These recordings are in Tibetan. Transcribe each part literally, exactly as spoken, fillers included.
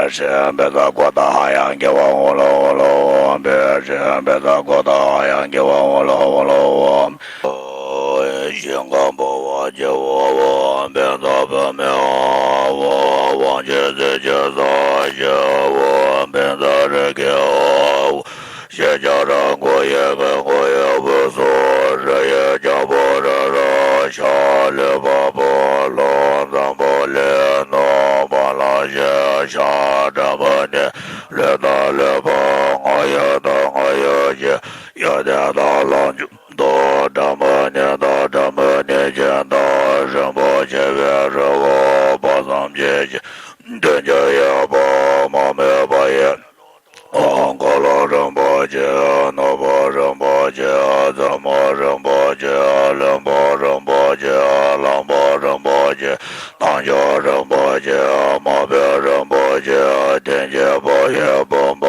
ཧྲཱིཿ་ཕཊ་ཀྲོ་ཏ་ཧ་ཡ་གེ་བ་ཧུ་ལོ་ཧུ་ལོ་ཧཱུྃ་ཕཊ། ཧྲཱིཿ་ཕཊ་ཀྲོ་ཏ་ཧ་ཡ་གེ་བ་ཧུ་ལོ་ཧུ་ལོ་ཧཱུྃ། ཞིང་ཁམས་འཕོ་བ་སྐྱེ་བོ་ཧཱུྃ་ཕཊ་བུད་མེད་ཧཱུྃ། དབང་ཆེན་སྲས་ཀྱི་ས་གཞི་ཧཱུྃ་ཕཊ་རིགས་ཀྱི་ཧཱུྃ། ཤེས་བྱ་རབ་འཁོར་ཡི་གེ་འཁོར་ཡི་བུ་སོགས་རི་ཡི་རྒྱལ་པོ་རི་རབ་ཤཱ་རིའི་བ་པོ་ལོ་འཛམ་བུ་གླིང་ནོར་བུ་ལ་ཞེས་ཤ་འགྲམ་པོ་ནས་ལུས་དང་ལུས་པ་སྔོ་ཡུ་དང་སྔོ་ཡུ་ཅན་ཡོན་ཏན་དང་ལོངས་སྤྱོད་དང་འགྲམ་པོ་ནས་དང་འགྲམ་པོ་ནས་གྱེན་དང་རིན་པོ་ཆེ་བའི་རི་བོ་དཔག་བསམ་གྱི་ཞིང་བདུན་ཅུ་ཡོད་པ་མ་རྨོས་པ་ཡི། འཁོར་ལོ་རིན་པོ་ཆེ་ནོར་བུ་རིན་པོ་ཆེ་མཛུབ་མོ་རིན་པོ་ཆེ་ལྷུན་པོ་རིན་པོ་ཆེ་གླང་པོ་རིན་པོ་ཆེ་རྣམ་ཅོག་རིན་པོ་ཆེ་དམར་པོ་རིན་པོ་ཆེ་ཐུན་གྱི་བུ་ཡི་བུམ་པ་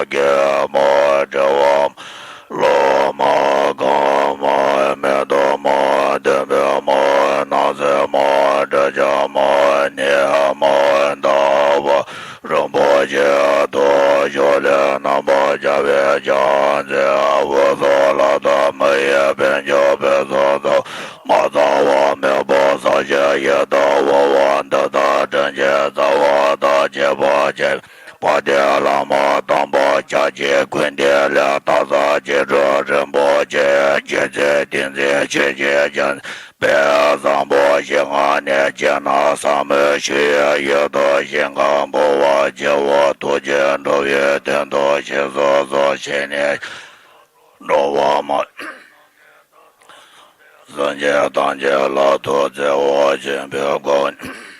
རྒྱལ་མོ་དྲེལ་བ་ལོ་མ་གང་མ་མེ་ཏོག་མ་བདུན་པའི་མ་སྣང་སྲིད་མ་དྲི་ཆབ་མ་ནི་མ་ཟླ་བ་རིན་པོ་ཆེ་ཐོག་ཞོ་ལས་རྣམ་པར་རྒྱལ་བའི་ཕྱག་མཛོད་དབུ་སོགས་ལ་དྭགས་མི་ཡི་དཔལ་འབྱོར་དཔལ་ཚོགས་ཚང་མ་རྩ་བ་མེད་པ་ཟག་བཅས་ཡི་དྭགས་དབང་བ་འདི་དག་དྲིན་ཅན་རྩ་བ་དག་བྱེད་པ་བྱེད་པ་དཔལ་ལྡན་བླ་མ་དམ་པ་ཕྱག་བྱེད་ཀུན་ལྡན་ལས་བཏགས་ས་སྐྱེ་འགྲོ་རིན་པོ་ཆེ་རྗེ་བཙུན་ཏིང་འཛིན་ཆོས་ཀྱི་རྒྱལ་པོ་བཟང་པོ་ཞིང་ཁམས་ནས་སྤྱན་དྲངས་ཟབ་མོའི་ཆོས་ཡི་ཡུལ་དུ་ཞིང་ཁམས་འཕོ་བ་སྐྱེ་བོ་ཐུགས་རྗེ་འགྲོ་བའི་དོན་དུ་ཞིང་སོ་སོར་ཕྱིན་ནས་འགྲོ་བ་མ་སངས་རྒྱས་ཐམས་ཅད་ལ་ཐུགས་བརྩེ་བ་ཆེན་པོས་དགོངས།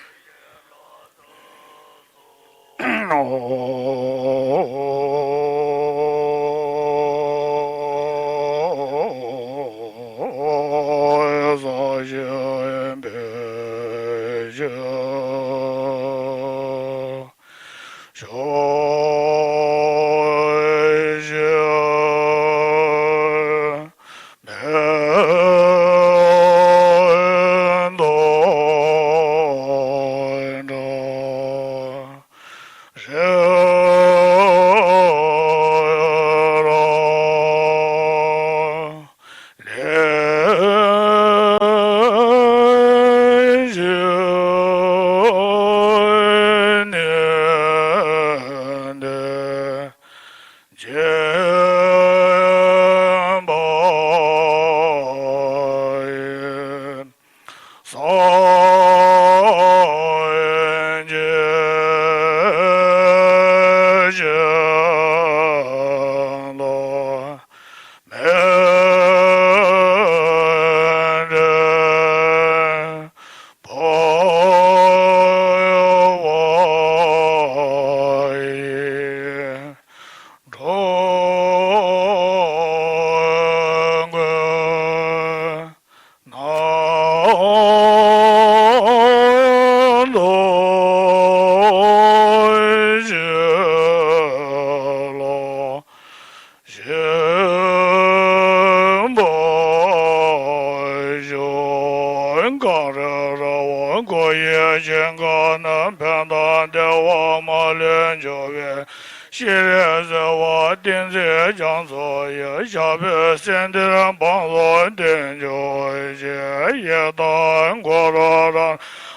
ཤེས་རབ་གསལ་བ་ཏིང་འཛིན་རྒྱ་མཚོ་ཡི་ཞབས་པད་སྲིད་མཐའི་བང་སོར་བསྟིམ་གྱུར་ཅིག་ཡི་དྭགས་འཁོར་ལོ་རབ་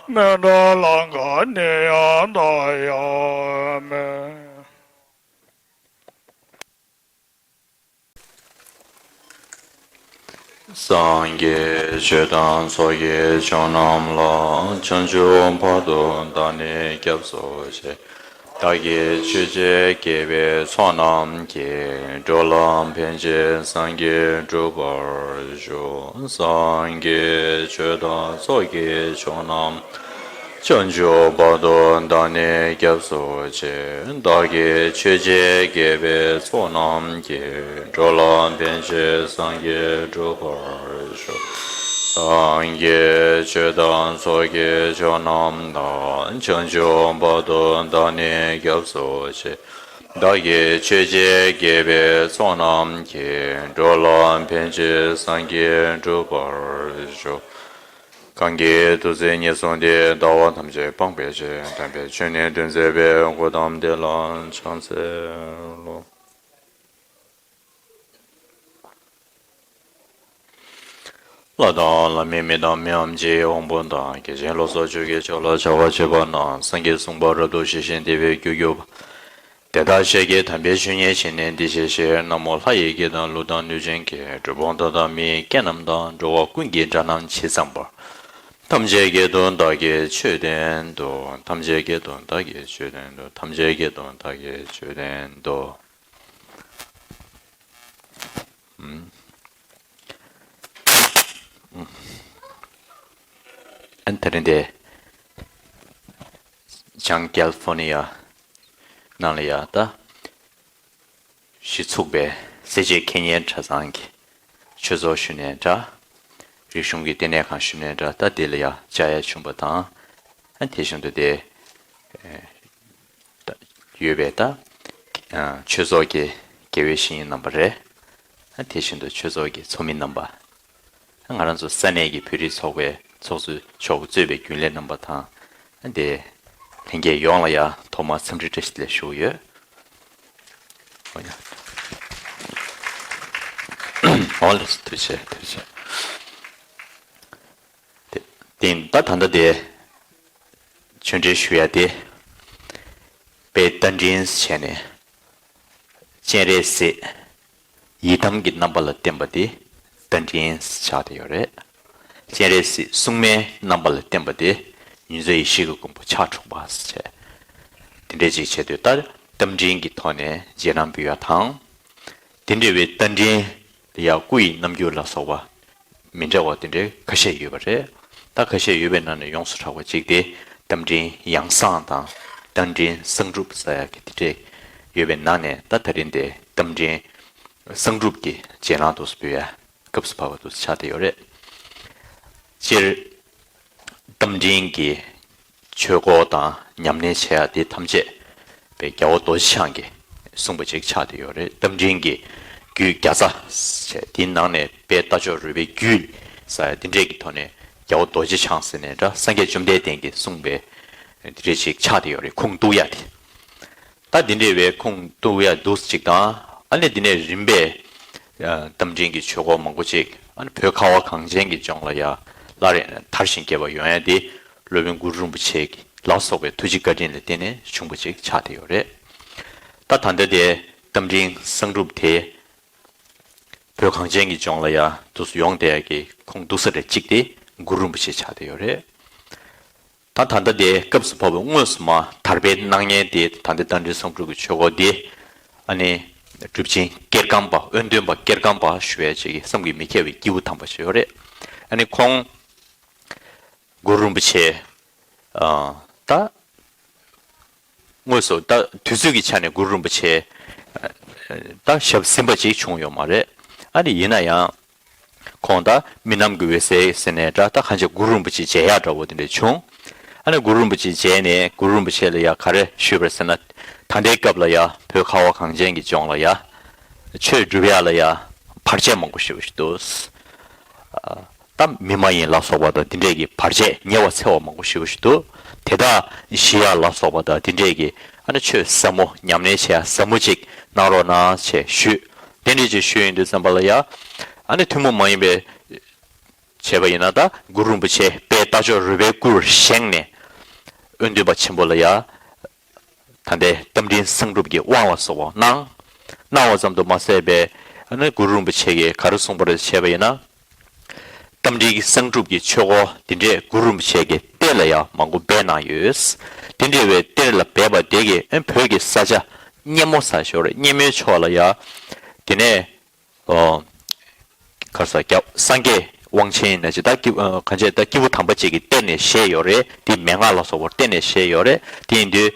སྨིན་གྲོལ་ལ་གང་ནས་ཡང་དག་ཡང་མེད། སངས་རྒྱས་ཆོས་དང་ཚོགས་ཀྱི་མཆོག་རྣམས་ལ། བྱང་ཆུབ་བར་དུ་བདག་ནི་སྐྱབས་སུ་མཆི། བདག་གིས་ཆོས་བྱས་དགེ་བའི་ཚོགས་རྣམས་ཀྱིས། འགྲོ་ལ་ཕན་ཕྱིར་སངས་རྒྱས་འགྲུབ་པར་ཤོག་སངས་རྒྱས་ཆོས་དང་ཚོགས་ཀྱི་མཆོག་རྣམས། བྱང་ཆུབ་བར་དུ་བདག་ནི་སྐྱབས་སུ་མཆི། བདག་གིས་ཆོས་བྱས་དགེ་བའི་ཚོགས་རྣམས་ཀྱིས། འགྲོ་ལ་ཕན་ཕྱིར་སངས་རྒྱས་འགྲུབ་པར་ཤོག་སངས་རྒྱས་ཆོས་དང་ཚོགས་ཀྱི་མཆོག་རྣམས་དང་། བྱང་ཆུབ་བར་དུ་བདག་ནི་སྐྱབས་སུ་མཆི། བདག་གིས་ཆོས་བྱས་དགེ་བའི་ཚོགས་རྣམས་ཀྱིས། འགྲོ་ལ་ཕན་ཕྱིར་སངས་རྒྱས་འགྲུབ་པར་ཤོག་གང་གིས་ཐུགས་བརྩེ་ཉེར་བཟུང་སྟེ། ལྟ་བ་ཐམས་ཅད་སྤང་བའི་ཕྱིར། དམ་པའི་ཆོས་ནི་སྟོན་མཛད་པའི། གོའུ་ཏམ་དེ་ལ་ཕྱག་འཚལ་ལོ། ལྷ་དང་ལྷ་མིན་མི་དང་མིའམ་ཅི། དབང་པོ་དང་། སྐྱེ་ཅན་ལོ་ཙཱ་བཅུ་གིས་ཕྱག་ལ་ཕྱག་འཚལ་བ་ཅི་བ་ན། སངས་རྒྱས་གསུངས་པ་རབ་ཏུ་ཞི་ཞིང་བདེ་བའི་རྒྱུར་གྱུར་པ། དེ་དག་ཞལ་གྱི་དམ་པའི་ཆོས་ཉིད་ཇི་སྙེད་བཞེད་ནས་འདི་བཞིན་བཤད། ན་མོ་ལྷ་ཡི་སྐད་དང་ཀླུ་དང་གནོད་སྦྱིན་གྱི། གྲུལ་བུམ་དག་དང་མི་ཡི་སྐད་རྣམས་དང་། འགྲོ་བ་ཀུན་གྱི་སྒྲ་རྣམས་ཇི་ཙམ་པ། ཐམས་ཅད་སྐད་དུ་བདག་གིས་ཆོས་བསྟན་ཏོ། ཐམས་ཅད་སྐད་དུ་བདག་གིས་ཆོས་བསྟན་ཏོ། ཐམས་ཅད་སྐད་དུ་བདག་གིས་ཆོས་བསྟན་ཏོ། ཨན་ད་རིང་དེ་བྱང་ཀལ་ཕོར་ནི་ཡ་ནང་ལ་ཡ་ད་གཞི་ཚུགས་པའི་སེར་བྱེས་མཁས་སྙན་གྲྭ་ཚང་གི་ཆོས་ཚོགས་ཞུ་ནས་འདྲ། རིག་གཞུང་གི་ལྟེ་གནས་ཁང་ཞུ་ནས་འདྲ། ད་དེ་ལ་ཡ་བཅར་ཡ་བྱུང་པ་དང་། ཨ་དེ་བཞིན་དུ་དེ་ད་ཡོད་པའི་ད་ཆོས་ཚོགས་ཀྱི་དགེ་བའི་བཤེས་གཉེན་རྣམ་པ་རེད། ཨ་དེ་བཞིན་དུ་ཆོས་ཚོགས་ཀྱི་ཚོགས་མི་རྣམ་པ། ང་རང་ཚོ་ས་གནས་ཀྱི་བོད་རིགས་ཚོགས་པའི་ཚོགས་གཙོ་མཆོག་གཙོས་པའི་རྒྱུན་ལས་རྣམ་པ་དང་། དེ་ལྷན་རྒྱས་ཡོངས་ལ་ཡང་ཐོག་མར་འཚམས་འདྲི་བཀྲ་ཤིས་བདེ་ལེགས་ཞུ་གི་ཡོད། འོ་ཡ། འོ་ལགས་སོ། ཐུགས་རྗེ་ཆེ། ཐུགས་རྗེ་ཆེ། དེ་དེ་ད་ད་ལྟ་དེ་ཆོས་འབྲེལ་ཞུ་ཡ་དེ་དཔལ་རྟ་མགྲིན་བྱས་ནས་སྤྱན་རས་གཟིགས་ཡི་དམ་གྱི་རྣམ་པ་ལ་བསྟན་པ་དེ་རྟ་མགྲིན་ཆགས་བསྡད་ཡོད་རེད། སྤྱན་རས་གཟིགས་སྲུང་མའི་རྣམ་པ་ལ་བསྟན་པ་དེ་ཉིན་མཚན་ཡེ་ཤེས་ཀྱི་མགོན་པོ་ཕྱག་དྲུག་པ་ཟེར་བྱས། དེ་འདྲས་ཅིག་བྱས་དུས་ད་རྟ་མགྲིན་གྱི་ཐོག་ནས་རྗེས་གནང་འབུལ་ཡ་དང་། དེ་འདྲ་བའི་རྟ་མགྲིན་ལ་ཡ་སྐུ་ཡི་རྣམ་འགྱུར་ལ་སོགས་པ་མི་འདྲ་བ་དེ་འདྲའི་ཁ་ཤས་ཡོད་པ་རེད། ད་ཁ་ཤས་ཡོད་པའི་ནང་ནས་ཡོངས་སུ་གྲགས་པ་གཅིག་དེ་རྟ་མགྲིན་ཡང་གསང་དང་རྟ་མགྲིན་གསང་སྒྲུབ་ཟེར་ཡ་གི་དེ་འདྲས་ཡོད་པའི་ནང་ནས་ད་ད་རིང་དེ་རྟ་མགྲིན་གསང་སྒྲུབ་ཀྱི་རྗེས་གནང་དུ་འབུལ་ཡ་སྐབས་སུ་བབས་པ་དུ་ཆགས་བསྡད་ཡོད་རེད། སྤྱིར་རྟ་མགྲིན་གྱི་ཆོས་སྐོར་དང་ཉམས་ལེན་བྱེད་ཡ་དེ་ཐམས་ཅད་པའི་རྒྱལ་བ་རྡོ་རྗེ་འཆང་གིས་གསུངས་པ་ཅིག་ཆགས་བསྡད་ཡོད་རེད། རྟ་མགྲིན་གྱི་རྒྱུད་བརྒྱ་རྩ་བྱས། དེའི་ནང་ནས་དཔལ་རྟ་མཆོག་རོལ་པའི་རྒྱུད་ཟེར་ཡ་དེ་འདྲས་ཀྱི་ཐོག་ནས་རྒྱལ་བ་རྡོ་རྗེ་འཆང་ཟེར་ནས་འདྲ་སངས་རྒྱས་བཅོམ་ལྡན་འདས་ཀྱིས་གསུངས་པའི་དེ་འདྲས་ཅིག་ཆགས་བསྡད་ཡོད་རེད། ཁུངས་གཏུགས་ཡ་དེ། ད་འདི་འདྲའི་བའི་ཁུངས་གཏུགས་ཡ་འདུག་ཅིག་དང་། ཨ་ནི་འདི་ནས་རིམ་པས་རྟ་མགྲིན་གྱི་ཆོས་སྐོར་མང་པོ་ཅིག་ཨ་ནི་བོད་ཁ་བ་གངས་ཅན་གྱི་ལྗོངས་ལ་ཡ་སླར་ཡང་དར་ཞིང་རྒྱས་པ་ཡོང་ཡ་དེ་སློབ་དཔོན་གུ་རུ་རིན་པོ་ཆེ་ལ་སོགས་པའི་ཐུགས་རྗེ་བཀའ་དྲིན་ལ་བརྟེན་ནས་བྱུང་བ་ཅིག་ཆགས་བསྡད་ཡོད་རེད། ད་ད་ལྟ་དེ་རྟ་མགྲིན་གསང་སྒྲུབ་དེ་བོད་གངས་ཅན་གྱི་ལྗོངས་ལ་ཡ་འདུག་སེ་ཡོང་བསྡད་ཡ་གི་ཁུངས་གཏུགས་ས་རེ་གཅིག་དེ་གུ་རུ་རིན་པོ་ཆེ་ཆགས་བསྡད་ཡོད་རེད། ད་ད་ལྟ་དེ་སྐབས་སུ་བབས་པའི་དངོས་སུ་མ་དར་སྤེལ་གནང་མཁན་དེ་ད་ལྟ་རྟ་མགྲིན་གསང་སྒྲུབ་ཀྱི་ཆོས་སྐོར་འདི་ཨ་ནི་གྲུབ་ཆེན་སྐྱེར་སྒང་པ་དབོན་སྟོན་པ་སྐྱེར་སྒང་པ་ཞུ་ཡ་ཅིག་བསམ་གྱིས་མི་ཁྱབ་པའི་སྐྱེས་བུ་དམ་པ་ཞིག་ཡོད་རེད། ཨ་ནི་ཁོང་གུ་རུ་རིན་པོ་ཆེ་ཨ་ད་དངོས་སུ་ད་དུས་ཚོད་ཀྱི་ཆ་ནས་གུ་རུ་རིན་པོ་ཆེ་ད་ཞབས་ཟིན་པ་ཅིག་བྱུང་ཡོད་མ་རེད། ཨ་ནི་ཡིན་ན་ཡང་། ཁོང་ད་མི་རྣམས་ཀྱི་འོད་ཟེར་ཟེར་ནས་འདྲ་ད་གང་ཅི་གུ་རུ་རིན་པོ་ཆེ་མཇལ་ཡག་འདྲ་བོ་དེ་འདྲ་བྱུང་། ཨ་ནི་གུ་རུ་རིན་པོ་ཆེ་མཇལ་ནས་གུ་རུ་རིན་པོ་ཆེ་ལ་ཡ་ག་རེ་ཞུས་པ་རེད་ཟེར་ན། ད་ལྟའི་སྐབས་ལ་ཡ་བོད་ཁ་བ་གངས་ཅན་གྱི་ལྗོངས་ལ་ཡ་ཆོས་སྒྲུབ་ཡག་ལ་ཡ་བར་ཆད་མང་པོ་ཞེ་པོ་ཞིག་འདུག། ཨ་ད་མི་མ་ཡིན་ལ་སོགས་པ་དང་དེ་འདྲས་ཀྱི་བར་ཆད་ཉེ་བར་འཚེ་བ་མང་པོ་ཞེ་པོ་ཞིག་འདུག། དེ་དག་ཞི་ཡག་ལ་སོགས་པ་དང་དེ་འདྲས་ཀྱི་ཨ་ནི་ཆོས་ཟབ་མོ་ཉམས་ལེན་བྱེད་ཡག་ཟབ་མོ་ཅིག་གནང་རོགས་གནང་ཞེས་ཞུས། དེ་འདྲས་ཅིག་ཞུས་ཡོང་དུས་ཙམ་པ་ལ་ཡ། ཨ་ནི་ཐུན་མོང་མ་ཡིན་པའི་བྱས་པ་ཡིན་ན་ད་གུ་རུ་རིན་པོ་ཆེ་དཔལ་རྟ་མཆོག་རོལ་པའི་སྐུར་བཞེངས་ནས་དབོན་སྟོན་པ་ཆེན་པོ་ལ་ཡ་ད་ལྟའི་རྟ་མགྲིན་གསང་སྒྲུབ་ཀྱི་དབང་ལ་སོགས་པ་གནང་། གནང་བ་ཙམ་དུ་མ་ཟད་པའི་ཨ་ནི་གུ་རུ་རིན་པོ་ཆེ་གིས་ག་རེ་གསུངས་པ་རེད་བྱས་པ་ཡིན་ན། རྟ་མགྲིན་གྱི་གསང་སྒྲུབ་ཀྱི་ཆོས་སྐོར་འདི་འདྲས་གུ་རུ་རིན་པོ་ཆེ་གིས་གཏེར་ལ་ཡ་མང་པོ་སྦས་གནང་ཡོད། དེ་འདྲས་པའི་གཏེར་ལ་སྦས་པ་དེ་གིས་ཨ་ནི་བོད་ཀྱི་ས་ཆ་སྙེ་མོ་ས་ཞོར་སྙེ་མོའི་ཕྱོགས་ལ་ཡ། དེ་ནས། ཨོ། ག་རེ་ཟེར་རྒྱ་སངས་རྒྱས་དབང་ཆེན་ཡིན་ན་ཅི་ད་སྐྱེ་ཨ་གང་བྱས་ད་སྐྱེས་བུ་དམ་པ་ཅིག་གིས་གཏེར་ནས་བཞེས་ཡོད་རེད། དེ་མན་ངག་ལ་སོགས་པར་གཏེར་ནས་བཞེས་ཡོད་རེད། དེ་ཡིན་དུས་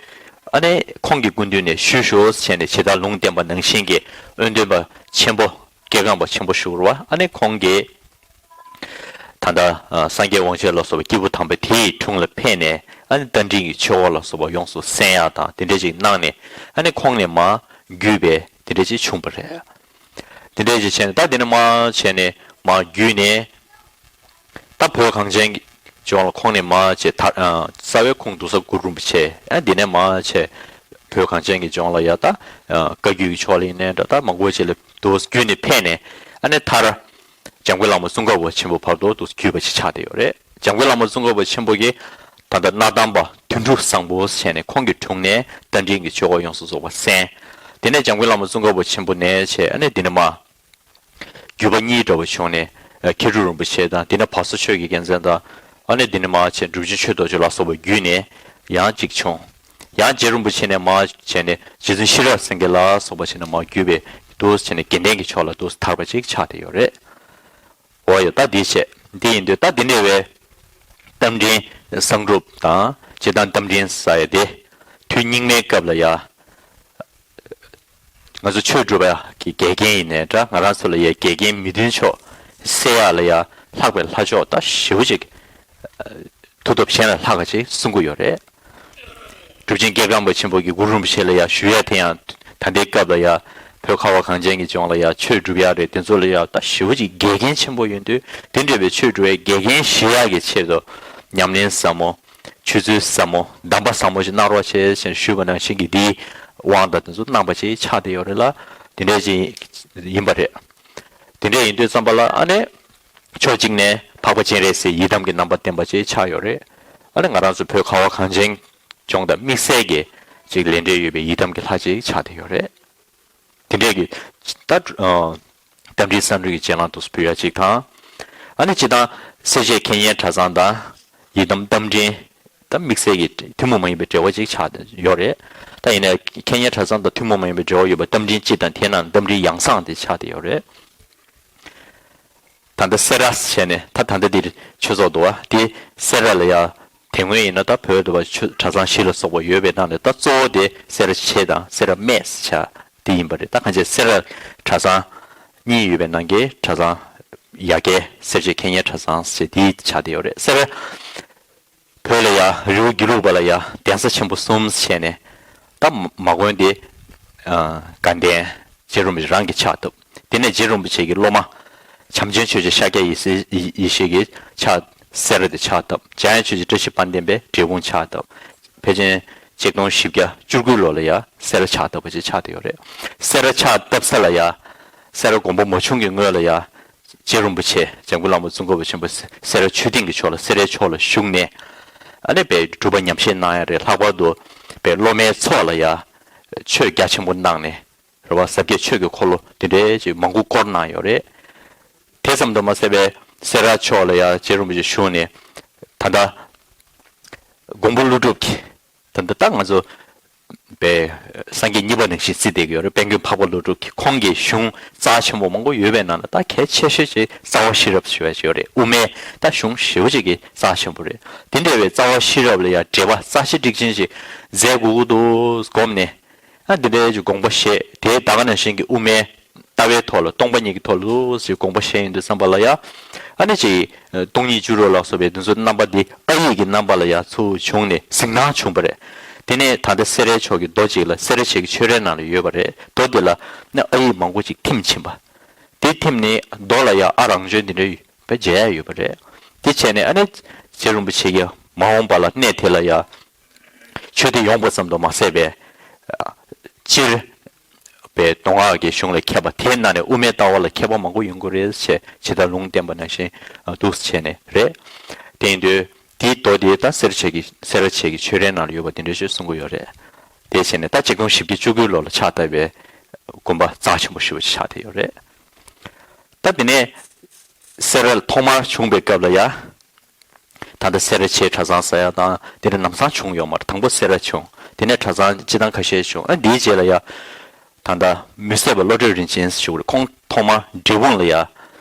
ཨ་ནི་ཁོང་གི་སྐུ་མདུན་ནས་ཞུས་ཤོག་ཟེར་ནས་ཇི་ལྟར་ལུང་བསྟན་པ་ནང་བཞིན་གྱི་དབོན་སྟོན་པ་ཆེན་པོ་སྐྱེར་སྒང་པ་ཆེན་པོ་ཞུ་བ་རེད་བ། ཨ་ནི་ཁོང་གིས་ད་ལྟ་ཨ་སངས་རྒྱས་དབང་ཆེན་ལ་སོགས་པ་སྐྱེས་བུ་དམ་པ་དེའི་དྲུང་ལ་ཕེབས་ནས་ཨ་ནི་རྟ་མགྲིན་གྱི་ཆོས་སྐོར་ལ་སོགས་པ་ཡོངས་སུ་གསན་ཡག་དང་དེ་འདྲ་ཅིག་གནང་ནས་ཨ་ནི་ཁོང་ནས་མར་བརྒྱུད་པའི་དེ་འདྲ་ཅིག་བྱུང་བ་རེད། དེ་འདྲ་ཅིག་བྱས་ནས་ད་དེ་ནས་མར་བྱས་ནས་མར་བརྒྱུད་ནས་ད་བོད་གངས་ཅན་གྱི་ ལྗོངས་ལ་ཁོང་ནས་མར་བྱས་མཐར་རྩ་བའི་ཁོང་འདུག་ས་གུ་རུ་རིན་པོ་ཆེ། ཨ་འདི་ནས་མར་བྱས་བོད་གངས་ཅན་གྱི་ལྗོངས་ལ་ཡ་ད་བཀའ་བརྒྱུད་ཀྱི་ཕྱོགས་ལ་ཡིན་ནའི་འདྲ། ད་མང་པོ་ཅིག་ལ་འདུག་བརྒྱུད་ནས་ཕེབས་ནས། ཨ་ནི་མཐར་འཇམ་མགོན་བླ་མ་ཙོང་ཁ་པ་ཆེན་པོ་བར་དུ་འདུག་བརྒྱུད་པ་ཅིག་ཆགས་བསྡད་ཡོད་རེད། འཇམ་མགོན་བླ་མ་ཙོང་ཁ་པ་ཆེན་པོ་གིས་ད་ལྟ་གནའ་གདམས་པ་དོན་གྲུབ་བཟང་པོ་ཟེར་ནས་ཁོང་གི་དྲུང་ནས་རྟ་མགྲིན་གྱི་ཆོས་སྐོར་ཡོངས་སུ་རྫོགས་པ་གསན། དེ་ནས་འཇམ་མགོན་བླ་མ་ཙོང་ཁ་པ་ཆེན་པོ་ནས་བྱས། ཨ་ནི་འདི་ནས་མར་བརྒྱུད་པ་གཉིས་འདྲ་བོ་བྱུང་ནས། ཨ་མཁས་གྲུབ་རིན་པོ་ཆེ་དང་། དེ་ནས་བར་གསུམ་ཆོས་ཀྱི་རྒྱལ་མཚན་དང་། ཨ་ནི་འདི་ནས་མར་བྱས་གྲུབ་ཆེན་ཆོས་རྡོ་རྗེ་ལ་སོགས་པ་བརྒྱུད་ནས་ཡང་གཅིག་བྱུང་། ཡང་རྗེ་རིན་པོ་ཆེ་ནས་མར་བྱས་ནས་རྗེ་བཙུན་ཤེས་རབ་སེང་གེ་ལ་སོགས་པ་བྱས་ནས་མར་བརྒྱུད་པའི་འདུག་བྱས་ནས་དགེ་ལྡན་གྱི་ཕྱོགས་ལ་འདུག་ཐར་པ་ཅིག་ཆགས་བསྡད་ཡོད་རེད། འོ་ཡོད། ད་འདི་བྱས། འདི་ཡིན་དུས་ད་འདི་འདྲ་བའི་རྟ་མགྲིན་བསམ་གྲུབ་དང་། སྤྱིར་བཏང་རྟ་མགྲིན་ཟེར་ཡ་དེ་དུས་སྙིགས་མའི་སྐབས་ལ་ཡ། ང་ཚོ་ཆོས་སྒྲུབ་པ་གི་འགལ་རྐྱེན་ཡིན་ནའི་འདྲ། ང་རང་ཚོ་ལ་ཡ་འགལ་རྐྱེན་མི་མཐུན་ཕྱོགས་སེལ་ཡག་ལ་ཡ་ལྷག་པའི་ལྷ་མཆོག་ད་ཞེ་པོ་ཅིག་མཐུ་སྟོབས་གཞན་ལས་ལྷག་པ་ཅིག་གསུང་གི་ཡོད་རེད། གྲུབ་ཆེན་སྐྱེས་སྐརམ་པ་ཆེན་པོ་གིས་གུ་རུ་རིན་པོ་ཆེ་ལ་ཡ་ཞུ་ཡ་དེ་ཡང་། ད་ལྟའི་སྐབས་ལ་ཡ་བོད་ཁ་བ་གངས་ཅན་གྱི་ལྗོངས་ལ་ཡ་ཆོས་སྒྲུབ་ཡ་རེད། དེ་ཚོ་ལ་ཡ་ད་ཞེ་པོ་ཅིག་འགལ་རྐྱེན་ཆེན་པོ་ཡོད་དུས། དེ་འདྲ་བའི་ཆོས་སྒྲུབ་པའི་འགལ་རྐྱེན་ཞི་ཡག་གི་ཆེད་དུ་ཉམས་ལེན་ཟབ་མོ། ཆོས་ཚུལ་ཟབ་མོ། གདམས་པ་ཟབ་མོ་ཞིག་གནང་རོགས་བྱེད་ཟེར་ཞུས་པ་ནང་བཞིན་གྱི་འདིའི་དབང་དང་དེ་ཚོ་གནང་པ་ཅིག་ཆགས་བསྡད་ཡོད་རེད་ལ། དེ་འདྲ་ཅིག་ཡིན་པ་རེད། དེ་འདྲ་ཡིན་དུས་ཙམ་པ་ལ། ཨ་ནི་ཕྱོགས་གཅིག་ནས་འཕགས་པ་སྤྱན་རས་གཟིགས་ཡི་དམ་གྱི་རྣམ་པ་བསྟན་པ་ཅིག་ཆགས་ཡོད་རེད། ཨ་ནི་ང་རང་ཚོ་བོད་ཁ་བ་གངས་ཅན་ལྗོངས་དང་དམིགས་བསལ་གྱི་ཅིག་ལས་འབྲེལ་ཡོད་པའི་ཡི་དམ་གྱི་ལྷ་ཅིག་ཆགས་བསྡད་ཡོད་རེད། དེ་འདྲས་ཀྱི་ད་ཨ་རྟ་མགྲིན་བསམ་གྲུབ་ཀྱི་རྗེས་གནང་དུ་ཕུལ་ཡ་གཅིག་དང་། ཨ་ནི་སྤྱིར་བཏང་སེར་བྱེས་མཁས་སྙན་གྲྭ་ཚང་དང་ཡི་དམ་རྟ་མགྲིན་ད་དམིགས་བསལ་གྱི་ཐུན་མོང་མ་ཡིན་པའི་འབྲེལ་བ་ཅིག་ཆགས་ཡོད་རེད། ད་ཡིན་ནའི་མཁས་སྙན་གྲྭ་ཚང་དང་ཐུན་མོང་མ་ཡིན་པའི་འབྲེལ་བ་ཡོད་པ་རྟ་མགྲིན་སྤྱི་དང་། དེའི་ནང་རྟ་མགྲིན་ཡང་གསང་དེ་ཆགས་བསྡད་ཡོད་རེད། ད་ལྟ་སེ་ར་བྱས་ནས། ད་ད་ལྟ་འདིར་ཆོས་ཚོགས་འདུག་བ། དེ་སེ་ར་ལ་ཡ། དེ་སྔོན་ཡིན་ན་ད་བོད་དུ་བ་ཆོས་གྲྭ་ཚང་བཞི་ལ་སོགས་པ་ཡོད་པའི་ནང་ནས། ད་གཙོ་བོ་དེ་སེ་ར་བྱེས་དང་སེ་ར་སྨད་ཟེར་བྱ་དེ་ཡིན་པ་རེད། ད་གང་ཅི་སེ་ར་གྲྭ་ཚང་གཉིས་ཡོད་པའི་ནང་གི་གྲྭ་ཚང་ཡ་གྱལ་སེར་བྱེས་མཁས་སྙན་གྲྭ་ཚང་ཟེར་དེ་ཆགས་བསྡད་ཡོད་རེད། སེ་ར། བོད་ལ་ཡ་རི་བོ་དགེ་ལུགས་པ་ལ་ཡ་གདན་ས་ཆེན་པོ་གསུམ་བྱས་ནས། ད་མ་དགོན་དེ་ཨ་དགའ་ལྡན་རྗེ་རིན་པོ་ཆེ་རང་གིས་ཕྱག་བཏབ། དེ་ནས་རྗེ་རིན་པོ་ཆེ་གི་སློབ་མ་བྱམས་ཆེན་ཆོས་རྗེ་ཤཱཀྱ་ཡེ་ཤེས་ཡེ་ཤེས་ཀྱིས་ཕྱག་སེ་ར་དེ་ཕྱག་བཏབ། འཇམ་དབྱངས་ཆོས་རྗེ་བཀྲ་ཤིས་དཔལ་ལྡན་པས་འབྲས་སྤུངས་ཕྱག་བཏབ། ཕལ་ཆེར་ཆིག་སྟོང་བཞི་བརྒྱ་བཅུ་དགུ་ལོ་ལ་ཡ་སེ་ར་ཕྱག་བཏབ་པ་ཅིག་ཆགས་བསྡད་ཡོད་རེད། སེ་ར་ཕྱག་བཏབ་ས་ལ་ཡ་སེ་ར་དགོན་པ་མ་བྱུང་གི་སྔོན་ལ་ཡ། རྗེ་རིན་པོ་ཆེ་འཇམ་མགོན་བླ་མ་ཙོང་ཁ་པ་ཆེན་པོ་སེ་ར་ཆོས་སྡིངས་ཀྱི་ཕྱོགས་ལ། སེ་རའི་ཕྱོགས་ལ་བཞུགས་ནས། ཨ་ནི་དཔེ་སྒྲུབ་པ་ཉམས་བཞེས་གནང་ཡ་རེད། ལྷག་པར་དུ་དཔེ་སློབ་མའི་ཚོགས་ལ་ཡ་ཆོས་རྒྱ་ཆེན་པོ་གནང་ནས་རེད་བ། ཟབ་རྒྱས་ཆོས་ཀྱི་འཁོར་ལོ་དེ་འདྲའི་ཅིག་མང་པོ་བསྐོར་གནང་ཡོད་རེད། དེ་ཙམ་དུ་མ་ཟད་པའི་སེ་ར་ཕྱོགས་ལ་ཡ་རྗེ་རིན་པོ་ཆེ་བཞུགས་ནས། ད་ལྟ་མགོན་པོ་ཀླུ་སྒྲུབ་ཀྱི། ད་ལྟ་ད་ང་ཚོ་པའི་སངས་རྒྱས་གཉིས་པ་ནང་བཞིན་བརྩི་བསྡད་ཀྱི་ཡོད་རེད། དཔལ་མགོན་འཕགས་པ་ཀླུ་སྒྲུབ་ཀྱི། ཁོང་གི་གཞུང་རྩ་ཆེན་པོ་མང་པོ་ཡོད་པའི་ནང་ལ་ད་གལ་ཆེ་ཤོས་ཅིག་རྩ་བ་ཤེས་རབ་ཞེས་པ་ཅིག་ཡོད་རེད། དབུ་མའི་ད་གཞུང་ཞེ་པོ་ཅིག་གི་རྩ་ཆེན་པོ་རེད། དེ་འདྲ་བའི་རྩ་བ་ཤེས་རབ་ལ་ཡང་འགྲེལ་པ་རྩ་ཆེ་འགྲིག་ཅན་ཅིག་མཛད་དགོས་ཀྱི་འདུག་དགོངས་ནས། ཨ་འདི་འདྲའི་ཅིག་དགོངས་པ་བཞེས། དེ་ད་ག་ནང་བཞིན་གྱི་དབུ་མའི་ལྟ་བའི་ཐོག་ལ། སྟོང་པ་ཉིད་ཀྱི་ཐོག་ལ་ཞིག་དགོངས་པ་བཞེས་ཡོང་དུས་ཙམ་པ་ལ་ཡ། ཨ་ནི་ཅིག་སྟོང་ཉིད་བཅུ་དྲུག་ལ་སོགས་པའི་འདི་ཚོ་རྣམ་པ་འདི་ཨ་ཡིག་གི་རྣམ་པ་ལ་ཡ་ཚུར་བྱུང་ནས་གཟིགས་སྣང་བྱུང་བ་རེད། དེ་ནས་ད་ལྟ་སེ་རའི་ཕྱོགས་ཀྱི་མདོ་ཅིག་ལ། སེ་ར་བྱེས་ཀྱི་ཆོས་རའི་ནང་ལ་ཡོད་པ་རེད། མདོ་འདི་ལ་ནི་ཨ་ཡིག་མང་པོ་ཅིག་ཐིམ་ཕྱིན་པ། དེ་ཐིམ་ནས་མདོ་ལ་ཡ་ཨ་རང་བྱོན་འདི་འདྲ་བས་མཇལ་ཡ་ཡོད་པ་རེད། དེ་བྱས་ནས་ཨ་ནི་རྗེ་རིན་པོ་ཆེ་གིས་མ་འོངས་པ་ལ་གནས་དེ་ལ་ཡ་ཆོས་སྡེ་ཡོང་བ་ཙམ་དུ་མ་ཟད་པའི་སྤྱིར་པའི་མདོ་སྔགས་ཀྱི་གཞུང་ལ་མཁས་པ། དེའི་ནང་ནས་དབུ་མའི་ལྟ་བ་ལ་མཁས་པ་མང་པོ་ཡོང་གི་རེད་ཅེས་ཇི་ལྟར་ལུང་བསྟན་པ་ནང་བཞིན་འདུག་སེ་བྱས་ནས་རེད། དེ་ཡིན་དུས་དེའི་མདོ་དེ་ད་སེ་ར་བྱེས་ཀྱི། སེ་ར་བྱེས་ཀྱི་ཆོས་རའི་ནང་ལ་ཡོད་པ་དེ་འདྲ་ཞིག་གསུང་གི་ཡོད་རེད། དེ་བྱས་ནས་ད་ཆིག་སྟོང་བཞི་བརྒྱ་བཅུ་དགུ་ལོ་ལ་ཕྱག་བཏབ་པའི་དགོན་པ་རྩ་ཆེན་པོ་ཞེ་པོ་ཅིག་ཆགས་བསྡད་ཡོད་རེད། ད་དེ་ནས་སེ་ར་ལ་ཐོག་མར་བྱུང་བའི་སྐབས་ལ་ཡ། ད་ལྟ་སེ་ར་བྱེས་གྲྭ་ཚང་ཟེར་ཡ་དང་དེ་འདྲ་ལམ་སང་བྱུང་ཡོད་མ་རེད། དང་པོ་སེ་ར་བྱུང་། དེ་ནས་གྲྭ་ཚང་སྤྱི་བཏང་ཁ་ཤས་བྱུང་། ཨ་འདིའི་རྗེས་ལ་ཡ། ད་ལྟ་མི་བསད་པ་བློ་གྲོས་རིན་ཆེན་ཞུ་རེད། ཁོང་ཐོག་མར་འབྲས་སྤུངས་ལ་ཡ་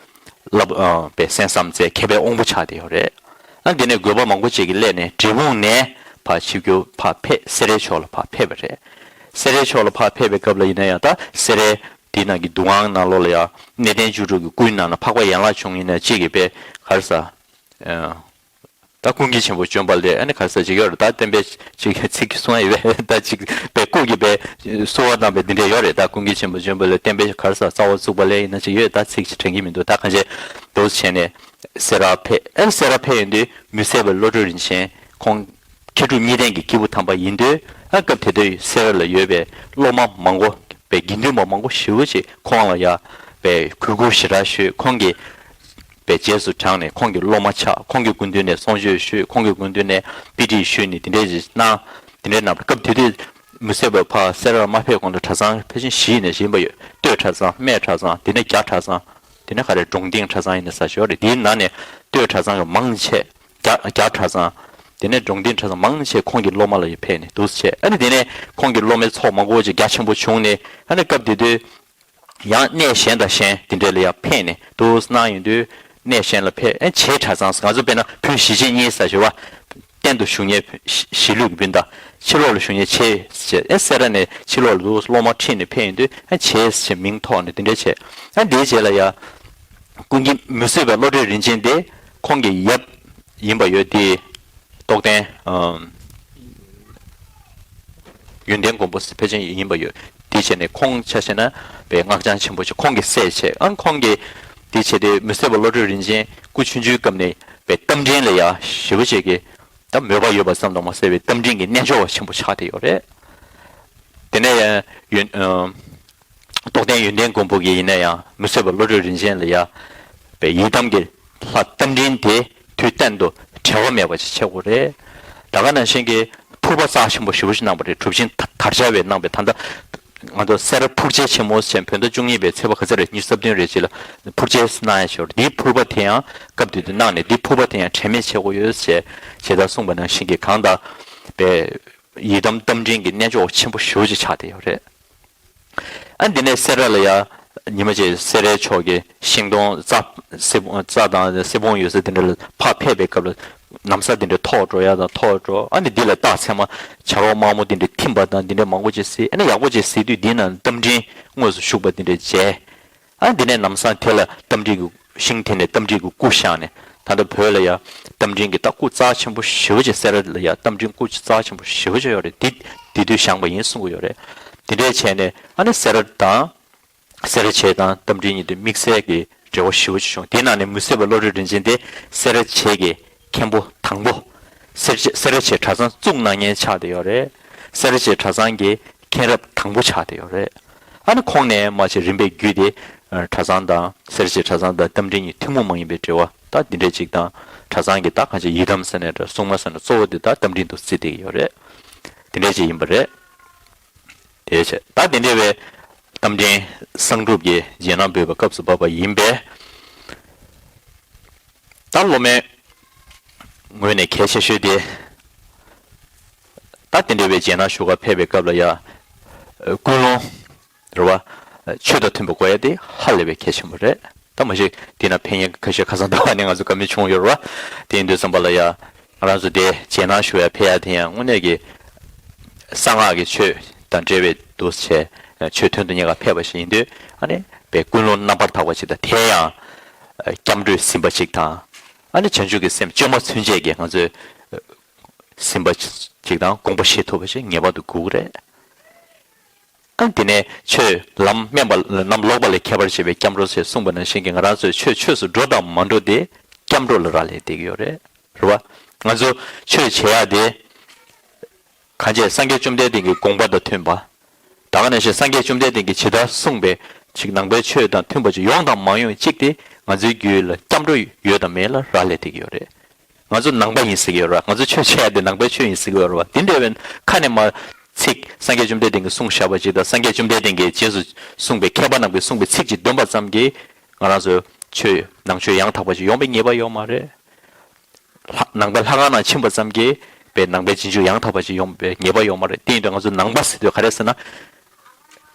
བསླབ་ཨ་པའི་གསན་བསམ་མཛད་མཁས་པའི་དབང་པོ་ཆགས་བསྡད་ཡོད་རེད། ཨ་འདི་ནས་དགོན་པ་མང་པོ་ཅིག་གི་སླད་ནས་འབྲས་སྤུངས་ནས་ཕར་ཆིབས་བསྒྱུར་ཕར་ཕེབས། སེ་རའི་ཕྱོགས་ལ་ཕར་ཕེབས་པ་རེད། སེ་རའི་ཕྱོགས་ལ་ཕར་ཕེབས་པའི་སྐབས་ལ་ཡིན་ན་ཡང་ད་སེ་རའི་དེའི་ནང་གི་འདུ་ཁང་ནང་ལོགས་ལ་ཡ་གནས་བརྟན་བཅུ་དྲུག་གི་སྐུའི་ནང་ན་འཕགས་པ་ཡན་ལག་བྱུང་ཡིན་ན་གཅིག་གིས་པའི་ག་རེ་ཟ། ཨ། ད་ཀུན་མཁྱེན་ཆེན་པོ་བྱོན་པ་ལས། ཨ་ནི་ག་རེ་ཟ་ཅིག་ཡོད་རེད། ད་བསྟན་པའི་ཅིག་ཚིག་གསུང་ཡ་ཡོད་པས། ད་ཅིག་པའི་སྐུ་གི་པའི་གསོལ་བ་བཏབ་པའི་འདི་འདྲ་ཡོད་རེད། ད་ཀུན་མཁྱེན་ཆེན་པོ་བྱོན་པ་ལས་བསྟན་པའི་ག་རེ་ཟ་རྩ་བ་བཙུགས་པ་ལས་ཡིན་ན་ཅིག་ཡོད། ད་ཚིག་ཅིག་དྲན་གྱི་མི་འདུག་ད་གང་བྱས་འདུག་བྱས་ནས་ སེ་ར་ཕེབས། ཨ་ནི་སེ་ར་ཕེབས་ཡོང་དུས་མི་བསད་པ་བློ་གྲོས་རིན་ཆེན་ཁོང་མཁས་གྲུབ་གཉིས་ལྡན་གྱི་སྐྱེས་བུ་དམ་པ་ཡིན་དུས། ཨ་སྐབས་དེ་དུས་སེ་ར་ལ་ཡོད་པའི་སློབ་མ་མང་པོ་པའི་དགེ་འདུན་པ་མང་པོ་ཞེ་པོ་ཅིག་ཁོང་ལ་ཡ་པའི་གུས་བཀུར་ཞེ་དྲག་ཞུས། ཁོང་གི་པའི་རྗེས་སུ་འབྲངས་ནས་ཁོང་གི་སློབ་མ་ཆགས། ཁོང་གི་སྐུ་མདུན་ནས་གསུང་ཆོས་ཞུས། ཁོང་གི་སྐུ་མདུན་ནས་དཔེ་ཁྲིད་ཞུས་ནས་དེ་འདྲས་ཅིག་གནང་། དེ་འདྲའི་རྣམ་པ། སྐབས་དེ་དུས་མི་བསད་པ་ཕར་སེ་རར་མ་ཕེབས་གོང་དུ་གྲྭ་ཚང་ཕལ་ཆེར་བཞི་ཡིན་ནས་བཞི་ཡིན་པ་ཡོད། སྟོད་གྲྭ་ཚང་། སྨད་གྲྭ་ཚང་། དེ་ནས་རྒྱ་གྲྭ་ཚང་། དེ་ནས་ག་རེ་འབྲོང་སྟེང་གྲྭ་ཚང་ཡིན་ནས་ས་ཞོར་རེད། དེའི་ནང་ནས་སྟོད་གྲྭ་ཚང་གི་མང་ཆེ། རྒྱ་རྒྱ་གྲྭ་ཚང་། དེ་ནས་འབྲོང་སྟེང་གྲྭ་ཚང་མང་ཆེ་ཁོང་གི་སློབ་མ་ལ་ཡི་ཕེབས་ནས་འདུག་སེ་བྱས། ཨ་ནི་དེ་ནས་ཁོང་གི་སློབ་མའི་ཚོགས་མང་པོ་ཅིག་རྒྱ་ཆེན་པོ་བྱུང་ནས། ཨ་ནི་སྐབས་དེ་དུས་ཡང་གནས་གཞན་དང་གཞན་དེ་འདྲ་ལ་ཡང་ཕེབས་ནས་འདུག་སེ་གནང་ཡོང་དུས། གནས་གཞན་ལ་ཕེབས། ཨ་ནི་བྱེས་གྲྭ་ཚང་། ང་ཚོ་དཔེར་ན་བོད་གཞིས་བྱེས་གཉིས་ས་ཞོར་བ། གཏན་དུ་བཞུགས་མཁན་གཞིས་ལུས་ཀྱི་སྤུན་ཟླ། ཕྱི་ལོགས་ལ་བཞུགས་མཁན་བྱེས་ཟེར། ཨེ་སེ་ར་ནས་ཕྱི་ལོགས་ལ་སློབ་མ་ཁྲིད་ནས་ཕེབས་ཡོང་དུས། ཨ་བྱེས་ཟེར་མིང་ཐོགས་ནས་དེ་འདྲ་བྱས། ཨ་དེའི་རྗེས་ལ་ཡ། ཀུན་མཁྱེན་མི་བསད་པའི་བློ་གྲོས་རིན་ཆེན་དེ་ཁོང་གི་ཡབ་ཡིན་པ་ཡོད་དེ། རྟོགས་ལྡན་ཨམ་ཡོན་ཏན་མགོན་པོ་ཕལ་ཆེར་ཡིན་པ་ཡོད། དེ་བྱས་ནས་ཁོང་ཆ་བཞག་ན་པའི་སྔགས་འཆང་ཆེན་པོ་ཞིག་ཁོང་གི་སྲས་བྱས། ཨ་ཁོང་གིས་དེ་བྱས་ཏེ་མི་བསད་པའི་བློ་གྲོས་རིན་ཆེན་སྐུ་ཆུང་ཆུང་སྐབས་ནས་པའི་རྟ་མགྲིན་ལ་ཡ་ཞེ་པོ་ཅིག་གི་ད་མོས་པ་ཡོད་པ་ཙམ་དུ་མ་ཟད་པའི་རྟ་མགྲིན་གྱི་རྣལ་འབྱོར་བ་ཆེན་པོ་ཆགས་བསྡད་ཡོད་རེད། དེ་ནས་ཡང་ཡོན་ཨ་རྟོགས་ལྡན་ཡོན་ཏན་མགོན་པོ་གིས་ཡིན་ན་ཡང་མི་བསད་པའི་བློ་གྲོས་རིན་ཆེན་ལ་ཡ་པའི་ཡི་དམ་གྱི་ལྷ་རྟ་མགྲིན་དེ་དུས་གཏན་དུ་བྲལ་བ་མེད་པ་ཞིག་ཆགས་དགོས་རེད། ད་ག་ནང་བཞིན་གྱི་ཕུར་པ་རྩ་ཆེན་པོ་ཞེ་པོ་ཞིག་གནང་བ་རེད། གྲུབ་ཆེན་དར་དར་བྱ་བས་གནང་བའི། ད་ལྟ་ང་ཚོ་སེ་ར་ཕུར་རྗེ་ཆེན་མོ་ཟེར། བོད་ཟླ་བཅུ་གཉིས་པའི་ཚེས་པ་ག་ཚོད་རེད། ཉི་ཤུ་རྩ་བདུན་རེད། ཅིག་ལ་ཕུར་རྗེ་གནང་ཡ་ཞིག་ཡོད་རེད། འདིའི་ཕུར་པ་དེ་ཡང་སྐབས་དེ་དུས་གནང་ནས་འདིའི་ཕུར་པ་དེ་ཡང་དྲན་མེད་བྱེད་དགོས་ཡོད་ཟེར། ཇི་ལྟར་གསུངས་པ་ནང་བཞིན་གྱི་གང་ལྟར་པའི་ཡི་དམ་རྟ་མགྲིན་གྱི་རྣལ་འབྱོར་ཆེན་པོ་ཞེ་པོ་ཅིག་ཆགས་བསྡད་ཡོད་རེད། ཨ་འདི་ནས་སེ་ར་ལ་ཡ་ཉི་མ་གཅིག་སེ་རའི་ཕྱོགས་ཀྱི་ཤིང་སྡོང་རྩྭ་སེ་རྩྭ་དང་སེ་བོང་ཡོད་ས་དེ་འདྲ་ལ་ཕར་ཕེབས་པའི་སྐབས་ལ་ན་བཟའ་དེ་འདྲ་ཐོགས་འགྲོ་ཡ་དང་ཐོགས་འགྲོ། ཨ་ནི་འདི་ལ་རྟགས་མཚན་མ་བྱ་རོག་དམར་མོ་དེ་འདྲ་ཐིམ་པ་དང་དེ་འདྲ་མང་པོ་ཅིག་གཟིགས། ཨ་ནི་ཡག་པོ་ཅིག་གཟིགས་དུས་འདི་ན་རྟ་མགྲིན་དངོས་སུ་བཞུགས་པ་དེ་འདྲ་མཇལ། ཨ་འདི་ནས་ལམ་སང་དེ་ལ་རྟ་མགྲིན་གྱི་ཤིང་དེ་ནས་རྟ་མགྲིན་གྱི་སྐུ་བཞེངས་ནས། ད་ལྟ་བོད་ལ་ཡ་རྟ་མགྲིན་གྱི་ད་སྐུ་རྩ་ཆེན་པོ་ཞེ་པོ་ཅིག་སེ་ར་ལ་ཡ་རྟ་མགྲིན་སྐུ་རྩ་ཆེན་པོ་ཞེ་པོ་ཅིག་ཡོད་རེད། དེ་དེ་དུས་བཞེངས་པ་ཡིན་གསུང་གི་ཡོད་རེད། དེ་འདྲས་བྱས་ནས་ཨ་ནི་སེ་ར་དང་སེ་ར་བྱེས་དང་རྟ་མགྲིན་གཉིས་དེ་དམིགས་བསལ་གྱི་འབྲེལ་བ་ཞེ་པོ་ཅིག་བྱུང་། དེའི་ནང་ནས་མི་བསད་པ་བློ་གྲོས་རིན་ཆེན་དེ་སེ་ར་བྱེས་ཀྱི་མཁན་པོ་དང་པོ། སེ་ར་བྱེས་སེ་ར་བྱེས་གྲྭ་ཚང་བཙུགས་གནང་མཁན་ཆགས་བསྡད་ཡོད་རེད། སེ་ར་བྱེས་གྲྭ་ཚང་གི་མཁན་རབས་དང་པོ་ཆགས་བསྡད་ཡོད་རེད། ཨ་ནི་ཁོང་ནས་མར་ཅིག་རིམ་པས་བརྒྱུད་དེ་གྲྭ་ཚང་དང་སེ་ར་བྱེས་གྲྭ་ཚང་དང་རྟ་མགྲིན་གཉིས་ཐུན་མོང་མ་ཡིན་པའི་འབྲེལ་བ་ད་འདི་འདྲས་ཅིག་དང་། གྲྭ་ཚང་གི་ད་གང་ཅི་ཡི་དམ་ཟེར་ནའི་འདྲ། སྲུང་མ་ཟེར་ནའི་གཙོ་བོ་དེ་ད་རྟ་མགྲིན་དུ་བརྩི་བསྡད་ཀྱི་ཡོད་རེད། འདི་འདྲས་ཅིག་ཡིན་པ་རེད། དེ་བྱས་ད་དེ་འདྲ་བའི་རྟ་མགྲིན་གསང་སྒྲུབ་ཀྱི་རྗེས་གནང་འབུལ་བའི་སྐབས་སུ་བབས་པ་ཡིན་པས། ད་སློབ་མའི་ངོས་ནས་གལ་ཆེ་ཤོས་དེ། ད་དེ་འདྲ་བའི་རྗེས་གནང་ཞུ་གར་ཕེབས་པའི་སྐབས་ལ་ཡ། ཀུན་སློང་། རེད་བ། ཆོས་དང་མཐུན་པ་དགོས་ཡ་དེ་ཧ་ལས་པའི་གལ་ཆེན་པོ་རེད། ད་མ་གཞི་དེ་ན་ཕན་ཡོན་ཁ་ཤས་ཁ་སང་ཟླ་བ་ནས་ང་ཚོ་བཀའ་མོལ་བྱུང་ཡོད་རེད་བ། དེ་ཡིན་དུས་ཙམ་པ་ལ་ཡ། ང་རང་ཚོ་དེ་རྗེས་གནང་ཞུ་ཡ་ཕེབས་ཡ་དེ་ཡང་དངོས་གནས་ཀྱི་གསང་སྔགས་ཀྱི་ཆོས་དང་འབྲེལ་བའི་འདུག་བྱས་ཆོས་དོན་དུ་གཉེར་ག་ཕེབས་པ་ཞིག་ཡིན་དུས། ཨ་ནི་པའི་ཀུན་སློང་རྣམ་པར་དག་པ་ཞིག་དང་། དེ་ཡང་སྐྱབས་འགྲོས་ཟིན་པ་ཞིག་དང་། ཨ་ནི་བྱང་ཆུབ་ཀྱི་སེམས་བཅོས་མ་ཚུན་ཆད་ཀྱི་ང་ཚོས་ཟིན་པ་ཞིག་དང་དགོངས་པ་བཞེས་ཐུབ་པ་ཞིག་ངེས་པར་དུ་དགོས་ཀྱི་རེད། ཨ་དེ་ནས་ཆོས་ལམ་དམན་པ་ལམ་ལོག་པ་ལས་ཁྱད་པར་ཆེ་བའི་སྐྱབས་འགྲོ་ཞེས་གསུངས་པ་ནང་བཞིན་གྱི། ང་རང་ཚོས་ཆོས་ཆོས་སུ་འགྲོ་དང་མ་འགྲོ་དེ་སྐྱབས་འགྲོ་ལ་རག་ལས་བསྡད་ཀྱི་ཡོད་རེད། རེད་བ། ང་ཚོ་ཆོས་བྱེད་ཡ་དེ་གང་བྱས་སངས་རྒྱས་བཅོམ་ལྡན་འདས་ཀྱི་དགོངས་པ་དང་མཐུན་པ། ད་ག་ནང་བཞིན་སངས་རྒྱས་བཅོམ་ལྡན་འདས་ཀྱིས་ཇི་ལྟར་གསུངས་པའི་ཅིག་ནང་པའི་ཆོས་དང་མཐུན་པ་ཅིག་ཡོང་དང་མ་ཡོང་ཅིག་དེ་ང་ཚོའི་རྒྱུད་ལ་སྐྱབས་འགྲོ་ཡོད་དང་མེད་ལ་རག་ལས་བསྡད་ཀྱི་ཡོད་རེད། ང་ཚོ་ནང་པ་ཡིན་ཟེར་གྱི་ཡོད་རེད་བ། ང་ཚོ་ཆོས་བྱེད་ཡ་དེ་ནང་པའི་ཆོས་ཡིན་ཟེར་གྱི་ཡོད་རེད་བ། དེ་འདྲ་བའི་ཁ་ནས་མར་ཚིག་སངས་རྒྱས་བཅོམ་ལྡན་འདས་ཀྱིས་གསུངས་བཞག་པ་ཅིག་དང་། སངས་རྒྱས་བཅོམ་ལྡན་འདས་ཀྱིས་རྗེས་སུ་གསུངས་པའི་མཁས་པ་རྣམས་ཀྱིས་གསུངས་པའི་ཚིག་ཅིག་འདོན་པ་ཙམ་གྱིས་ང་རང་ཚོ་ཆོས་ནང་ཆོས་ཡང་དག་པ་ཅིག་ཡོང་པའི་ངེས་པ་ཡོད་མ་རེད། ལྷ་ནང་པའི་ལྷ་ཁང་ནང་ཕྱིན་པ་ཙམ་གྱིས་པའི་ནང་པའི་རྗེས་འཇུག་ཡང་དག་པ་ཅིག་ཡོང་པའི་ངེས་པ་ཡོད་མ་རེད། དེ་ཡིན་དུས་ང་ཚོ་ནང་པ་ཟེར་དུས་ག་རེ་ཟེར་ན།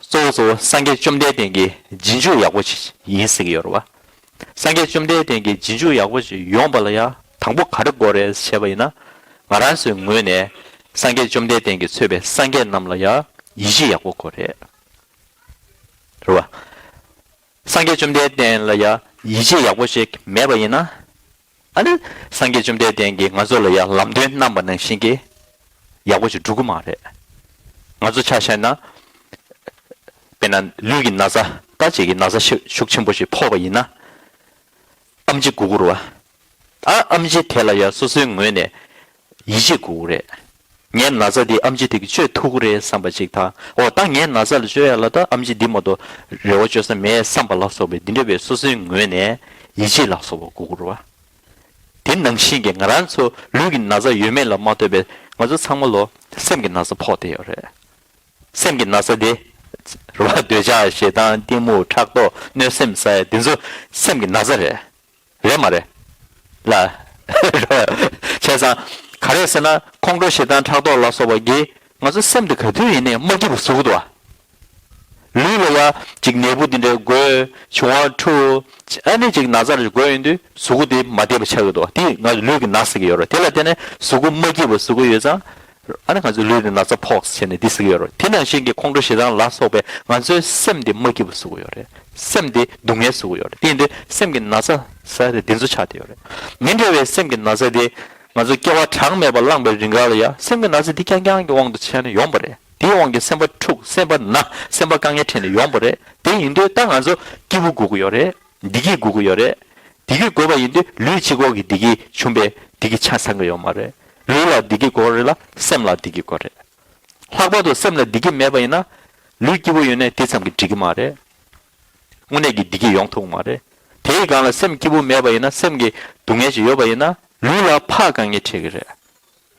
གཙོ་བོ་གཙོ་བོ་སངས་རྒྱས་བཅོམ་ལྡན་འདས་ཀྱི་རྗེས་འཇུག་ཡག་པོ་ཅིག་ཡིན་ཟེར་གྱི་ཡོད་རེད་བ། སངས་རྒྱས་བཅོམ་ལྡན་འདས་ཀྱི་རྗེས་འཇུག་ཡག་པོ་ཅིག་ཡོང་པ་ལ་ཡ་དང་པོ་ག་རེ་དགོས་རེད་ཟེར་བ་ཡིན་ན། ང་རང་ཚོའི་ངོས་ནས་སངས་རྒྱས་བཅོམ་ལྡན་འདས་ཀྱིས་གཙོས་པའི་སངས་རྒྱས་རྣམས་ལ་ཡ་ཡིད་ཆེས་ཡག་པོ་དགོས་རེད། རེད་བ། སངས་རྒྱས་བཅོམ་ལྡན་འདས་ལ་ཡ་ཡིད་ཆེས་ཡག་པོ་ཞིག་མེད་པ་ཡིན་ན། ཨ་ནི་སངས་རྒྱས་བཅོམ་ལྡན་འདས་ཀྱིས་ང་ཚོ་ལ་ཡ་ལམ་སྟོན་གནང་པ་ནང་བཞིན་གྱི་ཡག་པོ་ཞིག་འགྲུབ་ཀྱི་མ་རེད། ང་ཚོ་ཆ་བཞག་ན། དཔེར་ན་ལུས་ཀྱི་ན་ཚ་ད་ཅིག་གི་ན་ཚ་ཤུགས་ཤུགས་ཆེན་པོ་ཞིག་ཕོག་པ་ཡིན་ན། ཨེམ་ཆི་དགོས་ཀྱི་རེད་ ཨ་ཨེམ་ཆི་དེ་ལ་ཡ་སོ་སོའི་ངོས་ནས་ཡིད་ཆེས་དགོས་ཀྱི་རེད། ངའི་ན་ཚ་འདི་ཨེམ་ཆི་དེ་གིས་བཅོས་ཐུབ་ཀྱི་རེད་བསམ་པ་ཅིག་དང་། འོ་ད་ངའི་ན་ཚ་ལ་བཅོས་ཡ་ལ་ད་ཨེམ་ཆི་འདི་མ་གཏོགས་རེ་བ་བཅོལ་ས་མེད་བསམ་པ་ལ་སོགས་པའི་འདི་འདྲ་བའི་སོ་སོའི་ངོས་ནས་ཡིད་ཆེས་ལ་སོགས་པ་དགོས་ཀྱི་རེད་བ། དེ་ནང་བཞིན་གྱི་ང་རང་ཚོ་ལུས་ཀྱི་ན་ཚ་ཡོད་མེད་ལ་མ་ལྟོས་པའི་ང་ཚོ་ཚང་མ་ལོ་སེམས་ཀྱི་ན་ཚ་ཕོག་བསྡད་ཡོད་རེད། སེམས་ཀྱི་ན་ཚ་དེ་རེད་བ། འདོད་ཆགས་ཞེ་སྡང་གཏི་མུག་ཕྲག་དོག་གནོད་སེམས་ཟེར་ཡ་དེ་ཚོ་སེམས་ཀྱི་ན་ཚ་རེད། རེད་མ་རེད། ལ། བྱས་ཙང་ག་རེ་ཟེར་ན་ཁོང་ཁྲོ་ཞེ་སྡང་ཕྲག་དོག་ལ་སོགས་པ་གིས་ང་ཚོ་སེམས་དེ་ག་དུས་ཡིན་ནའི་མ་སྐྱིད་པ་བཟོ་གི་འདུག་བ། ལུས་ལ་ཡ་ཅིག་ནད་འབུ་འདི་འདྲ་འགོས་བྱུང་བ་འཁྲུ། ཨ་ནི་ཅིག་ན་ཚ་རེ་འགོས་ཡོང་དུས་གཟུགས་པོ་དེ་མ་བདེ་བ་ཆགས་ཀྱི་འདུག་བ། དེ་ང་ཚོ་ལུས་ཀྱི་ན་ཟེར་གྱི་ཡོད་རེད། དེ་ལ་བརྟེན་ནས་གཟུགས་པོ་མ་སྐྱིད་པ་བཟོ་གི་ཡོད་ཙང་། ཨ་ནི་ང་ཚོའི་ལུས་ནི་ན་ཚ་ཕོག་བྱས་ནས་འདི་ཟེར་གྱི་ཡོད་རེད། དེ་ནང་བཞིན་གྱི་ཁོང་ཁྲོ་ཞེ་སྡང་ལ་སོགས་པའི་ང་ཚོའི་སེམས་འདི་མ་སྐྱིད་པ་བཟོ་གི་ཡོད་རེད། སེམས་འདི་སྡུག་བསྔལ་བཟོ་གི་ཡོད་རེད། དེ་ཡིན་དུས་སེམས་ཀྱི་ན་ཚ་ཟེར་དེ་འདི་ཚོ་ཆགས་བསྡད་ཡོད་རེད། མི་འདྲ་བའི་སེམས་ཀྱི་ན་ཚ་དེ་ང་ཚོ་སྐྱེ་བ་གྲངས་མེད་པ་བླངས་པའི་རིང་ག་ལ་ཡ་སེམས་ཀྱི་ན་ཚ་འདི་རྐྱང་རྐྱང་གི་དབང་དུ་བྱས་ནས་ཡོང་བ་རེད། དེའི་དབང་གིས་སེམས་པ་འཁྲུག་སེམས་པ་ན་སེམས་པ་དཀའ་ངལ་འཕྲད་ནས་ཡོང་བ་རེད། དེ་ཡིན་དུས་ད་ང་ཚོ་སྐྱིད་པོ་དགོས་ཀྱི་ཡོད་རེད། བདེ་སྐྱིད་དགོས་ཀྱི་ཡོད་རེད། བདེ་སྐྱིད་དགོས་པ་ཡིན་དུས་ལུས་གཅིག་པོ་གི་བདེ་སྐྱིད་བྱུང་བའི་བདེ་སྐྱིད་ཆ་ཚང་གི་ཡོད་མ་རེད། ལུས་ལ་བདེ་སྐྱིད་དགོས་རེད་ལ་སེམས་ལ་བདེ་སྐྱིད་དགོས་རེད། ལྷག་པར་དུ་སེམས་ལ་བདེ་སྐྱིད་མེད་པ་ཡིན་ན་ལུས་སྐྱིད་པོ་ཡོད་ནའི་དེ་ཙམ་གྱིས་འགྲིག་གི་མ་རེད། དངོས་གནས་ཀྱི་བདེ་སྐྱིད་ཡོང་ཐུབ་ཀྱི་མ་རེད། དེའི་སྒང་ལ་སེམས་སྐྱིད་པོ་མེད་པ་ཡིན་ན་སེམས་ཀྱི་སྡུག་བསྔལ་ཅིག་ཡོད་པ་ཡིན་ན་ལུས་ལ་ཕར་དཀའ་ངལ་འཕྲད་ཀྱི་རེད།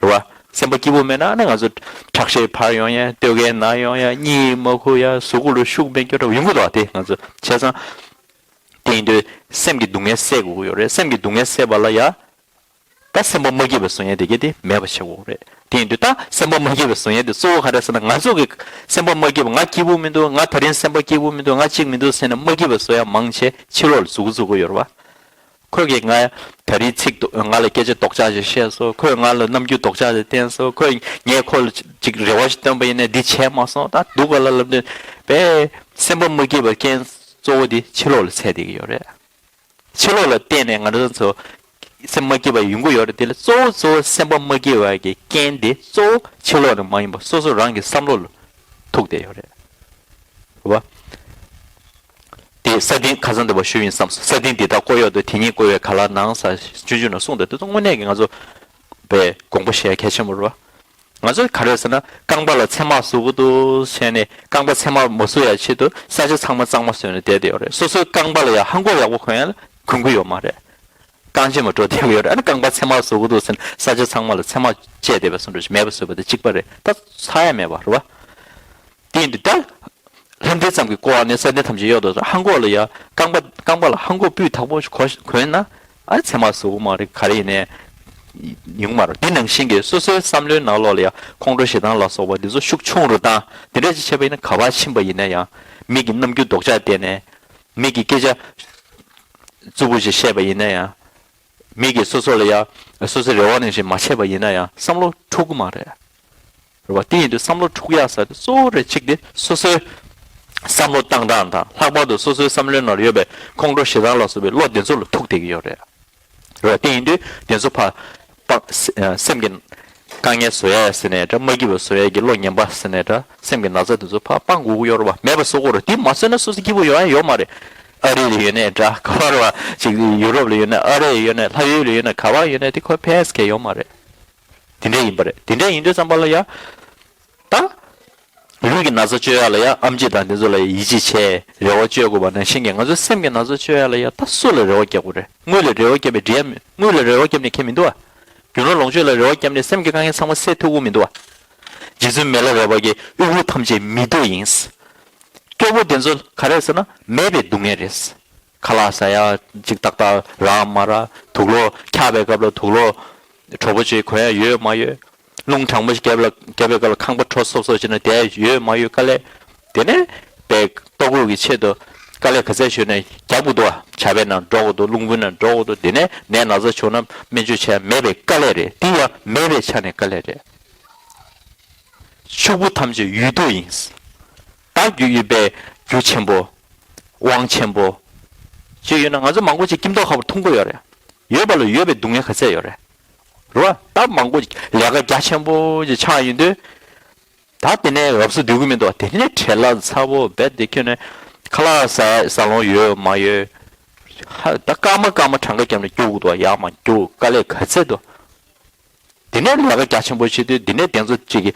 རེད་བ། སེམས་པ་སྐྱིད་པོ་མེད་ན་ཨ་ནི་ང་ཚོ་ཁྲག་ཤེད་འཕར་ཡོང་ཡ། སྟོད་གོས་ན་ཡོང་ཡ། གཉིད་མ་ཁུག་ཡ། གཟུགས་པོ་ལ་ཤུགས་མེད་སྐྱོ་འདྲ་བོ་ཡོང་གི་འདུག་བ། དེ་ང་ཚོ་བྱས་ཙང་། དེ་ཡིན་དུས་སེམས་ཀྱི་སྡུག་བསྔལ་སེལ་དགོས་ཀྱི་ཡོད་རེད། སེམས་ཀྱི་སྡུག་བསྔལ་སེལ་བ་ལ་ཡ། ད་སེམས་པ་མ་སྐྱིད་པ་བཟོ་ཡ་དེ་གས་དེ་མེད་པ་བྱེད་དགོས་རེད། དེ་ཡིན་དུས་ད་སེམས་པ་མ་སྐྱིད་པ་བཟོ་ཡ་དེ་གཙོ་བོ་ག་རེ་ཟེར་ན་ང་ཚོ་གི་སེམས་པ་མ་སྐྱིད་པ། ང་སྐྱིད་པོ་མི་འདུག་ང་ད་རིང་སེམས་པ་སྐྱིད་པོ་མི་འདུག་ང་གཅིག་མི་འདུག་ཟེར་ནས་མ་སྐྱིད་པ་བཟོ་ཡ་མང་ཆེ་ཕྱི་ལོགས་ལ་ཟུག་གི་ཟུག་གི་ཡོད་རེད་བ། ཁོས་ཀྱིས་ང་ད་རིང་ཚིག་ང་ལ་སྐད་ཆ་རྡོག་རྩ་ཅིག་བཤད་སོང་། ཁོས་ང་ལ་རྣམ་འགྱུར་རྡོག་རྩ་ཅིག་བསྟན་སོང་། ཁོས་ངས་ཁོ་ལ་ཅིག་རེ་བ་ཞིག་བཏོན་པ་ཡིན་ན་འདི་བྱས་མ་སོང་། ད་སྡུག་ག་ལ་ལབ་ནས་པས་སེམས་པ་མ་སྐྱིད་པའི་རྐྱེན་གཙོ་བོ་འདི་ཕྱི་ལོགས་ལ་འཚོལ་བསྡད་ཀྱི་ཡོད་རེད། ཕྱི་ལོགས་ལ་བརྟེན་ནས་ང་རང་ཚོ་སེམས་མ་སྐྱིད་པ་ཡོང་གི་ཡོད་རེད། དེ་ལ་གཙོ་བོ་གཙོ་བོ་སེམས་པ་མ་སྐྱིད་པ་གི་རྐྱེན་དེ་གཙོ་བོ་ཕྱི་ལོགས་ནས་མ་ཡིན་པ་སོ་སོ་རང་གི་བསམ་བློ་ལ་ཐུག་བསྡད་ཡོད་རེད། རེད་བ། དེ་ས་སྟེང་ཁ་སང་དེ་བ་ཞུས་ཡིན་བསམ་སོང་། ས་སྟེང་འདི་དག་བཀོད་ཡོད་དོ། དེ་ཉིད་བཀོད་པའི་ག་ལ་ནང་ས་སྤྱོད་འཇུག་ནང་གསུངས་འདུག་དེ་ཚོ་དངོས་གནས་ཀྱི་ང་ཚོ་པའི་དགོངས་པ་བཞེས་གལ་ཆེན་པོ་རེད་བ། ང་ཚོས་ག་རེ་ཟེར་ན་རྐང་པ་ལ་ཚེར་མ་ཟུག་གི་འདུག་བྱས་ནས་རྐང་པ་ཚེར་མ་མ་ཟུག་ཡ་ཆེད་དུ་ས་ཆ་ཚང་མ་གཙང་མ་བཟོས་ནས་བསྡད་དེ་ཡོད་རེད། སོ་སོའི་རྐང་པ་ལ་ཡ་ཧང་གོ་ཡག་པོ་གོན་ཡ་གོན་གི་ཡོད་མ་རེད། རྐང་རྗེས་མ་འགྲོ་བསྡད་ཀྱི་ཡོད་རེད། ཨ་ནི་རྐང་པ་ཚེར་མ་ཟུག་གི་འདུག་ཟེར་ནས་ས་ཆ་ཚང་མ་ལ་ཚེར་མ་བཅད་བསྡད་པའི་བཟོ་འདྲ་ཞིག་མེད་པ་བཟོས་པ་དེ་གཅིག་པ་རེད། ད་ཚ་ཡ་མེད་པ་རེད་བ། དེ་ཡིན་དུས་ད། ལྷ་འདྲེ་ཙམ་གྱིས་བསྐོར་བ་ནས་ས་སྟེང་ཐམས་ཅད་གཡོ་དོ། ཧང་གོ་ལ་ཡ་རྐང་པ་རྐང་པ་ལ་ཧང་གོ་སྤུས་དག་པོ་ཞིག་གོན་ན་ཨ་ཚེར་མ་ཟུག་མ་རེད། ག་རེ་ཡིན་ནའི་ཡོང་མ་རེད། དེ་ནང་བཞིན་གྱི་སོ་སོའི་བསམ་བློའི་ནང་ལོགས་ལ་ཡ་ཁོང་ཁྲོ་ཞེ་སྡང་ལ་སོགས་པ་འདི་ཚོ་ཤུགས་ཆུང་རུ་བཏང་། དེ་འདྲ་ཅིག་བྱས་པ་ཡིན་ན་ག་པར་ཕྱིན་པ་ཡིན་ན་ཡང་མི་གི་རྣམ་འགྱུར་རྡོག་རྩ་བསྟན་ནས་མི་གི་སྐད་ཆ་རྩུབ་པོ་ཞིག་བཤད་པ་ཡིན་ན་ཡང་། མི་གིས་སོ་སོ་ལ་ཡ། སོ་སོའི་རེ་བ་ནང་བཞིན་མ་བྱས་པ་ཡིན་ན་ཡང་བསམ་བློ་འཁྲུག་གི་མ་རེད། རེད་བ། དེ་ཡིན་དུས་བསམ་བློ་འཁྲུག་ཡག་ས་དེ་གཙོ་བོ་རེ་གཅིག་དེ་སོ་སོའི་བསམ་བློ་བཏང་སྟངས་དང་། ལྷག་པར་དུ་སོ་སོའི་བསམ་བློའི་ནང་ལ་ཡོད་པའི་ཁོང་ཁྲོ་ཞེ་སྡང་ལ་སོགས་པའི་བློ་དེ་ཚོ་ལ་ཐུག་བསྡད་ཀྱི་ཡོད་རེད། རེད་བ། དེ་ཡིན་དུས་དེ་ཚོ་ཕར་སྤང་། སེམས་ཀྱི་དཀའ་ངལ་བཟོ་ཡ་ཟེར་ནས་འདྲ། མ་སྐྱིད་པ་བཟོ་ཡ་གི་བློ་ངན་པ་ཟེར་ནས་འདྲ། སེམས་ཀྱི་ན་ཚ་དེ་ཚོ་ཕར་སྤང་དགོས་ཀྱི་ཡོད་རེད་བ། མེད་པ་བཟོ་དགོས་རེད། དེ་མ་བཟོས་ན་སོ་སོ་སྐྱིད་པོ་ཡོང་ཡ་ཡོད་མ་རེད། ཨ་རི་ལ་ཡོད་ནའི་འདྲ། ག་པར་བ་ཅིག་ཡུ་རོབ་ལ་ཡོད་ན། ཨ་རི་ཡོད་ན། ལྷ་ཡུལ་ལ་ཡོད་ན། ག་པར་ཡོད་ན་དེ་ཁོ་ཕེ་སི་ཁེ་ཡོད་མ་རེད། དེ་འདྲ་ཡིན་པ་རེད། དེ་འདྲ་ཡིན་དུས་ཙམ་པ་ལ་ཡ། ད། ལུས་ཀྱི་ན་ཚ་བཅོས་ཡ་ལ་ཡ་ཨེམ་ཆི་དང་དེ་ཚོ་ལ་ཡ་ཡིད་ཆེས་བྱས་རེ་བ་བཅོལ་དགོས་པ་ནང་བཞིན་གྱི་ང་ཚོའི་སེམས་ཀྱི་ན་ཚ་བཅོས་ཡ་ལ་ཡ་ད་སུ་ལ་རེ་བ་རྒྱག་དགོས་རེད། དངུལ་ལ་རེ་བ་བརྒྱབ་ནས་འགྲིག་ཡ་མེད། དངུལ་ལ་རེ་བ་བརྒྱབ་ནས་ཁེ་མི་འདུག་བ། རྒྱུ་ནོར་ལོངས་སྤྱོད་ལ་རེ་བ་བརྒྱབ་ནས་སེམས་ཀྱི་དཀའ་ངལ་ཚང་མ་སེལ་ཐུབ་ཀྱི་མི་འདུག་བ། རྗེ་བཙུན་མི་ལ་རས་པ་གིས་དབུལ་པོ་ཐམས་ཅད་མི་སྡུག་ཡིན། སྐྱོ་པོ་དེ་ཚོ་ག་རེ་ཟེར་ན་མེད་པའི་སྡུག་བསྔལ་རེད། ཁ་ལག་ཟ་ཡ་ཅིག་ཏག་ཏག་རག་མ་རག་དུག་ལོག་འཁྱག་པའི་སྐབས་ལ་དུག་ལོག་དྲོ་པོ་ཅིག་གོན་ཡ་ཡོད་མ་ཡོད། རླུང་གྲང་མོ་ཞིག་རྒྱབ་ལ་རྒྱབ་པའི་སྐབས་ལ་ཁང་པ་དྲོ་སོབ་སོབ་ཅིག་ན་བསྡད་ཡ་ཡོད་མ་ཡོད། དཀའ་ལས། དེ་ནས་པའི་ལྟོ་གོས་ཀྱི་ཆེད་དུ་དཀའ་ལས་ག་ཚད་ཞུས་ནས་རྒྱག་དགོས་འདུག་བ། ཇ་དཔེ་ནང་འགྲོ་དགོས་འདུག་རླུང་བུའི་ནང་འགྲོ་དགོས་འདུག་དེ་ནས་ནད་ན་ཚ་བྱུང་ན་སྨན་བཅོས་བྱས་མེད་པའི་དཀའ་ལས་རེད། དེ་ཡང་མེད་པའི་ཆ་ནས་དཀའ་ལས་རེད། ཕྱུག་པོ་ཐམས་ཅད་ཡོད་དོ་ཡིན། ད་རྒྱུ་ཡོད་པའི་རྒྱུ་ཆེན་པོ། དབང་ཆེན་པོ། ཅིག་ཡོད་ན་ང་ཚོ་མང་པོ་ཅིག་སྐྱིད་མདོག་ཁ་པོ་མཐོང་གི་ཡོད་རེད། ཡོད་པ་ལ་ཡོད་པའི་སྡུག་བསྔལ་ག་ཚད་ཡོད་རེད། རེད་བ། ད་མང་པོ་ཅིག་ལས་ཀ་རྒྱ་ཆེན་པོ་ཅིག་ཆགས་ཡོང་དུས། ད་དེ་ནས་རབ་གསོ་སྡོད་ཀྱི་མི་འདུག་དེ་ནས་བྲེལ་བ་ཚ་པོ་རྦད་དེ་ཁྱོན་ནས་ཁ་ལག་ཟ་ཟ་ལོང་ཡོད་མ་ཡོད། ཧ་ད་སྐར་མ་སྐར་མ་གྲངས་ཀ་བརྒྱབ་ནས་རྒྱུག་འདུག་ཡར་མར་རྒྱུག་དཀའ་ལས་ག་ཚད་འདུག་དེ་ནས་ལས་ཀ་རྒྱ་ཆེན་པོ་བྱེད་དུས་དེ་ནས་དེ་ཚོ་གཅིག་གིས་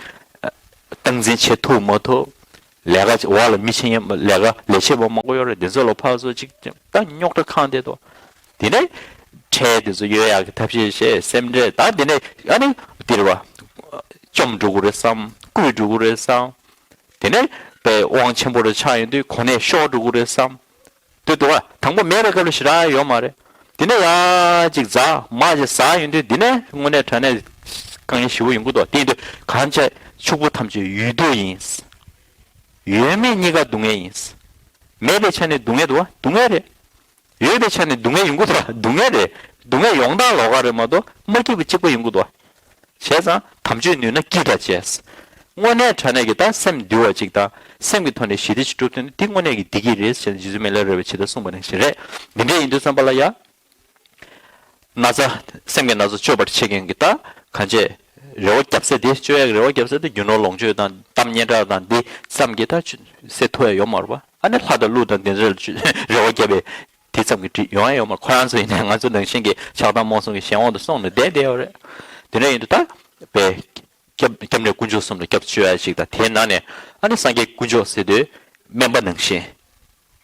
སྟངས་འཛིན་བྱེད་ཐུབ་མ་ཐུབ། ལས་ཀ་འོག་ལ་མི་ཆེན་ལས་ཀ་ལས་བྱེད་པ་མང་པོ་ཡོད་རེད། དེ་ཚོ་ལ་ཕར་ཚུར་གཅིག་ད་རྙོག་དྲ་ཁེངས་བསྡད་འདུག་དེ་ནས་ཁྲལ་དེ་ཚོ་གཡོལ་ཡག་གི་ཐབས་ཤེས་བྱས། སེམས་ཁྲལ་ད་དེ་ནས་ཨ་ནི་འདིར་བ་བཅོམ་འགྲོ་གི་རེད་བསམ། བརྐུས་འགྲོ་གི་རེད་བསམ། དེ་ནས་དཔེ་དབང་ཆེན་པོ་རེ་ཆགས་ཡོང་དུས་གོ་གནས་ཤོར་འགྲོ་གི་རེད་བསམ། དེ་འདུག་བ། དང་པོ་མེད་པའི་སྐབས་ལ་ཞེ་དྲག་ཡོད་མ་རེད། དེ་ནས་ཡར་ཅིག་འཛག་མར་ཅིག་འཛག་ཡོང་དུས་དེ་ནས་དངོས་གནས་དྲང་གནས་དཀའ་ངལ་ཞེ་པོ་ཡོང་གི་འདུག་དེ་ཡིན་དུས་གང་བྱས་ཕྱུག་པོ་ཐམས་ཅད་ཡོད་དུ་ཡིན། ཡོད་མེད་གཉིས་ཀ་སྡུག་བསྔལ་ཡིན། མེད་པའི་ཆ་ནས་སྡུག་བསྔལ་འདུག་བ། སྡུག་བསྔལ་རེད། ཡོད་པའི་ཆ་ནས་སྡུག་བསྔལ་ཡོང་གི་འདུག་སྡུག་བསྔལ་རེད། སྡུག་བསྔལ་ཡོང་སྟངས་ལོགས་ཀ་རེད་མ་གཏོགས་མ་སྐྱིད་པ་གཅིག་པ་ཡོང་གི་འདུག་བྱས་ཙང་དམ་ཆོས་ནུས་ན་སྐྱིད་དང་བཅས། དངོས་གནས་དྲང་གནས་ཀྱི་ད་སེམས་འདུལ་བ་ཅིག་དང་སེམས་ཀྱི་ཐོག་ནས་ཞི་བདེ་ཅིག་སྒྲུབ་ཐུབ་ན་དེ་དངོས་གནས་ཀྱི་བདེ་སྐྱིད་རེད་ཟེར་ནས་རྗེ་བཙུན་མི་ལ་རས་པས་ཇི་ལྟར་གསུངས་པ་ནང་བཞིན་རེད། འདི་འདྲ་ཡིན་དུས་ཙམ་པ་ལ་ཡ། ན་ཚ་སེམས་ཀྱི་ན་ཚ་གཅོད་པར་བྱེད་མཁན་གྱི་ད་གང་བྱས་རེ་བ་བརྒྱབ་ས་དེ་གཅོད་ཡག་གི་རེ་བ་བརྒྱབ་ས་དེ་རྒྱུ་ནོར་ལོངས་སྤྱོད་དང་གཏམ་སྙན་གྲགས་དང་འདི་ཙམ་གྱིས་ད་སེལ་ཐུབ་ཡ་ཡོད་མ་རེད་པ། ཨ་ནི་ལྷ་དང་ཀླུ་དང་དེ་ཚོར་རེ་བ་བརྒྱབ་པའི་དེ་ཙམ་གྱིས་འགྲིག་ཡོང་ཡ་ཡོད་མ་རེད། ཁོ་རང་ཚོ་ཡིན་ན་ང་ཚོ་ནང་བཞིན་གྱི་ཆགས་སྡང་རྨོངས་གསུམ་གྱི་གཞན་དབང་དུ་སོང་ནས་བསྡད་བསྡད་ཡོད་རེད། དེ་འདྲ་ཡིན་དུས་ད་པའི་སྐྱབས་སྐྱབས་གནས་དཀོན་མཆོག་གསུམ་ལ་སྐྱབས་བཅོལ་ཡ་ཞིག་དང་དེའི་ནང་ནས་ཨ་ནི་སངས་རྒྱས་དཀོན་མཆོག་ཟེར་དུས་སྨན་པ་ནང་བཞིན།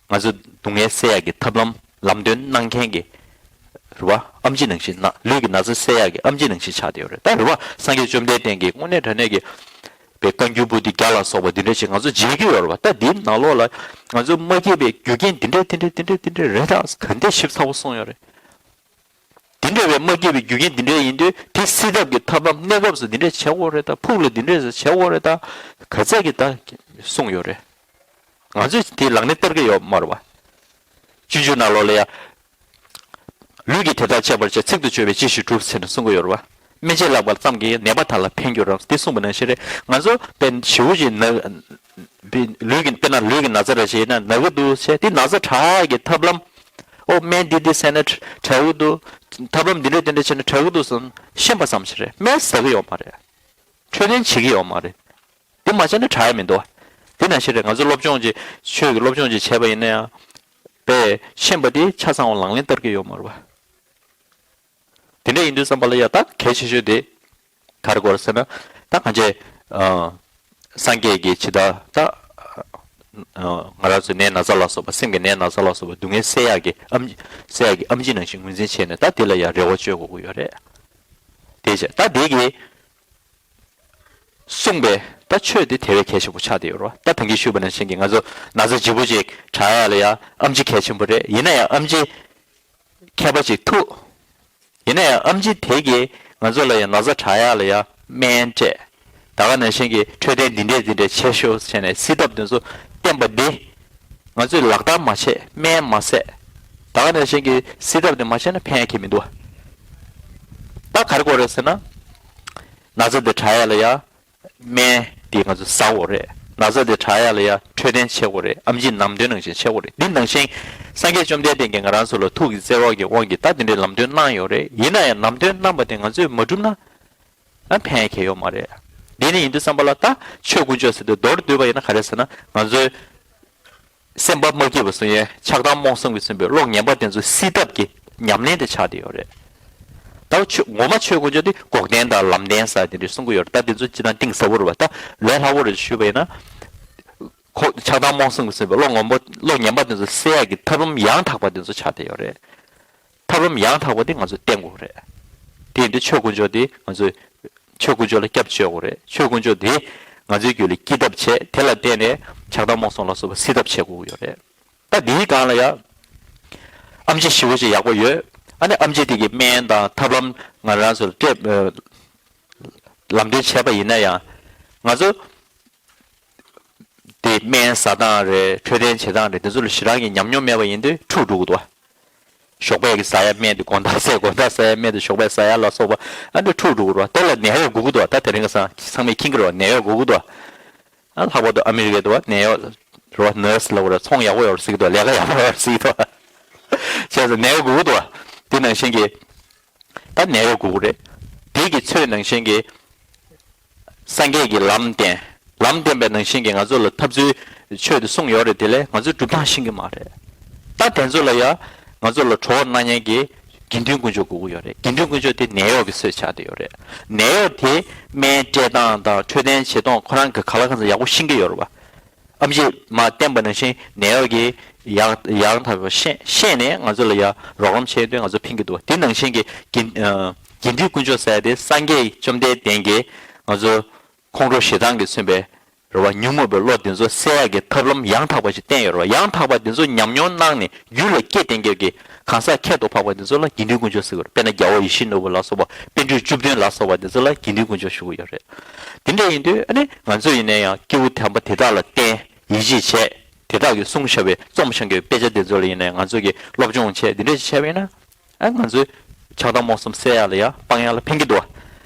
ང་ཚོ་སྡུག་བསྔལ་སེལ་ཡག་གི་ཐབས་ལམ་ལམ་སྟོན་གནང་མཁན་གྱི་རེད་བ། ཨེམ་ཆི་ནང་བཞིན་ན་ལུས་ཀྱི་ན་ཚ་སེལ་ཡག་གི་ཨེམ་ཆི་ནང་བཞིན་ཆགས་བསྡད་ཡོད་རེད། ད་རེད་བ། སངས་རྒྱས་བཅོམ་ལྡན་འདས་ཀྱིས་དངོས་གནས་དྲང་གནས་ཀྱི་པའི་བཀའ་འགྱུར་པོ་ཏི་བརྒྱ་ལ་སོགས་པ་འདི་འདྲ་ཞིག་ང་ཚོ་མཇལ་གྱི་ཡོད་རེད་བ། ད་འདིའི་ནང་ལོགས་ལ་ང་ཚོ་མ་སྐྱིད་པའི་རྒྱུ་རྐྱེན་འདི་འདྲ་འདི་འདྲ་འདི་འདྲ་འདི་འདྲ་རེད་ད་ག་འདྲ་ཞིབ་ཚགས་པོ་གསུངས་ཡོད་རེད། དེ་འདྲ་བའི་མ་སྐྱིད་པའི་རྒྱུ་རྐྱེན་འདི་འདྲ་ཡིན་དུས་དེ་སེལ་ཐབས་ཀྱི་ཐབས་ལམ་གནས་སྐབས་སུ་འདི་འདྲ་བྱེད་དགོས་རེད་ད། ཕུགས་ལ་འདི་འདྲ་བྱེད་དགོས་རེད་ད། ག་ཚད་ཀྱི་ད་གསུངས་ཡོད་རེད། ང་ཚོས་དེ་ལག་ལེན་བསྟར་གྱི་ཡོད་མ་རེད་བ། སྤྱོད་འཇུག་ནང་ལོགས་ལ་ཡ། ལུས་ཀྱིས་དེ་དག་གཅེས་པར་བྱ། ཚིག་ཏུ་བརྗོད་པས་ཅི་ཞིག་འགྲུབ་ཟེར་ནས་གསུང་གི་ཡོད་རེད་བ། སྨན་དཔྱད་བཀླགས་པ་ཙམ་གྱིས་ནད་པ་དག་ལ་ཕན་གྱུར་རམ་དེ་གསུངས་པ་ནང་བཞིན་རེད། ང་ཚོ་དཔེ་ཞེ་པོ་ཅིག་ན། ལུས་ཀྱི་དཔེར་ན་ལུས་ཀྱི་ན་ཚ་འདྲ་ཞིག་ཡིན་ན་ན་གི་འདུག་ཟེར་དེ་ན་ཚ་དྲག་ཡག་གི་ཐབས་ལམ། ཨོ་སྨན་འདི་འདི་ཟས་ན་དྲག་གི་འདུག་ཐབས་ལམ་འདི་འདྲ་འདི་འདྲ་བྱས་ན་དྲག་གི་འདུག་བསམ་ཤེས་པ་ཙམ་ཞིག་རེད། སྨན་ཟ་གི་ཡོད་མ་རེད། འཕྲོད་བསྟེན་བྱེད་ཀྱི་ཡོད་མ་རེད། དེ་མ་བྱས་ན་དྲག་ཡ་མི་འདུག་དེ་ནང་བཞིན་རེད། ང་ཚོ་སློབ་སྦྱོང་ཅིག་ཆོས་ཀྱི་སློབ་སྦྱོང་ཅིག་བྱས་པ་ཡིན་ན་ཡང་། དཔེ་ཤེས་པ་དེ་ཆ་ཚང་བ་ལག་ལེན་བསྟར་གྱི་ཡོད་མ་རེད་བ། དེ་འདྲ་ཡིན་དུས་ཙམ་པ་ལ་ཡ་ད་གལ་ཆེ་ཤོས་དེ་ག་རེ་དགོས་རེད་ཟེར་ན། ད་གང་ཅི། སངས་རྒྱས་ཀྱིས་ཇི་ལྟར་ད་ང་རང་ཚོའི་ནད་ན་ཚ་ལ་སོགས་པ་སེམས་ཀྱི་ནད་ན་ཚ་ལ་སོགས་པ་སྡུག་བསྔལ་སེལ་ཡག་གི་ཨེམ་སེལ་ཡག་གི་ཨེམ་ཆི་ནང་བཞིན་ངོས་འཛིན་བྱས་ནས་ད་དེ་ལ་ཡ་རེ་བ་བཅོལ་དགོས་ཀྱི་ཡོད་རེད། དེ་བྱས་ད་དེ་གི་གསུངས་པའི་ད་ཆོས་དེ་དེ་བས་གལ་ཆེན་པོ་ཆགས་བསྡད་ཡོད་རེད་བ། ད་ད་གིན་ཞུས་པ་ནང་བཞིན་གྱི་ང་ཚོ་ན་ཚ་ལྗིད་པོ་ཅིག་དྲག་ཡག་ལ་ཡ་ཨེམ་ཆི་གལ་ཆེན་པོ་རེད། ཡིན་ན་ཡང་ཨེམ་ཆི་མཁས་པ་ཅིག་ཐུག་ཡིན་ན་ཡང་ཨེམ་ཆི་དེ་གིས་ང་ཚོ་ལ་ཡ་ན་ཚ་དྲག་ཡག་ལ་ཡ་སྨན་སྤྲད། ད་ག་ནང་བཞིན་གྱི་འཕྲོད་བསྟེན་འདི་འདྲས་འདི་འདྲས་བྱེད་ཤོག་བྱས་ནས་སེལ་ཐབས་དེ་ཚོ་བསྟན་པ་འདི། ང་ཚོས་ལག་བསྟར་མ་བྱས་སྨན་མ་བཟས། ད་ག་ནང་བཞིན་གྱི་སེལ་ཐབས་དེ་མ་བྱས་ན་ཕན་ཡ་གི་མི་འདུག་ད་ག་རེ་དགོས་རེད་ཟེར་ན། ན་ཚ་དེ་དྲག་ཡག་ལ་ཡ། སྨན་དེ་ང་ཚོ་ཟ་དགོས་རེད། ན་ཚ་དེ་དྲག་ཡག་ལ་ཡ་འཕྲོད་བསྟེན་བྱེད་དགོས་རེད། ཨེམ་ཆིས་ནམ་དོན་ནང་བཞིན་བྱེད་དགོས་རེད། འདི་ནང་བཞིན་སངས་རྒྱས་བཅོམ་ལྡན་འདས་ཀྱིས་ང་རང་ཚོ་ལ་ཐུགས་ཀྱི་བརྩེ་བ་གི་དབང་གིས་ད་དེ་འདྲའི་ལམ་སྟོན་གནང་ཡོད་རེད། ཡིན་ན་ཡང་ནམ་སྟོན་གནང་པ་དེ་ང་ཚོས་མ་བསྒྲུབས་ན། ཨ་ཕན་ཡ་གང་ཡང་ཡོད་མ་རེད། འདི་ནི་ཡིན་དུས་ཙམ་པ་ལ་ད་ཆོས་དཀོན་མཆོག་ཟེར་དུས་མདོར་བསྡུས་པ་ཡིན་ན་ག་རེ་ཟེར་ན་ང་ཚོའི་སེམས་པ་མ་སྐྱིད་པ་བཟོ་ཡས་ཆགས་སྡང་རྨོངས་གསུམ་གྱིས་མཚོན་པའི་བློ་ངན་པ་དེ་ཚོ་སེལ་ཐབས་ཀྱི་ཉམས་ལེན་དེ་ཆགས་བསྡད་ཡོད་རེད། ད་ཆོས་ངོ་མ་ཆོས་དཀོན་མཆོག་དེ་འགོག་བདེན་དང་ལམ་བདེན་ཟེར་དེ་འདྲ་གསུང་གི་ཡོད་རེད། ད་དེ་ཚོ་སྤྱིར་བཏང་གཏིང་ཟབ་པོ་རེད་བ། ད་ལས་སླ་པོ་རེད་ཞུས་པ་ཡིན་ན། ཁོ་ཆགས་སྡང་རྨོངས་གསུམ་གྱིས་མཚོན་པའི་བློ་ངན་པ་བློ་ངན་པ་དེ་ཚོ་སེལ་ཡག་གི་ཐབས་ལམ་ཡང་དག་པ་དེ་ཚོ་ཆགས་བསྡད་ཡོད་རེད། ཐབས་ལམ་ཡང་དག་པ་དེ་ང་ཚོས་བསྟེན་དགོས་རེད། དེ་ཡིན་དུས་ཆོས་དཀོན་མཆོག་དེ་ང་ཚོས་ཆོས་དཀོན་མཆོག་ལ་སྐྱབས་བཅོལ་དགོས་རེད། ཆོས་དཀོན་མཆོག་དེ་ང་ཚོའི་རྒྱུད་ལ་སྐྱེད་ཐབས་བྱས། དེ་ལ་བརྟེན་ནས་ཆགས་སྡང་རྨོངས་གསུམ་ལ་སོགས་པ་སེལ་ཐབས་བྱེད་དགོས་ཀྱི་ཡོད་རེད། ད་དེའི་སྒང་ལ་ཡང་ཨེམ་ཆི་ཞེ་པོ་ཅིག་ཡག་པོ་ཡོད། ཨ་ནི་ཨེམ་ཆི་དེ་གི་སྨན་དང་ཐབས་ལམ་ང་རང་ཚོར་སྤྲད། ལམ་སྟོན་བྱས་པ་ཡིན་ན་ཡང་ང་ཚོ། དེ་སྨན་ཟ་སྟངས་རེད། འཕྲོད་བསྟེན་བྱེད་སྟངས་རེད། དེ་ཚོ་ལ་ཞེ་དྲག་གི་ཉམས་མྱོང་མེད་པ་ཡིན་དུས་འཁྲུག་འགྲོ་གི་འདུག་བ། ཞོགས་པ་གི་ཟ་ཡ་སྨན་དེ་དགོང་དག་ཟས་དགོང་དག་ཟ་ཡ་སྨན་དེ་ཞོགས་པ་ཟ་ཡ་ལ་སོགས་པ་ཨ་འདྲ་འཁྲུག་འགྲོ་གི་འདུག་བ། དེ་ལ་ནད་གཡོག་དགོས་ཀྱི་འདུག་བ། ད་དེ་རིང་གི་སང་ཚང་མས་མཁྱེན་གྱི་རེད་བ། ནད་གཡོག་དགོས་ཀྱི་འདུག་བ། ཨ་ལྷག་པར་དུ་ཨ་མི་རི་ཀའི་འདུག་བ། ནད་གཡོག་རེད་བ། ནར་སི་ལབ་དགོས་རེད། ཚོང་ཡག་པོ་ཡོད་རེད་ཟེར་གྱི་འདུག་བ། ལས་ཀ་ཡག་པོ་ཡོད་རེད་ཟེར་གྱི་འདུག་བ། བྱས་ཙང་ནད་གཡོག་དགོས་ཀྱི་འདུག་བ། དེ་ནང་བཞིན་གྱི། ད་ནད་གཡོག་དགོས་ཀྱི་རེད། དེ་གི་ཚོད་ནང་བཞིན་གྱི། སངས་རྒྱས་ཀྱི་ལམ་བསྟན། ལམ་བསྟན་པའི་ནང་བཞིན་གྱི་ང་ཚོ་ལ་ཐབས་ཚུལ་ཆོས་དེ་གསུངས་ཡོད་རེད། དེ་ལས་ང་ཚོས་སྒྲུབ་སྟངས་ཤེས་ཀྱི་མ་རེད། ད་དེ་ཚོ་ལ་ཡ་ ང་ཚོ་ལ་གྲོགས་གནང་མཁན་གྱི་དགེ་འདུན་དཀོན་མཆོག་དགོས་ཀྱི་ཡོད་རེད། དགེ་འདུན་དཀོན་མཆོག་དེ་ནད་གཡོག་གི་སྲོལ་ཆགས་བསྡད་ཡོད་རེད། ནད་གཡོག་དེ་སྨན་སྤྲད་སྟངས་དང་འཕྲོད་བསྟེན་བྱེད་སྟངས་ཁོ་རང་གི་ག་ལ་ག་ཚོད་ཡག་པོ་ཤེས་ཀྱི་ཡོད་རེད་པ། ཨེམ་ཆི་མར་བསྟན་པ་ནང་བཞིན་ནད་གཡོག་གིས་ཡང་ཡང་དག་པར་ཤེས་ཤེས་ནས་ང་ཚོ་ལ་ཡང་རོགས་རམ་བྱེད་དུས་ང་ཚོ་ཕན་གྱི་འདུག་དེ་ནང་བཞིན་གྱི་དགེ་ཨ་དགེ་འདུན་དཀོན་མཆོག་ཟེར་ཡ་དེ་སངས་རྒྱས་བཅོམ་ལྡན་འདས་ཀྱིས་ང་ཚོ་ཁོང་ཁྲོ་ཞེ་སྡང་གིས་མཚོན་པའི་རེད་བ། ཉོན་མོངས་པའི་བློ་དེ་ཚོ་སེལ་ཡག་གི་ཐབས་ལམ་ཡང་དག་པ་ཞིག་བསྟན་ཡོད་རེད་བ། ཡང་དག་པ་དེ་ཚོ་ཉམས་མྱོང་གནང་ནས་རྒྱུད་ལ་སྐྱེས་བསྡད་མཁན་གྱི་གང་ཟག་ཁྱད་དུ་འཕགས་པ་དེ་ཚོ་ལ་དགེ་འདུན་དཀོན་མཆོག་ཟེར་གྱི་ཡོད་རེད། དཔེར་ན་རྒྱལ་བ་ཡིད་བཞིན་ནོར་བུ་ལ་སོགས་པ། པཎ་གྲུབ་བཅུ་བདུན་ལ་སོགས་པ་དེ་ཚོ་ལ་དགེ་འདུན་དཀོན་མཆོག་ཞུ་གི་ཡོད་རེད། དེ་འདྲ་ཡིན་དུས་ཨ་ནི་ང་ཚོ་ཡིན་ན་ཡང་སྐྱེས་བུ་དམ་པ་དེ་དག་ལ་བརྟེན་ཡིད་ཆེས་བྱས། དེ་དག་གིས་གསུངས་བཞག་པའི་རྩོམ་བཞག་པའི་དཔེ་ཆ་དེ་ཚོ་ལ་ཡིན་ན་ཡང་ང་ཚོ་གིས་སློབ་སྦྱོང་བྱས། དེ་འདྲ་ཞིག་བྱས་པ་ཡིན་ན། ཨ་ང་ཚོའི་ཆགས་སྡང་རྨོངས་གསུམ་སེལ་ཡག་ལ་ཡང་སྤང་ཡག་ལ་ཕན་གྱི་འདུག་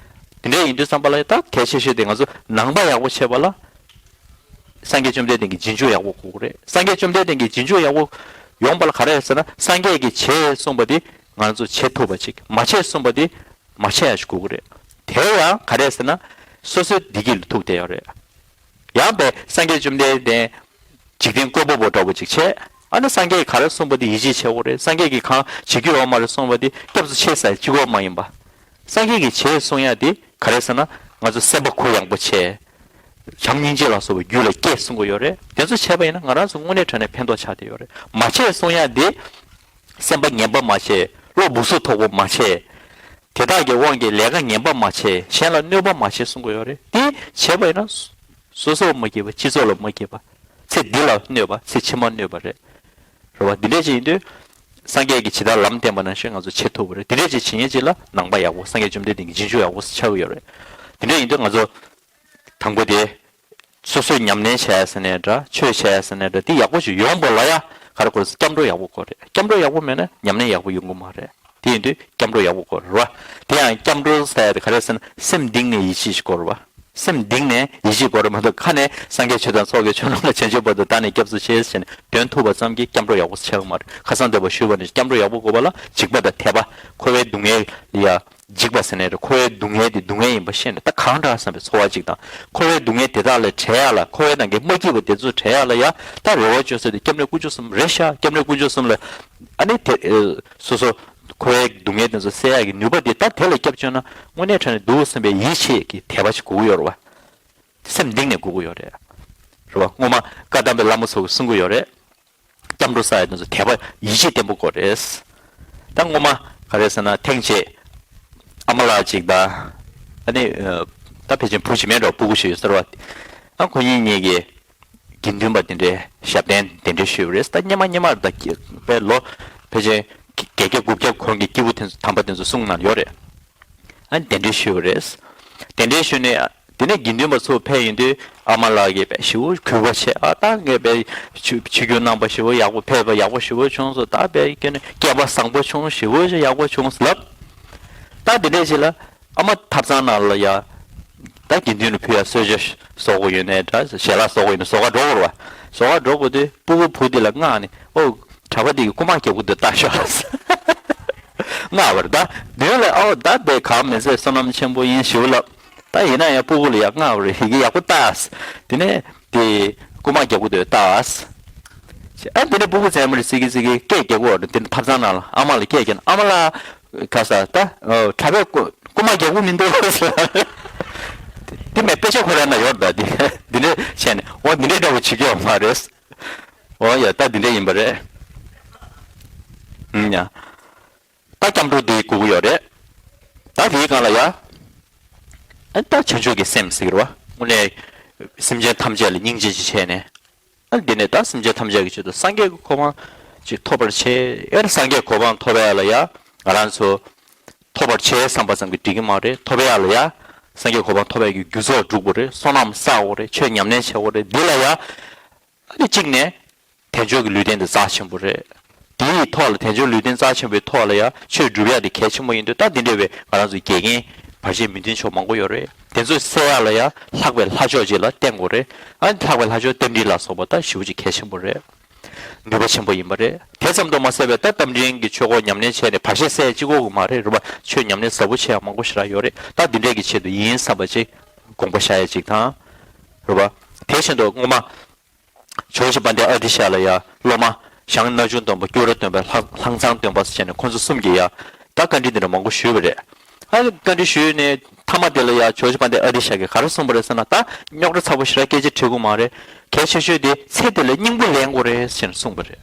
དེ་འདྲ་ཡིན་དུས་ཙམ་པ་ལ་ད་གལ་ཆེ་ཤོས་དེ་ང་ཚོ་ནང་པ་ཡག་པོ་བྱེད་པ་ལ་སངས་རྒྱས་བཅོམ་ལྡན་འདས་ཀྱི་རྗེས་འཇུག་ཡག་པོ་དགོས་ཀྱི་རེད། སངས་རྒྱས་བཅོམ་ལྡན་འདས་ཀྱི་རྗེས་འཇུག་ཡག་པོ་ཡོང་བ་ལ་ག་རེ་རེད་ཟེར་ན། སངས་རྒྱས་ཀྱིས་བྱེད་གསུངས་པ་དེ་ང་ཚོ་བྱེད་ཐུབ་པ་ཅིག་མ་བྱེད་གསུངས་པ་དེ་མ་བྱེད་ཡག་ཅིག་དགོས་ཀྱི་རེད། དེ་ཡང་ག་རེ་རེད་ཟེར་ན། སོ་སོའི་བདེ་སྐྱིད་ལ་ཐུག་བསྡད་ཡོད་རེད། ཡང་པས་སངས་རྒྱས་བཅོམ་ལྡན་འདས་འཇིག་རྟེན་བཀོད་པ་པོ་འདྲ་པོ་ཅིག་བྱས། ཨ་ནི་སངས་རྒྱས་ཀྱིས་ག་རེ་གསུངས་པ་དེ་ཡིད་ཆེས་བྱེད་དགོས་རེད། སངས་རྒྱས་ཀྱིས་གང་བྱེད་རྒྱུ་ཡོད་མ་རེད་གསུངས་པ་དེ་སྐྱབས་སུ་མཆི་ཟེར་གཅིག་པོ་མ་ཡིན་པ། སངས་རྒྱས་ཀྱིས་བྱེད་གསུང་ཡ་དེ་ག་རེ་ཟེར་ན། ང་ཚོ་སེམས་པ་གུ་ཡངས་པོ་བྱས། བྱམས་སྙིང་རྗེ་ལ་སོགས་པ་རྒྱུད་ལ་སྐྱེས་གསུང་གི་ཡོད་རེད། དེ་ཚོ་བྱས་པ་ཡིན་ན་ང་རང་ཚོ་དངོས་གནས་དྲང་གནས་ཕན་ཐོགས་ཆགས་བསྡད་ཡོད་རེད། མ་བྱེད་གསུང་ཡ་དེ་སེམས་པ་ངན་པ་མ་བྱེད། བློ་སྦུག་སུབ་དོག་པོ་མ་བྱེད། དེ་དག་གི་དབང་གིས་ལས་ཀ་ངན་པ་མ་བྱེད། གཞན་ལ་གནོད་པ་མ་བྱེད་གསུང་གི་ཡོད་རེད། དེ་བྱས་པ་ཡིན་ན། སོ་སོར་མ་སྐྱིད་པ་སྤྱི་ཚོགས་ལ་མ་སྐྱིད་པ། ཚེ་འདི་ལ་གནོད་པ། ཚེ་ཕྱི་མ་གནོད་པ་རེད། རེད་བ། འདི་འདྲས་ཅིག་ཡིན་དུས། སངས་རྒྱས་ཀྱིས་ཇི་ལྟར་ལམ་བསྟན་པ་ནང་བཞིན་ང་ཚོ་བྱེད་ཐུབ་པ་རེད། འདི་འདྲས་ཅིག་བྱེད་མཁན་ཅིག་ལ་ནང་པ་ཡག་པོ། སངས་རྒྱས་བཅོམ་ལྡན་འདས་ཀྱི་རྗེས་འཇུག་ཡག་པོ་ཆགས་ཀྱི་ཡོད་རེད། འདི་འདྲས་ཡིན་དུས་ང་ཚོ། དང་པོ་དེ། སོ་སོས་ཉམས་ལེན་བྱས་ཟེར་ནའི་འདྲ། ཆོས་བྱས་ཟེར་ནའི་འདྲ། འདི་ཡག་པོ་ཞིག་ཡོང་བ་ལ་ཡ། ག་རེ་དགོས་རེད། སྐྱབས་འགྲོ་ཡག་པོ་དགོས་རེད། སྐྱབས་འགྲོ་ཡག་པོ་མེད་ན་ཉམས་ལེན་ཡག་པོ་ཡོང་གི་མ་རེད། དེ་ཡིན་དུས་སྐྱབས་འགྲོ་ཡག་པོ་དགོས་རེད་བ། དེ་ཡང་སྐྱབས་འགྲོ་ཟེར་ཡ་དེ་ག་རེ་ཟེར་ན། སེམས་གཏིང་ནས་ཡིད་ཆེས་ཞིག་དགོས་རེད་བ། སེམས་གཏིང་ནས་ཡིད་ཆེས་དགོས་རེད་མ་གཏོགས། ཁ་ནས་སངས་རྒྱས་ཆོས་དང་ཚོགས་ཀྱི་མཆོག། ནམ་མཁའ་བྱང་ཆུབ་བར་དུ་བདག་ནི་སྐྱབས་སུ་མཆི་ཟེར་ནས་འདོན་ཐུབ་པ་ཙམ་གྱིས་སྐྱབས་འགྲོ་ཡག་པོ་ཆགས་ཀྱི་མ་རེད། ཁ་སང་འདས་པ་ཞུས་པ་ནང་བཞིན་སྐྱབས་འགྲོ་ཡག་པོ་དགོས་པ་ལ་འཇིགས་པ་དང་དད་པ། འཁོར་བའི་སྡུག་བསྔལ་ལ་ཡ། འཇིགས་པ་ཟེར་ནའི་རེད། འཁོར་བའི་སྡུག་བསྔལ་དེ་སྡུག་བསྔལ་ཡིན་པ་ཤེས་ནས། ད་གང་འདྲ་བསམ་པའི་ཚོར་བ་ཅིག་དང་། འཁོར་བའི་སྡུག་བསྔལ་དེ་དག་ལས་བྲལ་ཡག་ལ། འཁོར་བའི་ནང་གི་མ་སྐྱིད་པ་དེ་ཚོ་བྲལ་ཡག་ལ་ཡ། ད་རེ་བ་བཅོལ་ས་དེ་སྐྱབས་གནས་དཀོན་མཆོག་གསུམ་རེད་ཤག་སྐྱབས་གནས་དཀོན་མཆོག་གསུམ་ལ། ཨ་ནི་དེ་སོ་སོ་འཁོར་བའི་སྡུག་བསྔལ་དེ་ཚོ་སེལ་ཡག་གི་ནུས་པ་དེ། ད་དེ་ལ་སྐྱབས་བཅོལ་ན་དངོས་གནས་དྲང་གནས་འདུག་བསམ་པའི་ཡིད་ཆེས་ཀྱི་དད་པ་ཞིག་དགོས་ཀྱི་ཡོད་རེད་བ། སེམས་གཏིང་ནས་དགོས་ཀྱི་ཡོད་རེད། རེད་བ། སྔོན་མ་བཀའ་གདམས་པའི་བླ་མ་ཚོ་གིས་གསུང་གི་ཡོད་རེད། སྐྱབས་འགྲོ་ཟེར་ཡ་དེ་ཚོ་དད་པ་ཡིད་ཆེས་བརྟན་པོ་དགོས་རེད། ད་སྔོན་མ་ག་རེ་ཟེར་ན། ཐེངས་གཅིག་ཨ་མ་ལགས་ཅིག་དང་། ཨ་ནི་ཨ་ད་ཕལ་ཆེར་བུ་གཅིག་མིན་འགྲོ། སྤུ་གུ་ཞིག་ཡོད་ཟེར་བ། ཨ་ཁོ་གཉིས་གཉིས་ཀྱིས་དགེ་འདུན་པ་དེ་འདྲའི་ཞབས་བརྟན་དེ་འདྲའི་ཞུས་པ་རེད། ད་སྔོན་མ་སྔོན་མར་ད་དཔེ་ལོ་ཕལ་ཆེར་བརྒྱད་བརྒྱ་དགུ་བརྒྱ་གོང་གི་སྐྱེས་བུ་དེ་ཚོ་དམ་པ་དེ་ཚོ་གསུང་གནང་ཡོད་རེད། ཨ་ནི་གདན་འདྲེན་ཞུས་པ་རེད། གདན་འདྲེན་ཞུས་ནས་དེ་ནས་དགེ་འདུན་པ་ཚོ་ཕེབས་ཡོང་དུས་ཨ་མ་ལགས་ཀྱིས་དཔེ་ཞེ་པོ་གུས་པ་བྱས། ཨ་ད་ངས་དཔེ་ཆོས་ཆོས་བརྒྱུད་རྣམ་པ་ཞེ་པོ་ཡག་པོ་ཕེབས་པ་ཡག་པོ་ཞེ་པོ་བྱུང་སོང་། ད་དཔེ་ཁྱོད་ནི་སྐལ་པ་བཟང་པོ་བྱུང་། ཞེ་པོ་ཞིག་ཡག་པོ་བྱུང་ལབ། ད་དེ་འདྲས་ཞིག་ལ་ཨ་མ་ཐབ་ཚང་ནང་ལ་ཡ། ད་དགེ་འདུན་ལ་ཕུལ་ཡ་གསོལ་ཇ་བཟོ་དགོས་ཡོད་ནའི་འདྲ། ཞལ་ལག་བཟོ་དགོས་ཡོད་ན་བཟོ་ག་འགྲོ་དགོས་རེད་བ། བཟོ་ག་འགྲོ་དགོས་དུས་སྤུ་གུ་བུ་དེ་ལ་མངགས་ནས། ཨོ། གྲྭ་པ་དེ་གིས་རྐུ་མ་རྒྱག་གི་འདུག་ལྟ་ཤོག་ཟེར། མངགས་པ་རེད། ད་མདུན་ལ་ཨོ་ད་དེ་གང་མི་ཟེར། བསོད་ནམས་ཆེན་པོ་ཡིན་ཞེ་པོ་ལབ། ད་ཡིན་ན་ཡང་སྤུ་གུ་ལ་ཡ་མངགས་པ་རེད། ཡི་གེ་ཡག་པོ་ལྟ་ཟེར། དེ་ནས་དེ་རྐུ་མ་རྒྱག་གི་འདུག་ལྟ་ཟེར། ཨ་དེ་ནས་སྤུ་གུ་མཚན་མོ་རེད། ཙི་གེ་ཙི་གེ་སྐད་རྒྱག་གི་ཡོད་རེད། དེ་ནས་ཐབ་ཚང་ནང་ལ་ཨ་མ་ལ་སྐད་རྒྱག་ན། ཨ་མ་ལགས། ག་ཟེར། ད་གྲྭ་པས་རྐུ་མ་རྒྱག་གི་མི་འདུག་ཟེར། དེ་མིན་དཔེ་ཆ་ཁོ་རང་ན་ཡོད་རེད། ད་དེ་འདི་འདྲ་བྱས་ནས། འོ་འདི་འདྲའི་འདྲ་པོ་བྱེད་ཀྱི་ཡོད་མ་རེད། འོ་ཡ། ད་འདི་འདྲ་ཡིན་པ་རེད། ཨུམ་ཡ། ད་སྐྱབས་འགྲོ་འདི་དགོས་ཀྱི་ཡོད་རེད། ད་དེའི་སྒང་ལ་ཡ། ཨ་ད་བྱང་ཆུབ་ཀྱི་སེམས་ཟེར་གྱི་རེད་བ། དངོས་གནས་སེམས་ཅན་ཐམས་ཅད་ལ་སྙིང་རྗེ་ཅིག་བྱས་ནས། ཨ་འདི་ནས་ད་སེམས་ཅན་ཐམས་ཅད་ཀྱི་ཆེད་དུ་སངས་རྒྱས་ཀྱི་གོ་འཕང་ཅིག་ཐོབ་པར་བྱེད། ཨེ་སངས་རྒྱས་གོ་འཕང་ཐོབ་ཡ་ལ་ཡ། ང་རང་ཚོ་ཐོབ་པར་བྱེད་བསམ་པ་ཙམ་གྱིས་འགྲིག་གི་མ་རེད། ཐོབ་ཡ་ལ་ཡ། སངས་རྒྱས་གོ་འཕང་ཐོབ་ཡ་གི་རྒྱུ་ཚོགས་སྒྲུག་དགོས་རེད། བསོད་ནམས་བསགས་དགོས་རེད། ཆོས་ཉམས་ལེན་བྱེད་དགོས་རེད། འདི་ལ་ཡ། ཨ་ནི་གཅིག་ནས་དལ་འབྱོར་གྱི་ལུས་རྟེན་དེ་རྩ་ཆེན་པོ་རེད། དེའི་ཐོག་ལ་དལ་འབྱོར་ལུས་རྟེན་རྩ་ཆེན་པོའི་ཐོག་ལ་ཡང་ཆོས་སྒྲུབ་ཡ་དེ་གལ་ཆེན་པོ་ཡིན་དུས། ད་འདི་འདྲ་བའི་ང་རང་ཚོའི་འགལ་རྐྱེན་བར་ཆད་མི་མཐུན་ཕྱོགས་མང་པོ་ཡོད་རེད། དེ་ཚོ་སེལ་ཡ་ལ་ཡང་ལྷག་པའི་ལྷ་མཆོག་ཅིག་ལ་བརྟེན་དགོས་རེད། ཨ་ནི་ལྷག་པའི་ལྷ་མཆོག་རྟ་མགྲིན་ལ་སོགས་པ་ད་ཞེ་པོ་ཅིག་གལ་ཆེན་པོ་རེད། ནུས་པ་ཆེན་པོ་ཡིན་པ་རེད། དེ་ཙམ་དུ་མ་ཟད་པའི་ད་རྟ་མགྲིན་གྱི་ཆོས་སྐོར་ཉམས་ལེན་བྱས་ནས་བར་ཆད་སེལ་གཅིག་པོ་གི་མ་རེད། རེད་པ། ཆོས་ཉམས་ལེན་ཟབ་པོ་བྱེད་ཡ་མང་པོ་ཞེ་དྲག་ཡོད་རེད། ད་འདི་འདྲས་ཀྱི་ཆེད་དུ་ཡིན་བསམ་པ་ཅིག་དགོངས་པ་བཞག་ཡ་ཅིག་དང་། རེད་པ། དེ་བཞིན་དུ་སྔོན་མ། ཇོ་བོ་རྗེ་དཔལ་ལྡན་ཨ་ཏི་ཤ་ལ་ཡ་སློབ་མ་ ཞང་སྣ་ཆུང་སྟོན་པ། སྐྱུ་ར་སྟོན་པ། ལྷ་ལྷ་མཛངས་སྟོན་པ་ཟེར་བྱས་ནས་ཁོང་ཚོ་གསུམ་གྱིས་ཡ་ད་བཀའ་འདྲི་འདི་འདྲ་མང་པོ་ཞུས་པ་རེད། ཨ་ནི་བཀའ་འདྲི་ཞུས་ནས་མཐའ་མ་དེ་ལ་ཡ་ཇོ་བོ་རྗེ་དཔལ་ལྡན་ཨ་ཏི་ཤ་གིས་ག་རེ་གསུངས་པ་རེད་ཟེར་ན། ད་རྙོག་དྲ་ཚ་པོ་ཞེ་དྲག་སྐད་ཆ་དྲི་དགོས་མ་རེད། གལ་ཆེ་ཤོས་དེ་ཚེ་འདི་ལ་སྙིང་པོ་ལེན་དགོས་རེད་ཟེར་ནས་གསུངས་པ་རེད།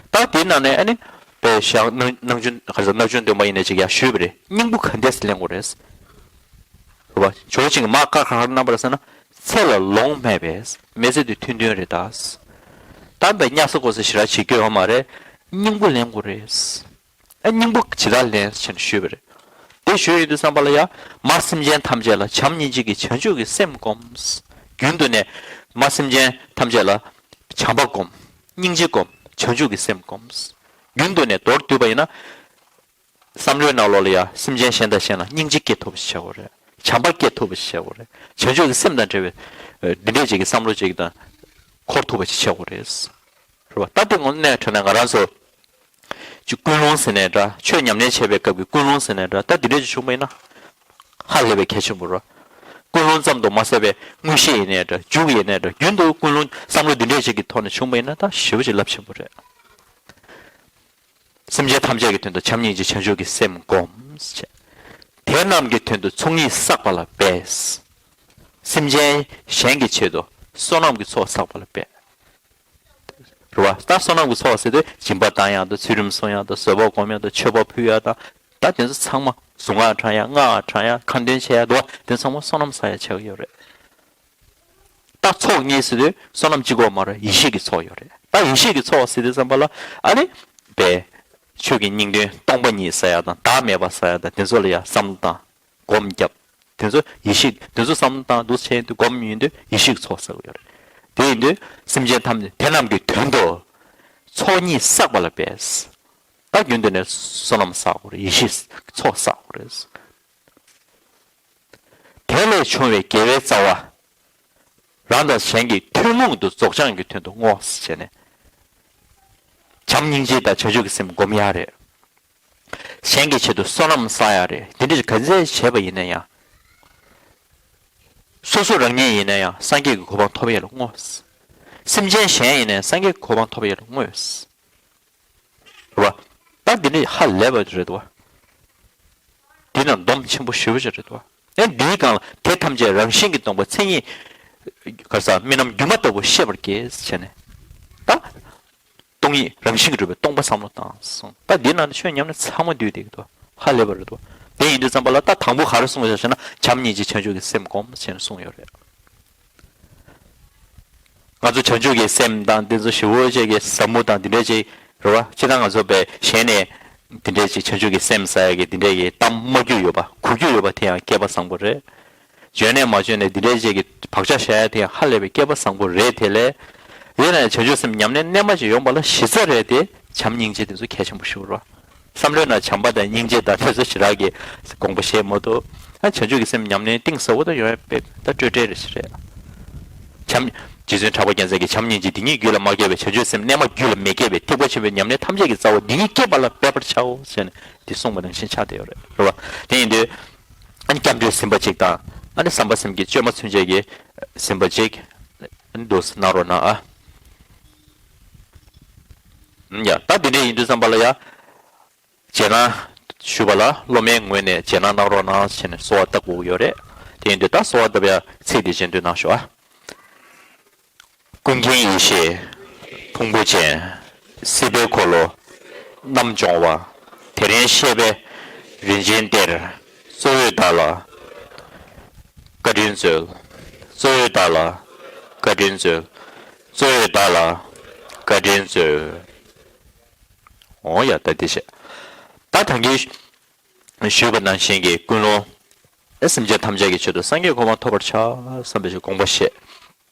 ད་དེའི་ནང་ནས་ཨ་ནི་པའི་ཞང་སྣ་སྣ་ཆུང་ག་རེ་ཟེར། སྣ་ཆུང་སྟོན་པ་ཡིན་ནའི་ཅིག་ཡ་ཞུས་པ་རེད། སྙིང་པོ་ག་འདྲས་ལེན་དགོས་རེད། རེད་བ། ཇོ་བོ་རྗེ་གིས་མར་བཀའ་ག་རེ་གནང་པ་རེད་ཟེར་ན། ཚེ་ལ་ལོང་མེད་པས། མི་ཚེ་འདི་ཐུང་ཐུང་རེད་ད། ད་བའི་གཉའ་ས་ཀོ་ས་ཞེ་དྲག་བྱེད་རྒྱུ་ཡོད་མ་རེད། སྙིང་པོ་ལེན་དགོས་རེད། ཨ་སྙིང་པོ་ཇི་ལྟར་ལེན་ཟེར་ནས་ཞུས་པ་རེད། དེ་ཞུས་ཡོང་དུས་ཙམ་པ་ལ་ཡ། མ་སེམས་ཅན་ཐམས་ཅད་ལ་བྱམས་སྙིང་རྗེ་གི་བྱང་ཆུབ་ཀྱི་སེམས་སྒོམ། རྒྱུན་དུ་ནས་མ་སེམས་ཅན་ཐམས་ཅད་ལ་བྱམས་པ་སྒོམ། སྙིང་རྗེ་སྒོམ། བྱང་ཆུབ་ཀྱི་སེམས་སྒོམ། རྒྱུན་དུ་ནས་མདོར་བསྡུས་པ་ཡིན་ན། བསམ་བློའི་ནང་ལོགས་ལ་ཡ་སེམས་ཅན་གཞན་དང་གཞན་ལ་སྙིང་རྗེ་སྐྱེ་ཐུབ་པ་ཞིག་བྱེད་དགོས་རེད། བྱམས་པ་སྐྱེ་ཐུབ་པ་ཞིག་བྱེད་དགོས་རེད། བྱང་ཆུབ་ཀྱི་སེམས་དང་འབྲེལ་བའི་འདི་འདྲས་ཅིག་གི་བསམ་བློ་ཅིག་དང་འཁོར་ཐུབ་པ་ཞིག་བྱེད་དགོས་རེད། རེད་བ། ད་དེ་དངོས་གནས་དྲང་གནས་ང་རང་ཚོ་ཅིག་ཀུན་སློང་ཟེར་ནའི་འདྲ། ཆོས་ཉམས་ལེན་བྱེད་པའི་སྐབས་ཀྱི་ཀུན་སློང་ཟེར་ནའི་འདྲ། ད་འདི་འདྲས་ཅིག་བྱུང་བ་ཡིན་ན་ཧ་ལས་པའི་གལ་ཆེན་པོ་རེད། ཀུན་སློང་ཙམ་དུ་མ་ཟད་པའི་མངོན་ཤེས་ཡིན་ནའི་འདྲ། མཇུག་ཡིན་ནའི་འདྲ། རྒྱུན་དུ་ཀུན་སློང་བསམ་བློ་འདི་འདྲས་ཅིག་གི་ཐོག་ནས་བྱུང་བ་ཡིན་ན་ད་ཞེ་པོ་ཅིག་རླབས་ཆེན་པོ་རེད། སེམས་ཅན་ཐམས་ཅད་ཀྱི་དོན་དུ་བྱམས་སྙིང་རྗེ་བྱང་ཆུབ་ཀྱི་སེམས་སྒོམས། དེ་རྣམས་ཀྱི་དོན་དུ་ཚོགས་གཉིས་བསགས་པ་ལ་འབད། སེམས་ཅན་གཞན་གྱི་ཆེད་དུ་བསོད་ནམས་ཀྱི་ཚོགས་བསགས་པ་ལ་འབད། རེད་བ། ད་བསོད་ནམས་ཀྱི་ཚོགས་ཟེར་དུས་སྦྱིན་པ་བཏང་ཡག་དང་། ཚུལ་ཁྲིམས་སྲུང་ཡག་དང་། བཟོད་པ་སྒོམ་ཡག་དང་། མཆོད་པ་ཕུལ་ཡག་དང་། ད་དེ་ཚོ་ཚང་མ། གཟུངས་སྔགས་བགྲང་ཡག་སྔགས་བགྲང་ཡག་ཁ་འདོན་བྱེད་ཡག་འདུག་བ། དེ་ཚང་མ་བསོད་ནམས་བསགས་ཡག་ཆགས་ཀྱི་ཡོད་རེད། ད་ཚོགས་གཉིས་ཟེར་དུས་བསོད་ནམས་གཅིག་པོ་མ་རེད། ཡེ་ཤེས་ཀྱི་ཚོགས་ཡོད་རེད། ད་ཡེ་ཤེས་ཀྱི་ཚོགས་ཟེར་དུས་ཙམ་པ་ལ་ཨ་ནི་པའི་ཆོས་ཀྱི་སྙིང་དོན་སྟོང་པ་ཉིད་བསགས་ཡག་དང་། བདག་མེད་པ་བསགས་ཡག་དང་། དེ་ཚོ་ལ་ཡང་བསམ་བློ་བཏང་། སྒོམ་རྒྱབ། དེ་ཚོ་ཡེ་ཤེས། དེ་ཚོ་བསམ་བློ་བཏང་འདུག་བྱས་ཡོང་དུས་སྒོམ་ཡོང་དུས་ཡེ་ཤེས་ཀྱི་ཚོགས་བསགས་ཡོད་རེད། དེ་ཡིན་དུས་སེམས་ཅན་ཐམས་ཅད་དེ་རྣམས་ཀྱི་དོན་དུ་ཚོགས་གཉིས་བསགས་པ་ལ་འབད། ད་རྒྱུན་དུ་ནས་བསོད་ནམས་བསགས་དགོས་རེད། ཡེ་ཤེས་ཚོགས་བསགས་དགོས་རེད། དེ་ལས་བྱུང་བའི་དགེ་བའི་རྩ་བ། རང་དང་གཞན་གྱི་ཐུན་མོང་དུ་རྫོགས་བྱང་གི་དོན་དུ་བསྔོ་ཞེས་ནས། བྱམས་སྙིང་རྗེ་དང་བྱང་ཆུབ་ཀྱི་སེམས་སྒོམ་ཡག་རེད། གཞན་གྱི་ཆེད་དུ་བསོད་ནམས་བསགས་ཡག་རེད། དེ་འདྲ་ག་ཚད་བྱས་པ་ཡིན་ན་ཡང་། སོ་སོ་རང་ཉིད་ཡིན་ན་ཡང་སངས་རྒྱས་ཀྱི་གོ་འཕང་ཐོབ་ཡག་ལ་བསྔོ། སེམས་ཅན་གཞན་ཡིན་ན་ཡང་སངས་རྒྱས་ཀྱི་གོ་འཕང་ཐོབ་ཡག་ལ་བསྔོ། རེད་བ། ད་འདི་ནི་ཧ་ལས་པ་རེད་བ། འདི་ན་སྡོམ་ཆེན་པོ་ཞེ་པོ་ཅིག་རེད་བ། ཨེ་འདིའི་སྒང་ལ་དེ་ཐམས་ཅད་རང་བཞིན་གྱིས་སྟོང་པ་མཚན་ཉིད། ག་རེ་ཟ། རྨི་ལམ་སྒྱུ་མ་ལྟ་བུ་ཤེས་པར་གྱིས་ཟེར་ནས། ད་སྟོང་ཉིད་རང་བཞིན་གྱིས་གྲུབ་པའི་སྟོང་པ་བསམ་བློ་བཏང་སོང་། ད་འདི་ན་ནི་ཆོས་ཉམས་ལེན་ཚང་མ་འདུས་བསྡད་ཀྱི་འདུག་ཧ་ལས་པ་རེད་བ། དེ་ཡིན་དུས་ཙམ་པ་ལ་ད་དང་པོ་ག་རེ་གསུངས་ཡོད་ཟེར་ན། བྱམས་སྙིང་རྗེ་བྱང་ཆུབ་ཀྱི་སེམས་སྒོམ་ཟེར་ནས་གསུངས་ཡོད་རེད། ང་ཚོ་བྱང་ཆུབ་ཀྱི་སེམས་དང་དེ་ཚོ་ཞི་བོ་ཅིག་གི་ཟབ་མོ་དང་དེ་འདྲས་ཅིག་རེད་བ། སྤྱིར་བཏང་ང་ཚོ་བས་གཞན་ནས་དེ་འདྲས་ཅིག་བྱང་ཆུབ་ཀྱི་སེམས་ཟེར་ཡག་གི་དེ་འདྲས་ཀྱི་གཏམ་སྨྲ་རྒྱུ་ཡོད་པ། གོ་རྒྱུ་ཡོད་པ་དེ་ཡང་སྐལ་པ་བཟང་པོ་རེད། བརྗོད་ནས་མ་བརྗོད་ནས་དེ་འདྲས་ཅིག་གི་བག་ཆགས་བཞག་ཡག་དེ་ཡང་ཧ་ལས་པའི་སྐལ་པ་བཟང་པོ་རེད། དེ་ལས་ཡིན་ན་ཡང་བྱང་ཆུབ་སེམས་ཉམས་ལེན་རྣལ་མ་ཅིག་ཡོང་བ་ལ་གཞི་རྩ་རེད་དེ་བྱམས་སྙིང་རྗེ་དེ་ཚོ་གལ་ཆེན་པོ་ཞིག་རེད་བ། བསམ་བློའི་ནང་བྱམས་པ་དང་སྙིང་རྗེ་དང་དེ་ཚོ་ཞེ་དྲག་གི་དགོངས་པ་བཞེས་མ་ཐུབ། ཨ་བྱང་ཆུབ་ཀྱི་སེམས་ཉམས་ལེན་གཏིང་ཟབ་པོ་དང་ཡོང་ཡག་དཔེ་ད་སྤྲོས་བྲལ་རེ་ཞིག་རེད། བྱམས། རྗེ་བཙུན་གྲགས་པ་རྒྱལ་མཚན་གྱིས་བྱམས་སྙིང་རྗེ་འདི་ཉིད་རྒྱུད་ལ་མ་སྐྱེས་པས། བྱང་ཆུབ་སེམས་རྣལ་མ་རྒྱུད་ལ་མི་སྐྱེ་བས། ཐེག་པ་ཆེན་པོའི་ཉམས་ལེན་ཐམས་ཅད་ཀྱི་རྩ་བ་འདི་ཉིད་བསྐྱེད་པ་ལ་འབད་པར་བྱའོ་ཞེས་ནས་འདི་གསུངས་པ་ནང་བཞིན་ཆགས་བསྡད་ཡོད་རེད། རེད་བ། དེ་ཡིན་དུས། ཨ་ནི་སྐྱབས་འགྲོའི་ཟིན་པ་གཅིག་དང་། ཨ་ནི་བསམ་པ་སེམས་བསྐྱེད་བཅོས་མ་ཚུན་ཆད་ཀྱི་ཟིན་པ་གཅིག་ཨ་ནི་འདུག་སེ་གནང་རོགས་གནང་ཨ། ཡ། ད་འདི་འདྲ་ཡིན་དུས་ཙམ་པ་ལ་ཡ། རྗེས་གནང་ཞུ་བ་ལ་སློབ་མའི་ངོས་ནས་རྗེས་གནང་གནང་རོགས་གནང་ཞེས་ནས་གསོལ་བ་བཏབ་དགོས་ཀྱི་ཡོད་རེད། དེ་ཡིན་དུས་ད་གསོལ་བ་བཏབ་ཡ་ཚིག་འདི་རྗེས་ཟློས་གནང་ཤོག་ཨ། ཀུན་མཁྱེན་ཡེ་ཤེས་ཕུང་པོ་ཅན། སྲིད་པའི་འཁོར་ལོ་རྣམ་སྦྱོང་བ། དེ་རིང་གཤེགས་པའི་རིན་ཆེན་གཏེར། གཙོ་བོས་བདག་ལ་བཀའ་དྲིན་སྩོལ། གཙོ་བོས་བདག་ལ་བཀའ་དྲིན་སྩོལ། གཙོ་བོས་བདག་ལ་བཀའ་དྲིན་སྩོལ། འོ་ཡ། ད་འདི་བྱས། ད་ད་གིན་ཞུས་པ་ནང་བཞིན་གྱི་ཀུན་སློང་། ཨེ་སེམས་ཅན་ཐམས་ཅད་ཀྱི་ཆེད་དུ་སངས་རྒྱས་གོ་འཕང་ཐོབ་པར་བྱ་བསམ་པའི་དགོངས་པ་བཞེས།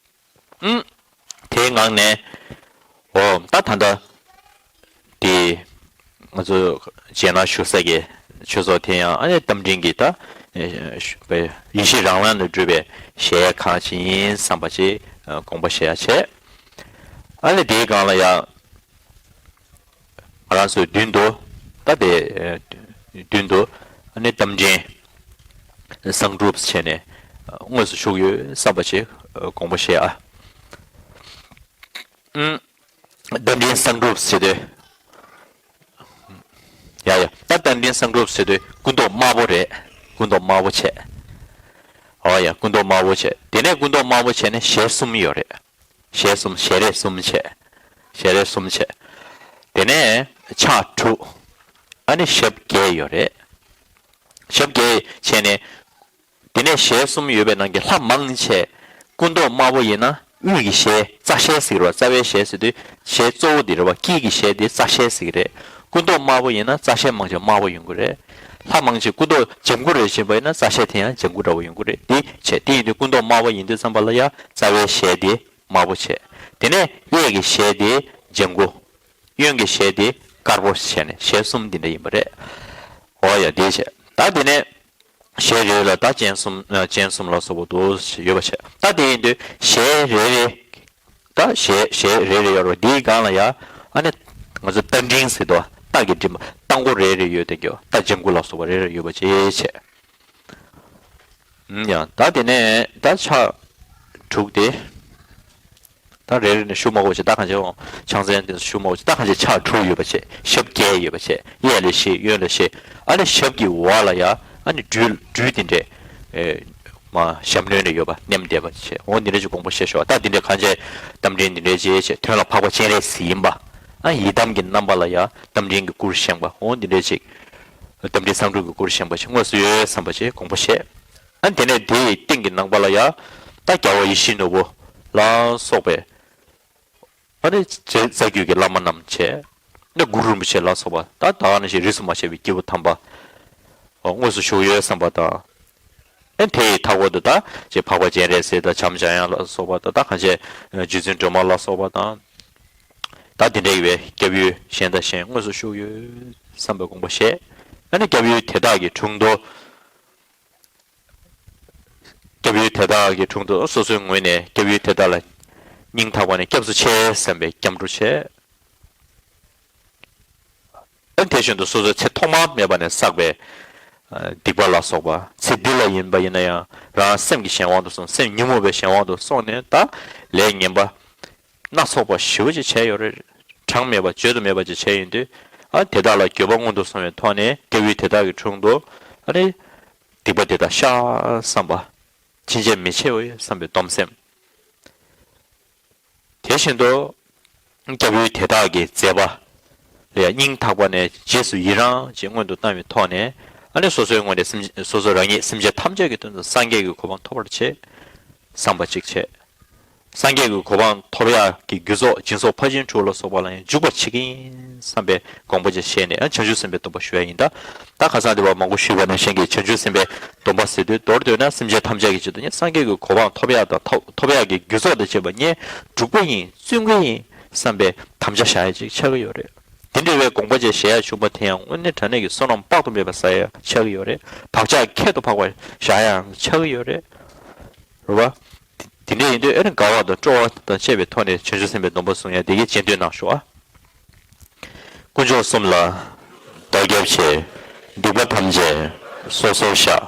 ཨུམ། དེའི་ངང་ནས། འོ་ད་ད་ལྟ་དེ་ང་ཚོ་རྗེས་གནང་ཞུ་ས་གི་ཆོས་ཚོགས་དེ་ཡང་ཨ་ནི་རྟ་མགྲིན་གྱི་ད་ཡེ་ཤེས་རང་ལམ་ནས་སྒྲུབ་པའི་གཞལ་ཡས་ཁང་ཅིག་ཡིན་བསམ་པ་ཅིག་དགོངས་པ་བཞེས་ཡ་བྱས། ཨ་ནི་དེའི་སྒང་ལ་ཡང་། ང་རང་ཚོའི་མདུན་དུ། ད་དེ་མདུན་དུ་ཨ་ནི་རྟ་མགྲིན་བཟང་གྲུབ་བྱས་ནས་དངོས་སུ་བཞུགས་ཡོད་བསམ་པ་ཞིག་དགོངས་པ་བཞེས་ཨ། ཨུམ། རྟ་མགྲིན་བསམ་གྲུབ་ཟེར་དུས། ཡ་ཡ། ད་རྟ་མགྲིན་བསམ་གྲུབ་ཟེར་དུས་སྐུ་མདོག་དམར་པོ་རེད། སྐུ་མདོག་དམར་པོ་བྱས། ཨོ་ཡ། སྐུ་མདོག་དམར་པོ་བྱས། དེ་ནས་སྐུ་མདོག་དམར་པོ་བྱས་ནས་ཞལ་གསུམ་ཡོད་རེད། ཞལ་གསུམ། ཞལ་རས་གསུམ་བྱས། ཞལ་རས་གསུམ་བྱས། དེ་ནས་ཕྱག་དྲུག་ཨ་ནི་ཞབས་བརྒྱད་ཡོད་རེད། ཞབས་བརྒྱད་བྱས་ནས། དེ་ནས་ཞལ་གསུམ་ཡོད་པའི་ནང་གི་ལྷ་མང་ཆེ། སྐུ་མདོག་དམར་པོ་ཡིན་ན་དབུས་ཀྱི་ཞལ་རྩ་ཞལ་ཟེར་བ། རྩ་བའི་ཞལ་ཟེར་དུས་ཞལ་གཙོ་བོ་འདི་རེད་བ། དཀྱིལ་གྱི་ཞལ་འདི་རྩ་ཞལ་ཟེར་གྱི་རེད། སྐུ་མདོག་དམར་པོ་ཡིན་ན་རྩ་ཞལ་མང་ཆེ་དམར་པོ་ཡོང་གི་རེད། ལྷ་མང་ཆེ་སྐུ་མདོག་ལྗང་གུ་རེ་བྱེད་པ་ཡིན་ན་རྩ་ཞལ་དེ་ཡང་ལྗང་གུ་འདྲ་བོ་ཡོང་གི་རེད། འདི་བྱས། དེ་ཡིན་དུས་སྐུ་མདོག་དམར་པོ་ཡིན་དུས་ཙམ་པ་ལ་ཡ་རྩ་བའི་ཞལ་འདི་དམར་པོ་བྱས། དེ་ནས་གཡས་ཀྱི་ཞལ་འདི་ལྗང་གུ། གཡོན་གྱི་ཞལ་འདི་དཀར་པོ་བྱས་ནས་ཞལ་གསུམ་འདི་འདྲ་ཡིན་པ་རེད། ཨོ་ཡ། འདི་བྱས། ད་དེ་ནས། ཞལ་རེ་རེ་ལ་ད་སྤྱན་གསུམ། སྤྱན་གསུམ་ལ་སོགས་པ་འདུག་ཡོད་པ་བྱས། ད་དེ་ཡིན་དུས་ཞལ་རེ་རེ། ད་ཞལ་ཞལ་རེ་རེ་ཡོད་རེད། འདིའི་སྒང་ལ་ཡ། ཨ་ནི། ང་ཚོ་རྟ་མགྲིན་ཟེར་དུས་རྟ་གི་མགྲིན་པ་རྟ་མགོ་རེ་རེ་ཡོད་དེ་གྱོ། རྟ་ལྗང་གུ་ལ་སོགས་པ་རེ་རེ་ཡོད་པ་བྱས་བྱས། ཡང་ད་དེ་ནས་ད་ཕྱག་དྲུག་དེ། ད་རེ་རེ་ནས་ཞུ་མ་དགོས་ཆེ། ད་གང་ཆེ་འོང་། ཕྱག་མཚན་དེ་ཚོ་ཞུ་མ་དགོས་ཆེ། ད་གང་ཆེ་ཕྱག་དྲུག་ཡོད་པ་བྱས། ཞབས་བརྒྱད་ཡོད་པ་བྱས། གཡས་ལ་བཞི། གཡོན་ལ་བཞི། ཨ་ནི་ཞབས་ཀྱི་འོག་ལ་ཡ། ཨ་ནི་སྦྲུལ་སྦྲུལ་དེ་འདྲས། ཨེ། མ་ཞབས་གནོན་ནས་ཡོད་པ་མནན་བསྡད་པ་བྱས། འོ་འདི་འདྲས་ཀྱི་དགོངས་པ་བཞེས་ཤོག་ད་འདི་འདྲས་གང་ཆེ་རྟ་མགྲིན་འདི་འདྲས་བྱས་བྱས། དོན་ལ་འཕགས་པ་སྤྱན་རས་གཟིགས་ཡིན་པ། ཨ། ཡི་དམ་གྱི་རྣམ་པ་ལ་ཡ་རྟ་མགྲིན་གྱི་སྐུར་བཞེངས་པ། འོ་འདི་འདྲས་ཅིག་རྟ་མགྲིན་བསམ་གྲུབ་ཀྱི་སྐུར་བཞེངས་པ་ཞིག་དངོས་སུ་ཡོད་བསམ་པ་ཞིག་དགོངས་པ་བཞེས། ཨ། དེ་ནས་དེའི་སྟེང་གི་ནང་པ་ལ་ཡ། ད་རྒྱལ་བ་ཡིད་བཞིན་ནོར་བུ་ལ་སོགས་པའི། ཨ་ནི་རྩ་རྒྱུད་ཀྱི་བླ་མ་རྣམས་བྱས། ཨ་ནི་གུ་རུ་རིན་པོ་ཆེ་ལ་སོགས་པ། ད་ད་ག་ནང་བཞིན་རིས་སུ་མ་ཆད་པའི་སྐྱེས་བུ་དམ་པ། དངོས་སུ་བཞུགས་ཡོད་བསམ་པ་དང་། ཨ། དེ་ཡི་མཐའ་སྐོར་དུ་ད་ཅེས་འཕགས་པ་སྤྱན་རས་གཟིགས་དང་བྱམས་འཇམ་དབྱངས་ལ་སོགས་པ་དང་། ད་གང་ཆེ་རྗེ་བཙུན་སྒྲོལ་མ་ལ་སོགས་པ་དང་། ད་དེ་འདྲ་ཡི་བའི་སྐྱབས་ཡུལ་གཞན་དང་གཞན་དངོས་སུ་བཞུགས་ཡོད་བསམ་པའི་དགོངས་པ་བཞེས། ཨ་ནི་སྐྱབས་ཡུལ་དེ་དག་གི་དྲུང་དུ། སྐྱབས་ཡུལ་དེ་དག་གི་དྲུང་དུ་སོ་སོའི་ངོས་ནས་སྐྱབས་ཡུལ་དེ་དག་ལ་སྙིང་ཐག་པ་ནས་སྐྱབས་སུ་མཆི་བསམ་པའི་སྐྱབས་འགྲོ་བྱས། ཨ། དེ་བཞིན་དུ་སོ་སོའི་ཚེ་ཐོག་མ་མེད་པ་ནས་བསགས་པའི་སྡིག་པ་ལ་སོགས་པ། ཚེ་འདི་ལ་ཡིན་པ་ཡིན་ན་ཡང་རང་སེམས་ཀྱི་གཞན་དབང་དུ་སོང་། སེམས་ཉོན་མོངས་པའི་གཞན་དབང་དུ་སོང་ནས་ད་ལས་ངན་པ་སྣ་ཚོགས་པ་ཞེ་པོ་ཅིག་བྱས་ཡོད་རེད། གྲངས་མེད་པ་བརྗོད་དུ་མེད་པ་ཅིག་བྱས་ཡོད་དུས། ཨ། དེ་དག་ལ་འགྱོད་པ་སྔོན་དུ་སོང་བའི་ཐོག་ནས་སྐྱབས་ཡུལ་དེ་དག་གི་དྲུང་དུ། ཨ་ནི། སྡིག་པ་དེ་དག་བཤགས་བསམ་པ། ཕྱིན་ཆད་མི་བྱའོ་བསམ་པའི་སྡོམ་སེམས། དེ་བཞིན་དུ། སྐྱབས་ཡུལ་དེ་དག་གི་མཛད་པ་ལ་ཡང་སྙིང་ཐག་པ་ནས་རྗེས་སུ་ཡི་རང་ཅིག་སྔོན་དུ་བཏང་བའི་ཐོག་ནས། ཨ་ནི་སོ་སོའི་ངོས་ནས་སེམས་སོ་སོ་རང་ཉིད་སེམས་ཅན་ཐམས་ཅད་ཀྱི་དོན་དུ་སངས་རྒྱས་ཀྱི་གོ་འཕང་ཐོབ་པར་བྱེད་བསམ་པ་ཅིག་བྱས། སངས་རྒྱས་ཀྱི་གོ་འཕང་ཐོབ་ཡག་གི་རྒྱུ་ཚོགས་སྦྱིན་སོགས་ཕར་ཕྱིན་དྲུག་ལ་སོགས་པ་ལ་ཡང་འཇུག་པར་བྱེད་ཀྱི་ཡིན་བསམ་པའི་དགོངས་པ་ཅིག་བཞེས་ནས། ཨ། བྱང་ཆུབ་སེམས་དཔའི་སྡོམ་པ་ཞུ་ཡ་ཡིན་ད། ད་ཁ་སང་དེ་བ་མང་པོ་ཞུས་པ་ནང་བཞིན་གྱི་བྱང་ཆུབ་སེམས་དཔའི་སྡོམ་པ་ཟེར་དུས། མདོར་བསྡུས་ན་སེམས་ཅན་ཐམས་ཅད་ཀྱི་ཆེད་དུ་ནི་སངས་རྒྱས་ཀྱི་གོ་འཕང་ཐོབ་ཡག་དང་ཐོབ་ཐོབ་ཡག་གི་རྒྱུ་ཚོགས་དང་བཅས་པ་ངས་སྒྲུབ་ཀྱི་ཡིན། བརྩོན་གྱི་ཡིན་བསམ་པའི་དམ་བཅའ་བཞག་ཡ་ཅིག་ཆགས་ཀྱི་ཡོད་རེད། དེ་འདྲ་བའི་དགོངས་པ་ཅིག་བཞེས་ཡ་བྱུང་པ་དེ་ཡང་དངོས་གནས་དྲང་གནས་ཀྱི་བསོད་ནམས་དཔག་ཏུ་མེད་པ་བསགས་ཡ་ཆགས་ཀྱི་ཡོད་རེད། བག་ཆགས་ཁྱད་དུ་འཕགས་པ་བཞག་ཡའང་ཆགས་ཀྱི་ཡོད་རེད། རེད་བ། དེ་འདྲ་ཡིན་དུས་ཨེ་རེ་དགའ་བ་དང་སྤྲོ་བ་དང་བཅས་པའི་ཐོག་ནས་བྱང་ཆུབ་སེམས་དཔའི་སྡོམ་པ་བཟུང་ཡ་དེ་གའི་རྗེས་ཟློས་གནང་ཤོག་ཨ། དཀོན་མཆོག་གསུམ་ལ་བདག་སྐྱབས་མཆི། སྡིག་པ་ཐམས་ཅད་སོ་སོར་བཤགས།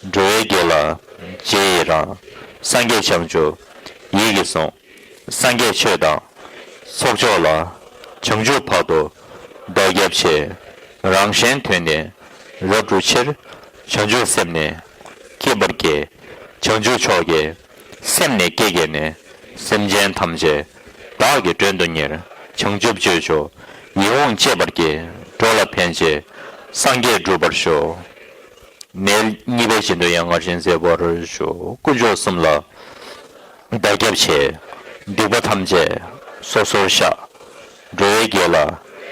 འགྲོ་བའི་དགེ་ལ་རྗེས་ཡི་རང་། སངས་རྒྱས་བྱང་ཆུབ་ཡིད་ཀྱིས་བཟུང་། སངས་རྒྱས་ཆོས་དང་ཚོགས་མཆོག་ལ། བྱང་ཆུབ་བར་དུ་བདག་སྐྱབས་མཆི། རང་གཞན་དོན་ནི་རབ་བསྒྲུབ་ཕྱིར། བྱང་ཆུབ་སེམས་ནི་བསྐྱེད་པར་བགྱི། བྱང་ཆུབ་མཆོག་གི་སེམས་ནི་བསྐྱེད་བགྱིས་ནས། སེམས་ཅན་ཐམས་ཅད་བདག་གིས་མགྲོན་དུ་གཉེར། བྱང་ཆུབ་སྤྱོད་མཆོག་ཡིད་འོང་སྤྱད་པར་བགྱི། འགྲོ་ལ་ཕན་ཕྱིར་སངས་རྒྱས་འགྲུབ་པར་ཤོག་གནས་གཉིས་པའི་རྗེས་ཟློས་ཡང་སྔར་བཞིན་མཛད་པར་ཞུ། དཀོན་མཆོག་གསུམ་ལ་བདག་སྐྱབས་མཆི། སྡིག་པ་ཐམས་ཅད་སོ་སོར་བཤགས། འགྲོ་བའི་དགེ་ལ་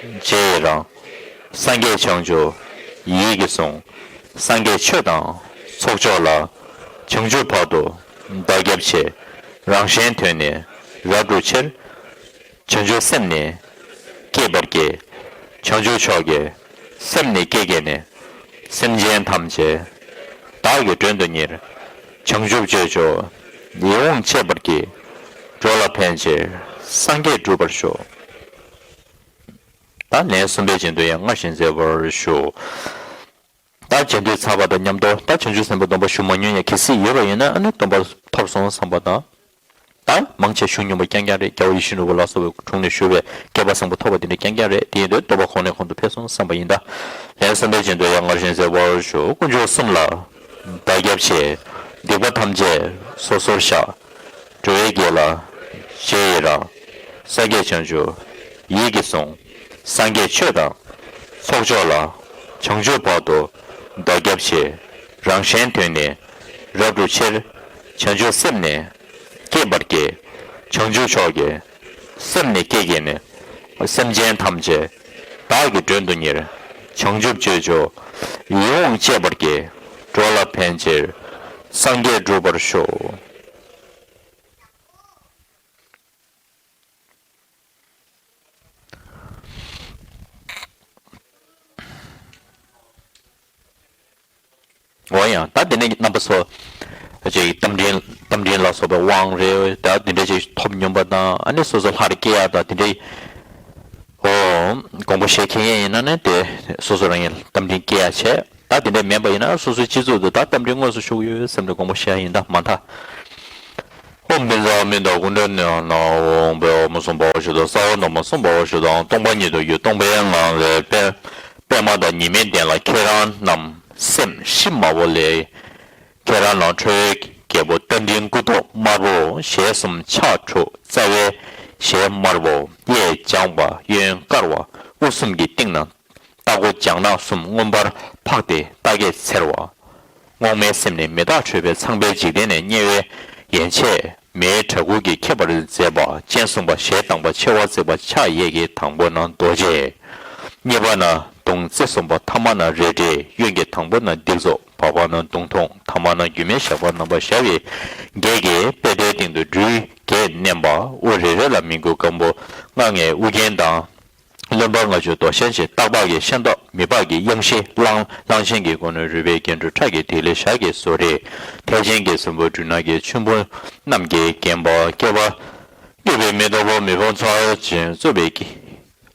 རྗེས་ཡི་རང་། སངས་རྒྱས་བྱང་ཆུབ་ཡིད་ཀྱིས་བཟུང་། སངས་རྒྱས་ཆོས་དང་ཚོགས་མཆོག་ལ། བྱང་ཆུབ་བར་དུ་བདག་སྐྱབས་མཆི། རང་གཞན་དོན་ནི་རབ་བསྒྲུབ་ཕྱིར། བྱང་ཆུབ་སེམས་ནི་བསྐྱེད་པར་བགྱི། བྱང་ཆུབ་མཆོག་གི་སེམས་ནི་བསྐྱེད་བགྱིས་ནས། སེམས་ཅན་ཐམས་ཅད་བདག་གིས་མགྲོན་དུ་གཉེར། བྱང་ཆུབ་སྤྱོད་མཆོག་ཡིད་འོང་སྤྱད་པར་བགྱི། འགྲོ་ལ་ཕན་ཕྱིར་སངས་རྒྱས་འགྲུབ་པར་ཤོག་ད་ལན་གསུམ་པའི་རྗེས་ཟློས་ཡང་སྔར་བཞིན་མཛད་པར་ཞུ། ད་རྗེས་ཟློས་ཚར་བ་དང་མཉམ་དུ་ད་བྱང་ཆུབ་སེམས་དཔའི་སྡོམ་པ་ཞུ་མ་མྱོང་ཡང་གལ་སྲིད་ཡོད་པ་ཡིན་ན། ཨ་ནི་སྡོམ་པ་ཐོབ་སོང་བསམ་པ་དང་། ད་མང་ཆེ་ཞུ་སྙོམས་པ་རྐྱང་རྐྱང་རེད། རྒྱལ་བ་ཡིད་བཞིན་ནོར་བུ་ལ་སོགས་པའི་དྲུང་ནས་ཞུ་བའི་སྐལ་པ་བཟང་པོ་ཐོབ་པ་དེ་འདྲ་རྐྱང་རྐྱང་རེད། དེ་ཡིན་དུས་སྟོན་པ་ཁོང་ནས་ཁོང་དུ་ཕེབས་སོང་བསམ་པ་ཡིན་ད། ལན་གསན་པའི་རྗེས་སུ་ཡང་སྔར་བཞིན་གསལ་བར་ཞུ། དཀོན་མཆོག་གསུམ་ལ་བདག་སྐྱབས་མཆི། སྡིག་པ་ཐམས་ཅད་སོ་སོར་བཤགས། འགྲོ་བའི་དགེ་ལ་རྗེས་ཡི་རང་། སངས་རྒྱས་བྱང་ཆུབ་ཡིད་ཀྱིས་བཟུང་། སངས་རྒྱས་ཆོས་དང་ཚོགས་མཆོག་ལ། བྱང་ཆུབ་བར་དུ་བདག་སྐྱབས་མཆི། རང་གཞན་དོན་ནི་རབ་བསྒྲུབ་ཕྱིར། བྱང་ཆུབ་སེམས་ནི་བསྐྱེད་པར་བགྱི། བྱང་ཆུབ་མཆོག་གི་སེམས་ནི་བསྐྱེད་བགྱིས་ནས། སེམས་ཅན་ཐམས་ཅད་བདག་གིས་མགྲོན་དུ་གཉེར། བྱང་ཆུབ་སྤྱོད་མཆོག་ཡིད་འོང་སྤྱད་པར་བགྱི། འགྲོ་ལ་ཕན་ཕྱིར་སངས་རྒྱས་འགྲུབ་པར་ཤོག། འོ་ཡང་ད་དེ་ནས་རྣམ་པ་ཚོ་ཅིག་རྟ་མགྲིན་རྟ་མགྲིན་ལ་སོགས་པའི་དབང་རེད། ད་དེ་འདྲ་ཅིག་ཐོབ་སྙོམས་པ་དང་ཨ་ནི་སོ་སོ་ལྷར་སྐྱེ་ཡག་དང་དེ་འདྲའི་འོ་དགོངས་པ་བཞེས་མཁན་ཡིན་ན་ནི་དེ་སོ་སོ་རང་ཡིན་རྟ་མགྲིན་སྐྱེ་ཡག་བྱས། ད་དེ་འདྲ་མེད་པ་ཡིན་ན་སོ་སོའི་སྤྱི་གཙུག་ཏུ་ད་རྟ་མགྲིན་དངོས་སུ་བཞུགས་ཡོད་སེམས་ལ་དགོངས་པ་བཞེས་ཡག་ཡིན་ད་མ་མཐའ། ཨོཾ་ཕྱག་འཚལ་མི་ལྟ་ཀུན་འདུལ་ནི་ནང་། ཨོཾ་བྷྱཿ་ཨོཾ་གསུམ་པ་འོ་ཞེས་དང་། ས་འོག་ནང་པ་གསུམ་པ་འོ་ཞེས་དང་། སྟོང་པ་ཉིད་དུ་རྒྱུ་སྟོང་པའི་ངང་ལས་པད་པདྨ་དང་ཉི་མའི་གདན་ལ་ཁྱེད་རང་རྣམས་སེམས་ཤིང་དམར་པོ་ལས། ཁྱེད་རང་རྣམས་ཁྲོ་བོའི་རྒྱལ་པོ་རྟ་མགྲིན་སྐུ་མདོག་དམར་པོ་ཞལ་གསུམ་ཕྱག་དྲུག་རྩ་བའི་ཞལ་དམར་པོ་གཡས་བརྐྱང་བ་གཡོན་དཀར་བ་དབུ་གསུམ་གྱི་གཏིང་ན་རྟ་མགོ་ལྗང་ནག་གསུམ་མངོན་པར་འཕགས་ཏེ་རྟ་སྐད་འཚེར་བ། རྔོག་མའི་སེམས་ནི་མི་རྟག་ཁྲོས་པས་ཚངས་པའི་འཇིག་རྟེན་ནས་དམྱལ་བའི་ཡན་ཆད་མེའི་བྲག་ཕུག་གིས་ཁེབས་པར་མཛད་པ། སྤྱན་ཟུང་བ་ཞལ་གདངས་པ་མཆེ་བ་གཙིགས་པ་ཕྱག་གཡས་ཀྱི་དང་པོ་ན་རྡོ་རྗེ། གཉིས་པ་ན་མདུང་རྩེ་གསུམ་པ། ཐ་མ་ན་རལ་གྲི། གཡོན་གྱི་དང་པོ་ན་སྡིགས་མཛུབ། བར་པ་ན་མདུང་ཐུང་། ཐ་མ་ན་རྒྱུད་སྨད་ཞགས་པ་རྣམ་པར་བཞག་པའི་བརྒྱད་ཀྱིས་པད་ཟླའི་སྟེང་དུ་སྦྲུལ་གྱིས་མནན་པ། དབུ་རེ་རེ་ལ་མི་མགོ་སྐམ་པོ་ལྔ་ལྔའི་དབུ་རྒྱན་དང་། རློན་པ་ལྔ་བཅུ་རྡོ་ཤལ་གྱི་སྟག་ལྤགས་ཀྱི་ཤ་མདོག་མི་ལྤགས་ཀྱི་གཡང་གཞི་གླང་གླང་ཆེན་གྱི་སྒོ་ནས་རུས་པའི་རྒྱན་དྲུག་ཁྲག་གི་ཐིག་ལེ་ཞྭ་གི་གཟུགས་རིས། ཐལ་ཆེན་གྱི་སྲིན་བུ་སྦྲུལ་ནག་གི་ཆུན་པོ་རྣམས་ཀྱིས་བརྒྱན་པ། སྐྱེས་པ་སྐྱེས་པའི་མེ་ཏོག་པོ་མེ་ཕུང་ཚར་ཅན་གཙོས་པའི་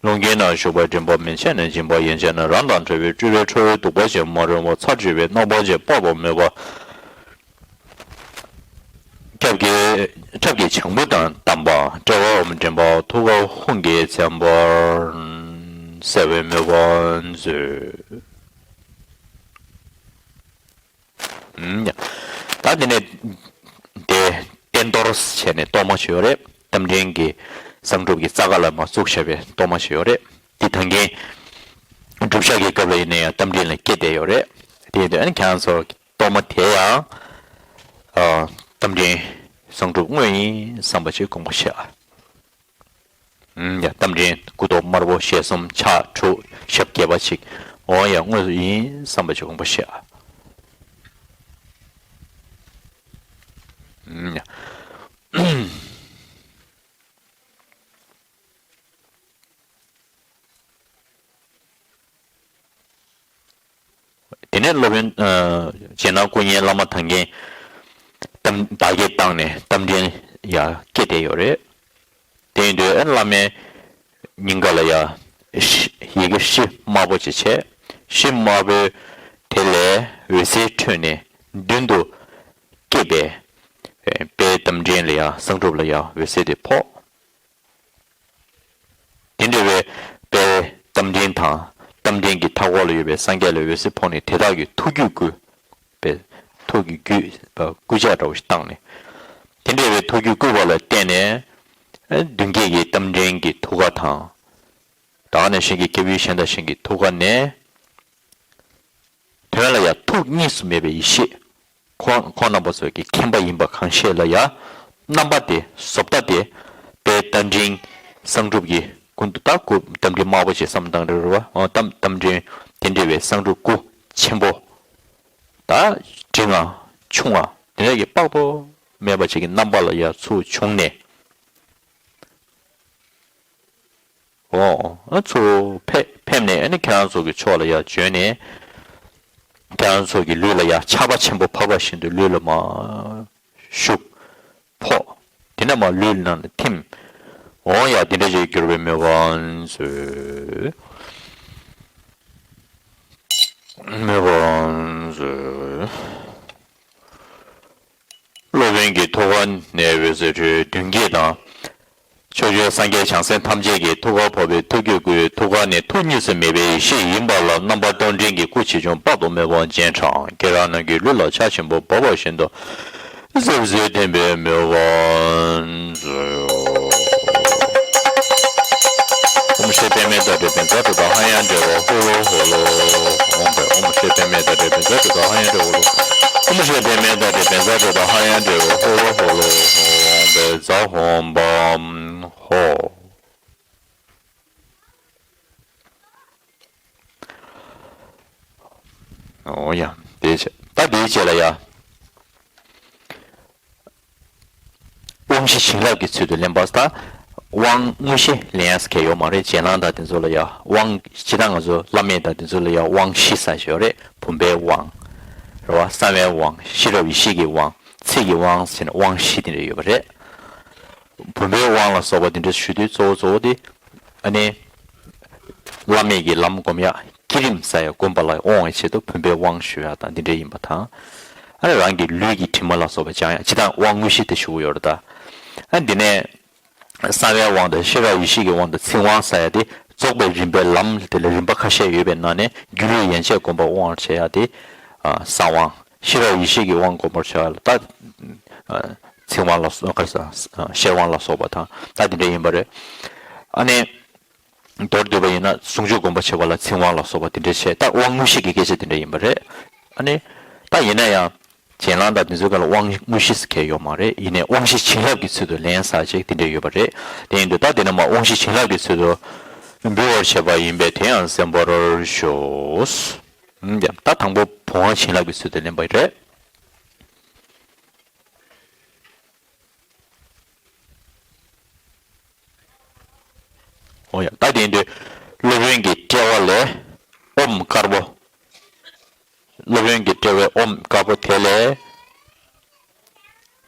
ཀློང་དཀྱིལ་ན་བཞུགས་པ་མགྲིན་པ་མན་ཆད་ནས་འབྱིན་པ། ཡན་ཆད་ན་རང་དང་འདྲ་བའི་སྤྲུལ་པའི་ཁྲོ་བོའི་གདུག་པ་ཅན་མ་རུངས་པ་ཚར་གཅོད་པའི་རྣམ་པར་བཅས་དཔའ་བོ་མོས་པ། ཁྱབ་ཀྱི་ཁྱབ་ཀྱི་བྱང་བུ་དང་བསྡམས་པ། དཔྲལ་བ་འོག་མིན་འདྲེན་པ། ཐུགས་ཀར་ཧཱུྃ་གི་ཚེམ་བུར་གསལ་བའི་མོས་པ་མཛོད། ཨུམ། ད་དེ་ནས་དེ་རྟེན་གཏོར་བྱས་ནས་གཏོར་མ་ཞིག་ཡོད་རེད། རྟ་མགྲིན་གྱི་གསང་སྒྲུབ་ཀྱི་རྩ་ཁ་ལ་མར་བཙུགས་བཞག་པའི་གཏོར་མ་ཞིག་ཡོད་རེད། འདི་ད་གིན་སྒྲུབ་ཞག་གི་སྐབས་ལ་ཡིན་ན་ཡང་རྟ་མགྲིན་ལ་སྐྱེས་བསྡད་ཡོད་རེད། དེ་ཡིན་དུས་ཨ་ནི་ཁྱེད་རང་ཚོ་གཏོར་མ་དེ་ཡང་ཨ་རྟ་མགྲིན་གསང་སྒྲུབ་དངོས་ཡིན་བསམ་པ་ཞིག་དགོངས་པ་བཞེས་ཨ། ཨུམ། ཡ་རྟ་མགྲིན་སྐུ་མདོག་དམར་པོ་ཞལ་གསུམ་ཕྱག་དྲུག་ཞབས་བརྒྱད་པ་ཅིག་འོ་ཡ་དངོས་སུ་ཡིན་བསམ་པ་ཞིག་དགོངས་པ་བཞེས་ཨ། ཨུམ། ཡ། དེ་ནས་སློབ་དཔོན་ཨ་རྗེས་གནང་སྐུ་བརྙན་བླ་མ་ཐང་རྒྱན་གཏམ་བདག་བསྐྱེད་བཏང་ནས་རྟ་མགྲིན་ཡར་བསྐྱེད་བསྡད་ཡོད་རེད། དེ་ཡིན་དུས་ཨ་བླ་མའི་སྙིང་ག་ལ་ཡ་ཡི་གེ་ཧྲཱིཿདམར་པོ་ཅིག་བྱས། ཧྲཱིཿདམར་པོའི་དེ་ལས་འོད་ཟེར་འཕྲོས་ནས་མདུན་དུ་བསྐྱེད་པའི་དཔལ་རྟ་མགྲིན་ལ་ཡ་གསང་སྒྲུབ་ལ་ཡ་འོད་ཟེར་དེ་ཕོག་དེ་འདྲ་བའི་དཔལ་རྟ་མགྲིན་དང་། རྟ་མགྲིན་གྱི་མཐའ་འཁོར་ལ་ཡོད་པའི་སངས་རྒྱས་ལ་འོད་ཟེར་ཕོག་ནས་དེ་དག་གི་ཐུགས་རྒྱུད་བསྐུལ། པའི་ཐུགས་ཀྱི་རྒྱུད་སྐུལ་ལྕག་འདྲ་བོ་ཞིག་བཏང་ནས། དེ་འདྲ་བའི་ཐུགས་རྒྱུད་བསྐུལ་བ་ལ་བརྟེན་ནས། མདུན་བསྐྱེད་ཀྱི་རྟ་མགྲིན་གྱི་ཐུགས་ཀ་དང་། ད་ག་ནང་བཞིན་གྱི་སྐྱེས་བུ་གཞན་དང་གཞན་གྱི་ཐུགས་ཀ་ནས། དོན་ལ་ཡང་ཐུགས་གཉིས་སུ་མེད་པའི་ཡེ་ཤེས། ཁོང་ཁོང་རྣམ་པ་ཚོ་གི་མཁྱེན་པ་ཡིན་པ་གང་ཤེས་ལ་ཡང་། རྣམ་པ་དེ་བཟོ་ལྟ་དེ། དཔལ་རྟ་མགྲིན་གསང་སྒྲུབ་ཀྱི་སྐུ་མདོག་ད་སྐུ་རྟ་མགྲིན་དམར་པོ་ཅིག་བསམ་བཏང་འདྲ་བ། ཨོ་རྟ་རྟ་མགྲིན་དེ་འདྲ་བའི་གསང་སྒྲུབ་སྐུ་ཆེན་པོ། ད་འབྲིང་ང་ཆུང་ང་དེ་འདྲ་གི་དཔག་ཏུ་མེད་པ་ཅིག་གི་རྣམ་པ་ལ་ཡ་ཚུར་བྱུང་ནས། ཨོ། ཨ་ཚུར་ཕེབས་ཕེབས་ནས་ཨ་ནི་ཁྱེད་རང་ཚོ་གི་ཕྱོགས་ལ་ཡ་བྱོན་ནས། ཁྱེད་རང་ཚོ་གི་ལུས་ལ་ཡ་ཆར་པ་ཆེན་པོ་བབས་པ་བཞིན་དུ་ལུས་ལ་མར་ཞུགས། ཕོག་དེ་ནས་མར་ལུས་ནང་ལ་ཐིམ། འོང་ཡ་དེ་འདྲ་ཞིག་གྱུར་པའི་མོས་པ་མཛོད། མོས་པ་མཛོད། སློབ་དཔོན་ གི་ཐུགས་ཀ་ནས་འོད་ཟེར་འཕྲོས་མདུན་བསྐྱེད་དང་། ཕྱོགས་བཅུའི་སངས་རྒྱས་བྱང་སེམས་ཐམས་ཅད་ཀྱི་ཐུགས་ཀར་ཕོག་པའི་ཐུགས་ཀྱི་སྐུའི་ཐུགས་ཀ་ནས་ཐུགས་གཉིས་སུ་མེད་པའི་ཡེ་ཤེས་ཡིན་པ་ལ་རྣམ་པར་རྟོག་འཛིན་གྱི་སྐུ་ཆེ་ཆུང་དཔག་ཏུ་མེད་པ་སྤྱན་དྲངས། ཁྱེད་རང་རྣམས་ཀྱི་ལུས་ལ་ཕྱག་ཆེན་པོ་འབབ་པ་བཞིན་དུ། གཟབ་གཟབ་བསྟན་པའི་མོས་པ་མཛོད། ཨོཾ་ཤྲཱི་པདྨེ་ཏྲཱི་པཉྩ་ཏྲཱི་ཏཱ་ཧ་ཡ་དྲ་བྷ་ཧུ་ལོ་ཧུ་ལོ། ཨོཾ་ཨོཾ་ཤྲཱི་པདྨེ་ཏྲཱི་པཉྩ་ཏྲཱི་ཏཱ་ཧ་ཡ་དྲ་བྷ་ཧུ་ལོ། ཨོཾ་ཤྲཱི་པདྨེ་ཏྲཱི་པཉྩ་ཏྲཱི་ཏཱ་ཧ་ཡ་དྲ་བྷ་ཧུ་ལོ་ཧུ་ལོ། ཨོཾ་པཉྩ་ཧོཾ་པཾ་ཧོ། ཨོ་ཡ། དེའི་ཆེད་ད་དེའི་ཆེད་ལ་ཡ། དབང་བཞི་བྱིན་རླབས་ཀྱི་ཚུལ་དུ་ལེན་པ་ད། དབང་དངོས་གཞི་ལེན་ཡ་ཟེར་མཁན་ཡོད་མ་རེད། རྗེས་གནང་དང་དེ་ཚོ་ལ་ཡ་དབང་སྤྱིར་བཏང་ང་ཚོ་བླ་མེད་དང་དེ་ཚོ་ལ་ཡ་དབང་བཞི་ཟེར་ཡོད་རེད། བུམ་པའི་དབང་། རེད་བ། གསང་བའི་དབང་། ཤེས་རབ་ཡེ་ཤེས་ཀྱི་དབང་། ཚིག་གི་དབང་ཟེར་ནས་དབང་བཞི་དེ་འདྲ་ཡོད་པ་རེད། བུམ་པའི་དབང་ལ་སོགས་པ་དེ་འདྲ་ཞུ་དུས་གཙོ་བོ་གཙོ་བོ་དེ། ཨ་ནི། བླ་མེད་ཀྱི་ལམ་སྒོམ་ཡ། བསྐྱེད་རིམ་ཟ་ཡ་སྒོམ་པ་ལ་དབང་བའི་ཆེད་དུ་བུམ་པའི་དབང་ཞུ་ཡ་དང་འདི་འདྲ་ཡིན་པ་དང་། ཨ་ནི་རང་གི་ལུས་ཀྱི་དྲི་མ་ལ་སོགས་པ་སྦྱང་ཡ་སྤྱིར་བཏང་དབང་དངོས་གཞི་དེ་ཞུ་གི་ཡོད་རེད་ད། ཨ་འདི་ནས། གསང་བའི་དབང་དང་ཤེས་རབ་ཡེ་ཤེས་ཀྱི་དབང་དང་ཚིག་དབང་ཟ་ཡ་དེ་རྫོགས་པའི་རིམ་པའི་ལམ་དེ་ལ་རིམ་པ་ཁ་ཤས་ཡོད་པའི་ནང་ནས་སྒྱུ་ལུས་ཡན་ཆད་སྒོམ་པ་དབང་བར་བྱེད་ཡ་དེ། གསང་དབང་། ཤེས་རབ་ཡེ་ཤེས་ཀྱི་དབང་སྒོམ་པར་བྱ་བ་ལ་ད། ཚིག་དབང་ལ་སོགས་པ་དང་ད་དེ་འདྲ་ཡིན་པ་རེད། ཨ་ནི། མདོར་བསྡུས་པ་ཡིན་ན་ཟུང་འཇུག་སྒོམ་པ་བྱེད་པ་ལ་ཚིག་དབང་ལ་སོགས་པ་དེ་འདྲ་བྱས་ད་དབང་དངོས་གཞི་གི་སྐད་ཆ་དེ་འདྲ་ཡིན་པ་རེད། ཨ་ནི། ད་ཡིན་ན་ཡང་། རྗེས་གནང་དང་དེ་ཚོའི་སྐབས་ལ་དབང་དངོས་གཞི་ཟེར་མཁན་ཡོད་མ་རེད། ཡིན་ནའི་དབང་བཞི་བྱིན་རླབས་ཀྱི་ཚུལ་དུ་ལེན་ས་ཅིག་དེ་འདྲ་ཡོད་པ་རེད། དེ་ཡིན་དུས་ད་དེ་ནས་མ་དབང་བཞི་བྱིན་རླབས་ཀྱི་ཚུལ་དུ་འབུལ་བར་བྱེད་པ་ཡིན་པས་དེ་ཡང་གསན་པར་ཞུ། ད་དང་པོ་བུམ་དབང་བྱིན་རླབས་ཀྱི་ཚུལ་དུ་ལེན་པ་རེད། འོ་ཡ། ད་དེ་འདི་སློབ་དཔོན་གྱི་དཔྲལ་བ་ལས་ཨོཾ་དཀར་པོ། སློབ་དཔོན་གྱི་དཔྲལ་བའི་ཨོཾ་དཀར་པོ་དེ་ལས་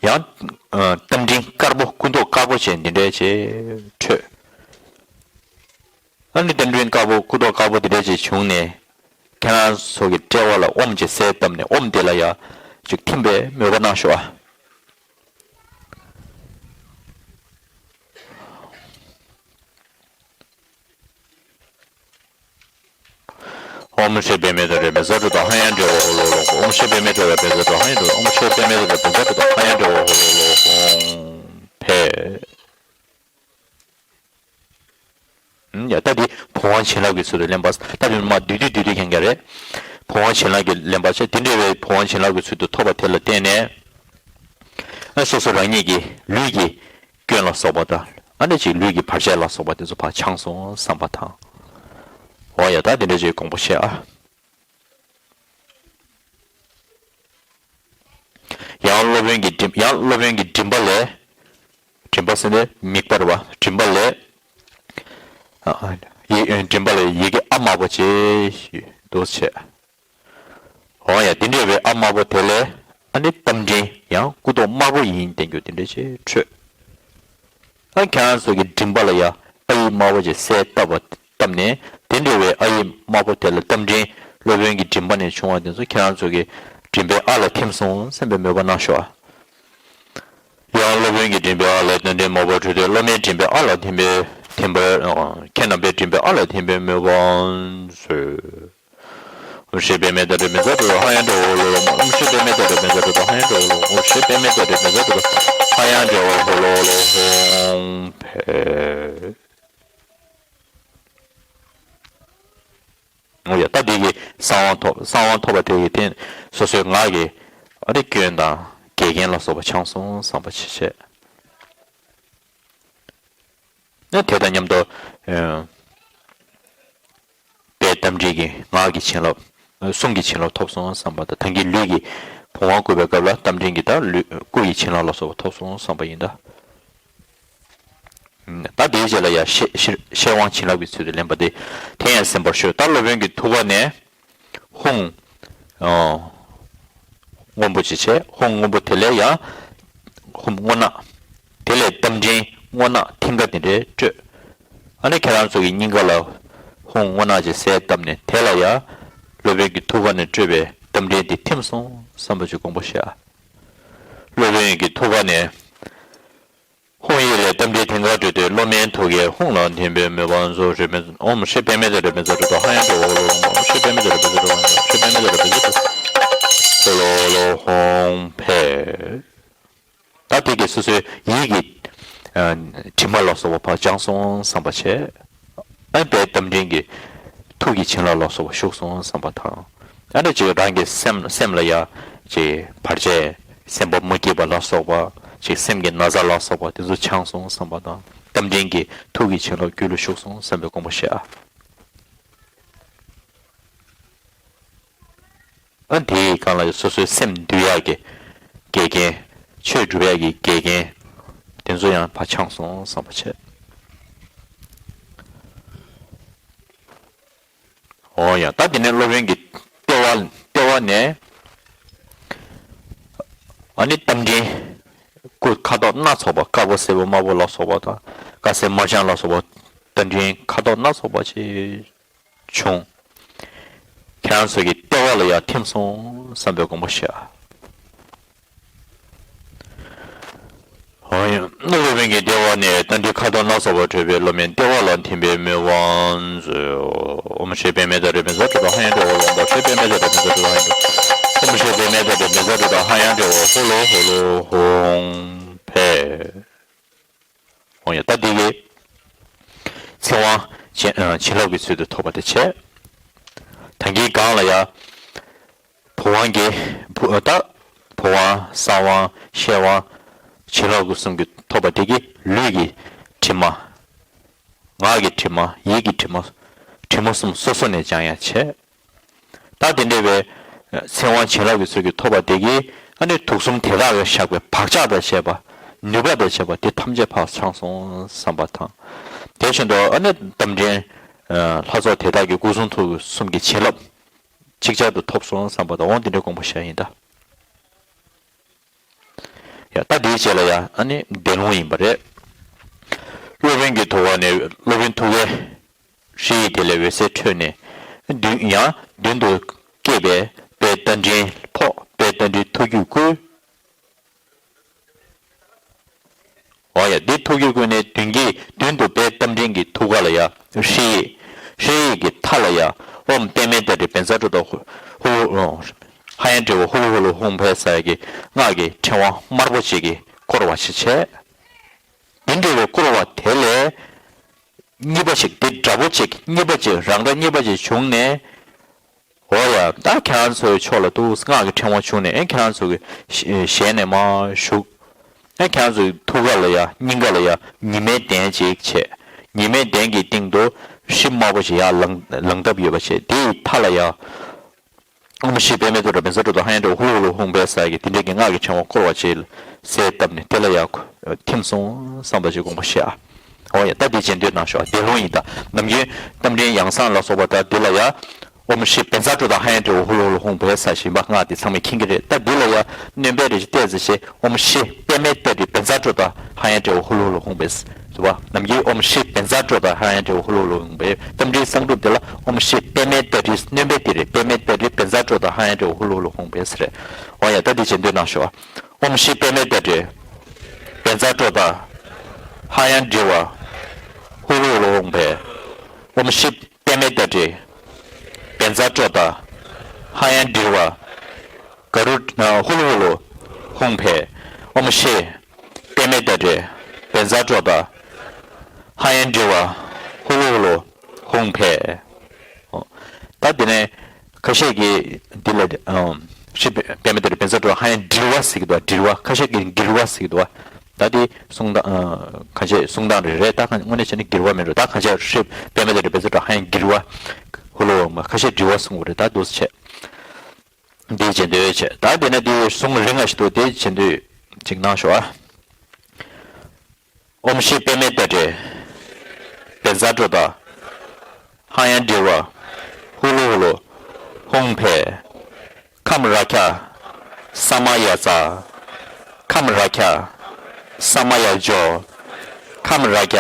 ཡང་རྟ་མགྲིན་དཀར་པོ་སྐུ་མདོག་དཀར་པོ་བྱས་འདི་འདྲའི་ཅིག་འཕྲོས། ཨ་ནི་རྟ་མགྲིན་དཀར་པོ་སྐུ་མདོག་དཀར་པོ་འདི་འདྲའི་ཅིག་བྱུང་ནས། ཁྱེད་རང་ཚོ་གི་དཔྲལ་བ་ལ་ཨོཾ་གྱི་སྲས་བཏབ་ནས་ཨོཾ་དེ་ལ་ཡ་ཅིག་ཐིམ་པའི་མོས་པ་གནང་ཤོག་ཨ། ཨོཾ་ཤྲཱི་པདྨེ་ཏྲཱི་པཉྩ་ཏྲཱི་ཏཱ་ཧ་ཡ་དྲ་བྷ་ཧུ་ལོ་ཧུ་ལོ། ཨོཾ་ཤྲཱི་པདྨེ་ཏྲཱི་པཉྩ་ཏྲཱི་ཏཱ་ཧ་ཡ་དྲ་བྷ། ཨོཾ་ཤྲཱི་པདྨེ་ཏྲཱི་པཉྩ་ཏྲཱི་ཏཱ་ཧ་ཡ་དྲ་བྷ་ཧུ་ལོ་ཧུ་ལོ། ཧཱུྃ་ཕཊ། ཡ་ད་འདི་བུམ་དབང་བྱིན་རླབས་ཀྱི་ཚུལ་དུ་ལེན་པ། ད་འདི་མ་བསྡུས་བསྡུས་བསྡུས་བསྡུས་མཁན་རེད། བུམ་དབང་བྱིན་རླབས་ཀྱི་ལེན་པ་བྱས་དེ་འདྲ་བའི་བུམ་དབང་བྱིན་རླབས་ཀྱི་ཚུལ་དུ་ཐོབ་པ་དེ་ལ་བརྟེན་ནས། ཨ་སོ་སོ་རང་ཉིད་ཀྱི་ལུས་ཀྱི་སྐྱོན་ལ་སོགས་པ་དང་ཨ་འདྲ་ཅིག་ལུས་ཀྱི་བར་ཆད་ལ་སོགས་པ་དེ་ཚོ་ཕར་བྱང་སོང་བསམ་པ་དང་། འོ་ཡ་ད་དེ་འདྲ་ཅིག་དགོངས་པ་བཞེས་ཨ། ཡང་སློབ་དཔོན་གྱི་མགྲིན་ཡང་སློབ་དཔོན་གྱི་མགྲིན་པ་ལས། མགྲིན་པ་ཟེར་ནས་མིག་པར་བ་མགྲིན་པ་ལས། ཡི་མགྲིན་པ་ལས་ཡི་གེ་ཨ་དམར་པོ་ཅིག་འདུག་བྱས། འོ་ཡ་དེ་འདྲ་བའི་ཨ་དམར་པོ་དེ་ལས་ཨ་ནི་རྟ་མགྲིན་ཡང་སྐུ་མདོག་དམར་པོ་ཡིན་བསྟན་རྒྱུ་དེ་འདྲ་ཅིག་འཕྲོས། ཨ་ཁྱེད་རང་ཚོ་གི་མགྲིན་པ་ལ་ཡ་ཨ་ཡིག་དམར་པོ་ཅིག་གསལ་བཏབ་པ་བཏབ་ནས་དེ་འདྲ་བའི་ཨ་ཡིག་དམར་པོ་དེ་ལ་རྟ་མགྲིན་སློབ་དཔོན་གྱི་མགྲིན་པ་ནས་བྱུང་བ་དེ་ཚོ་ཁྱེད་རང་ཚོ་གི་མགྲིན་པའི་ཨ་ལ་ཐིམ་སོང་བསམ་པའི་མོས་པ་གནང་ཤོག་ཨ། ཡང་སློབ་དཔོན་གྱི་མགྲིན་པའི་ཨ་ལས་རྟ་མགྲིན་དམར་པོ་འཕྲོས་ཏེ་སློབ་མའི་མགྲིན་པའི་ཨ་ལ་ཐིམ་པས་ཐིམ་པར། ཁྱེད་རྣམ་པའི་མགྲིན་པའི་ཨ་ལ་ཐིམ་པའི་མོས་པ་མཛོད། ཨོཾ་ཤྲཱི་པདྨེ་ཏྲཱི་པཉྩ་ཏྲཱི་ཏཱ་ཧ་ཡ་དྲ་བྷ་ཧུ་ལོ་ཧཱུྃ། ཨོཾ་ཤྲཱི་པདྨེ་ཏྲཱི་པཉྩ་ཏྲཱི་ཏཱ་ཧ་ཡ་དྲ་བྷ་ཧུ་ལོ་ཧཱུྃ། ཨོཾ་ཤྲཱི་པདྨེ་ཏྲཱི་པཉྩ་ཏྲཱི་ཏཱ་ཧ་ཡ་དྲ་བྷ་ཧུ་ལོ་ཧཱུྃ་ཕཊ། འོ་ཡ་ད་འདི་གི་གསང་དབང་ཐོབ་གསང་དབང་ཐོབ་པ་དེ་གི་སྟེང་སོ་སོའི་ངག་གི་ཨ་རི་སྐྱོན་དང་འགལ་རྐྱེན་ལ་སོགས་པ་བྱང་སོང་བསམ་པ་ཆེ་ཆེ། ན་དེ་དང་མཉམ་དུ། དཔལ་རྟ་མགྲིན་གྱི་ངག་གི་བྱིན་རླབས། གསུང་གི་བྱིན་རླབས་ཐོབ་སོང་བསམ་པ་དང་ད་གིན་ལུས་ཀྱི་བུམ་དབང་བསྐུར་བའི་སྐབས་ལ་རྟ་མགྲིན་གྱི་ད་ལུས་སྐུ་ཡི་བྱིན་རླབས་ལ་སོགས་པ་ཐོབ་སོང་བསམ་པ་ཡིན་ད། ད་དེའི་རྗེས་ལ་ཡང་ཤེ་ཤེ་ཤེར་དབང་བྱིན་རླབས་ཀྱི་ཚུལ་དུ་ལེན་པ་དེ་དེ་ཡང་གསན་པར་ཞུ། ད་སློབ་དཔོན་གྱི་ཐུགས་ཀ་ནས། ཧཱུྃ། སྔོན་པོ་ཅིག་བྱས་ཧཱུྃ་སྔོན་པོ་དེ་ལས་ཡང་། ཧཱུྃ་སྔོ་ནག་དེ་ལས་རྟ་མགྲིན་སྔོ་ནག་མཐིང་ག་དེ་འདྲའི་སྤྲོས། ཨ་ནི་ཁྱེད་རང་ཚོ་གི་སྙིང་ག་ལ་ཧཱུྃ་སྔོ་ནག་ཅིག་གསལ་བཏབ་ནས་དེ་ལ་ཡང་། སློབ་དཔོན་གྱི་ཐུགས་ཀ་ནས་སྤྲོས་པའི་རྟ་མགྲིན་དེ་ཐིམ་སོང་བསམ་པ་ཅིག་དགོངས་པ་བཞེས། སློབ་དཔོན་གྱི་ཐུགས་ཀ་ནས། ཧཱུྃ་ཡིག་ལས་རྟ་མགྲིན་དེ་ཀ་སྤྲོས་ཏེ། སློབ་མའི་ཐུགས་ཀའི་ཧཱུྃ་ལ་ཐིམ་པས་མོས་པ་མཛོད། ཧྲཱིཿ་མེ་ཨོཾ་ཧྲཱིཿ་པདྨེ་ཏྲ་ཊཱིཿ་བཛྲ་ཊཱིཿཧ་ཡ་ཏྲཱིཿཧཱུྃ་ལོ་ཧཱུྃ་ཧཱུྃ་ཧྲཱིཿ་པདྨེ་ཏྲ་ཊཱིཿ་བཛྲ་ཊཱིཿཧཱུྃ་ཧཱུྃ་ཧྲཱིཿ་པདྨེ་ཏྲ་ཊཱིཿ་བཛྲ་ཊཱིཿཧཱུྃ་ལོ་ཧཱུྃ་ཧཱུྃ་ཕཊ། ད་དེ་གའི་སོ་སོའི་ཡིད་ཀྱི་ཨ་དྲི་མ་ལ་སོགས་པ་ཕར་བྱང་སོང་བསམ་པ་བྱས། ཨ་དཔལ་རྟ་མགྲིན་གྱི་ཐུགས་ཀྱི་བྱིན་རླབས་ལ་སོགས་པ་ཞུགས་སོང་བསམ་པ་དང་། ཨ་ནི་ཅིག་རང་གི་སེམས་སེམས་ལ་ཡ་ཅིག་བར་ཆད་སེམས་པ་མ་སྐྱིད་པ་ལ་སོགས་པ་ཅིག་སེམས་ཀྱི་ན་ཚ་ལ་སོགས་པ་དེ་ཚོ་བྱང་སོང་བསམ་པ་དང་། རྟ་མགྲིན་གྱི་ཐུགས་ཀྱི་བྱིན་རླབས་རྒྱུད་ལ་ཞུགས་སོང་བསམ་པའི་དགོངས་པ་བཞེས་ཨ། ཨ་དེའི་སྒང་ལ་སོ་སོའི་སེམས་འདུལ་ཡག་གི་འགལ་རྐྱེན། ཆོས་སྒྲུབ་ཡག་གི་འགལ་རྐྱེན། དེ་ཚོ་ཡང་ཕར་བྱང་སོང་བསམ་པ་བྱས། འོ་ཡ། ད་དེ་ནས་སློབ་དཔོན་གྱི་ལྟེ་བ་ལྟེ་བ་ནས། ཨ་ནི་རྟ་མགྲིན་སྐུ་ཁ་དོག་སྣ་ཚོགས་པ། དཀར་པོ་སེར་པོ་དམར་པོ་ལ་སོགས་པ་དང་། དཀར་སེར་དམར་ལྗང་ལ་སོགས་པ་རྟ་མགྲིན་ཁ་དོག་སྣ་ཚོགས་པ་ཅིག་བྱུང་། ཁྱེད་རང་ཚོ་གི་ལྟེ་བ་ལ་ཡར་ཐིམ་སོང་བསམ་པའི་དགོངས་པ་བཞེས་ཨ། འོ་ཡ། སློབ་དཔོན་གྱི་ལྟེ་བ་ནས་རྟ་མགྲིན་ཁ་དོག་སྣ་ཚོགས་པ་སྤྲོས་པས་སློབ་མའི་ལྟེ་བ་ལ་ཐིམ་པས་མོས་པ་མཛོད། ཨོཾ་ཧྲཱིཿ་པདྨེ་ཏྲ་ཊཱིཿ་བཛྲ་ཊཱིཿཧཱུྃ་ཧ་ཡ་ཏྲཱིཿཧཱུྃ་ལོ་ཧཱུྃ་ཧཱུྃ། ཨོཾ་ཧྲཱིཿ་པདྨེ་ཏྲ་ཊཱིཿ་བཛྲ་ཊཱིཿཧཱུྃ་ཧ་ཡ་ཏྲཱིཿཧཱུྃ་ལོ་ཧཱུྃ་ཧཱུྃ་ཧཱུྃ་ཕཊ། འོ་ཡ། ད་འདི་གི་ཚེ་དབང་བྱིན་ཨ་བྱིན་རླབས་ཀྱི་ཚུལ་དུ་ཐོབ་པ་དེ་བྱས། ད་གིན་སྒང་ལ་ཡ། བུམ་དབང་གི་བུ་ད་བུམ་དབང་གསང་དབང་ཤེར་དབང་བྱིན་རླབས་ཀྱི་གསུམ་གྱི་ཐོབ་པ་དེ་གིས་ལུས་ཀྱི་དྲི་མ། ངག་གི་དྲི་མ། ཡིད་ཀྱི་དྲི་མ། དྲི་མ་གསུམ་སོ་སོ་ནས་སྦྱང་ཡ་བྱས། ད་དེ་འདྲ་བའི་ཚེ་དབང་བྱིན་རླབས་ཀྱི་ཚུལ་གྱིས་ཐོབ་པ་དེ་གིས་ཨ་ནི་དུག་གསུམ་དེ་དག་གིས་བཞག་པའི་བག་ཆགས་དང་བཅས་པ། ནུས་པ་དང་བཅས་པ་དེ་ཐམས་ཅད་ཕར་བྱང་སོང་བསམ་པ་དང་། དེ་བཞིན་དུ་ཨ་ནི་རྟ་མགྲིན་ལྷ་ཚོགས་དེ་དག་གི་སྐུ་གསུང་ཐུགས་གསུམ་གྱི་བྱིན་རླབས་ཅིག་ཅར་དུ་ཐོབ་སོང་བསམ་པ་དང་། འོ་འདི་འདྲའི་དགོངས་པ་བཞེས་ཡིན་ད། ཡ། ད་འདིའི་རྗེས་ལ་ཡ་ཨ་ནི་བཟླས་ལུང་ཡིན་པ་རེད། སློབ་དཔོན་གྱི་ཐུགས་ཀ་ནས་སློབ་དཔོན་ཐུགས་ཀའི་ཧྲཱིཿཡིག་དེ་ལས་འོད་ཟེར་འཕྲོས་ནས། མདུན་ཡང་མདུན་དུ་བསྐྱེད་པའི་དཔལ་རྟ་མགྲིན་ཕོག་དཔལ་རྟ་མགྲིན་ཐུགས་རྒྱུད་བསྐུལ། འོ་ཡ། འདི་ཐུགས་རྒྱུད་བསྐུལ་ནས་མདུན་གྱི་མདུན་དུ་དཔལ་རྟ་མགྲིན་གྱི་ཐུགས་ཀ་ལ་ཡ་ཧྲཱིཿཡིག་ཧྲཱིཿཡིག་གི་མཐའ་ལ་ཡ་ཨོཾ་པདྨེ་ཏྲ་ཊཱིཿ་བཛྲ་ཊཱིཿཧཱུྃ་ཧཱུྃ་ཧ་ཡ་ཏྲཱིཿཧཱུྃ་ཧཱུྃ་ཧཱུྃ་ལོ་ཧཱུྃ་ཕཊ་ཟེར་ཡ་གི་སྔགས་ཀྱི་ཕྲེང་བ་དམར་པོ་གཅིག་གིས་བསྐོར་བ་ཞིག་བྱས། འདི་འདྲ་བའི་བསྐོར་བ་དེ་ལས་གཉིས་པ་ཞིག་འདི་འདྲ་པོ་ཅིག་གཉིས་པ་ཅིག་རང་འདྲ་གཉིས་པ་ཅིག་བྱུང་ནས། འོ་ཡ། ད་ཁྱེད་རང་ཚོའི་ཕྱོགས་ལ་འདུག་སྔགས་ཀྱི་ཕྲེང་བ་བྱུང་ནས། ཨེ་ཁྱེད་རང་ཚོ་གི་ཞལ་ནས་མར་ཞུགས། ཨེ་ཁྱེད་རང་ཚོའི་ཐུགས་ཀ་ལ་ཡ་སྙིང་ག་ལ་ཡ་ཉི་མའི་གདན་ཅིག་བྱས། ཉི་མའི་གདན་གྱི་སྟེང་དུ་ཧྲཱིཿདམར་པོ་ཞིག་ཡར་ལངས་ལངས་སྟབས་ཡོད་པ་བྱས། དེའི་མཐའ་ལ་ཡ་ཨོཾ་ཧྲཱིཿ་པདྨེ་ཏྲ་ཊཱིཿ་བཛྲ་ཊཱིཿཧཱུྃ་ཧ་ཡ་ཏྲཱིཿཧཱུྃ་ཧཱུྃ་ལོ་ཧཱུྃ་ཕཊ་ཟེར་ཡ་གི་དེ་འདྲའི་གི་སྔགས་ཀྱི་ཕྲེང་བ་བསྐོར་བ་ཅིག་གསལ་བཏབ་ནས་དེ་ལ་ཡ་ཐིམ་སོང་བསམ་པ་ཞིག་དགོངས་པ་བཞེས་ཨ། འོ་ཡ། ད་འདི་རྗེས་ཟློས་གནང་ཤོག་ཨ། བཟླས་ལུང་ཡིན་ད། ནམ་རྒྱུན་རྟ་མགྲིན་ཡང་གསང་ལ་སོགས་པ་ད་འདི་ལ་ཡ། ཨོཾ་ཧྲཱིཿབཛྲ་ཊཱིཿཧཱུྃ་ཧ་ཡ་ཏྲཱིཿཧཱུྃ་ཧཱུྃ་ལོ་ཧཱུྃ་ཕཊ་ཟེར་བཞིན་པ་སྔགས་འདི་ཚང་མས་མཁྱེན་གྱི་རེད། ད་འདི་ལ་ཡ་སྣོན་པ་རེ་ཞིག་བལྟས་ཚེ་ཞེས། ཨོཾ་ཧྲཱིཿབཛྲ་ཊཱིཿཧཱ་ཡ་ཏྲཱིཿཧཱུྃ་ཧཱུྃ་ལོ་ཧཱུྃ་ཕཊ་ཟེར་བ། ནམ་རྒྱུན་ཨོཾ་ཧྲཱིཿབཛྲ་ཊཱིཿཧཱ་ཡ་ཏྲཱིཿཧཱུྃ་ཧཱུྃ་ལོ་ཧཱུྃ་ཕཊ། རྟ་མགྲིན་གསང་སྒྲུབ་འདི་ལ་ཨོཾ་ཧྲཱིཿབཛྲ་ཊཱིཿཧཱ་ཡ་ཏྲཱིཿཧཱུྃ་སྣོན་པ་འདི་རེད། པདྨེ་ཏྲ་ཊཱིཿབཛྲ་ཊཱིཿཧཱ་ཡ་ཏྲཱིཿཧཱུྃ་ཧཱུྃ་ལོ་ཧཱུྃ་ཕཊ་ཟེར་རེད། འོ་ཡ། ད་འདི་རྗེས་ཟློས་གནང་ཤོག་ཨ། ཨོཾ་ཧྲཱིཿབཛྲ་ཊཱིཿབཛྲ་ཊཱིཿཧཱ་ཡ་ཏྲཱིཿཧཱུྃ་ཧཱུྃ་ལོ་ཧཱུྃ་ལོ་ཧཱུྃ་ཕཊ། ཨོཾ་ཧྲཱིཿབཛྲ་ཊཱིཿབཛྲ་ཊཱིཿཧཱ་ཡ་ཏྲཱིཿཧཱུྃ་ཧཱུྃ་ལོ་ཧཱུྃ་ལོ་ཧཱུྃ་ཕཊ། ཨོཾ་ཧྲཱིཿབཛྲ་ཊཱིཿབཛྲ་ཊཱིཿཧཱ་ཡ་ཏྲཱིཿཧཱུྃ་ལོ་ཧཱུྃ་ལོ་ཧཱུྃ་ཕཊ། ད་དེ་ནས་ཁ་ཤས་ཀྱིས་འདི་ལ་ཨམ་ཧྲཱིཿབཛྲ་ཊཱིཿབཛྲ་ཊཱིཿཧཱ་ཡ་ཏྲཱིཿཧཱུྃ་ཟེར་གྱི་འདུག་བ། ཌྲཱིཿཧཱུྃ་ཟེར་གྱི་འདུག་བ། ད་དེ་གསུང་སྟངས་ཁ་ཤས་གསུང་སྟངས་རེ་རེད། ད་དངོས་གནས་བྱས་ན་ཌྲཱིཿཧཱུྃ་མིན་འགྲོ། ད་ཁ་ཤས་ཧྲཱིཿབཛྲ་ཊཱིཿབཛྲ་ཊཱིཿཧཱ་ཡ་ཏྲཱིཿཧཱུྃ་ཧཱུྃ་ལོ་ཧཱུྃ་ཕཊ། ཁ་ཤས་ཌྲཱིཿཧཱུྃ་གསུང་གི་རེད། ད་འདུག་སེ་བྱས། འདི་རྗེས་ཟློས་བྱས། ད་དེ་ནས་འདི་གསུང་རིང་ང་ཞིག་འདུག་དེ་རྗེས་ཟློས་ཅིག་གནང་ཤོག་ཨ། ཨོཾ་ཧྲཱིཿབཛྲ་ཊཱིཿབཛྲ་ཊཱིཿཧཱ་ཡ་ཏྲཱིཿཧཱུྃ་ལོ་ཧཱུྃ་ལོ་ཧཱུྃ་ཕཊ། ཁཾ་རཀྵ་ས་མ་ཡ་ཙྪ། ཁཾ་རཀྵ་ས་མ་ཡ་ཛྱོ། ཁཾ་རཀྵ་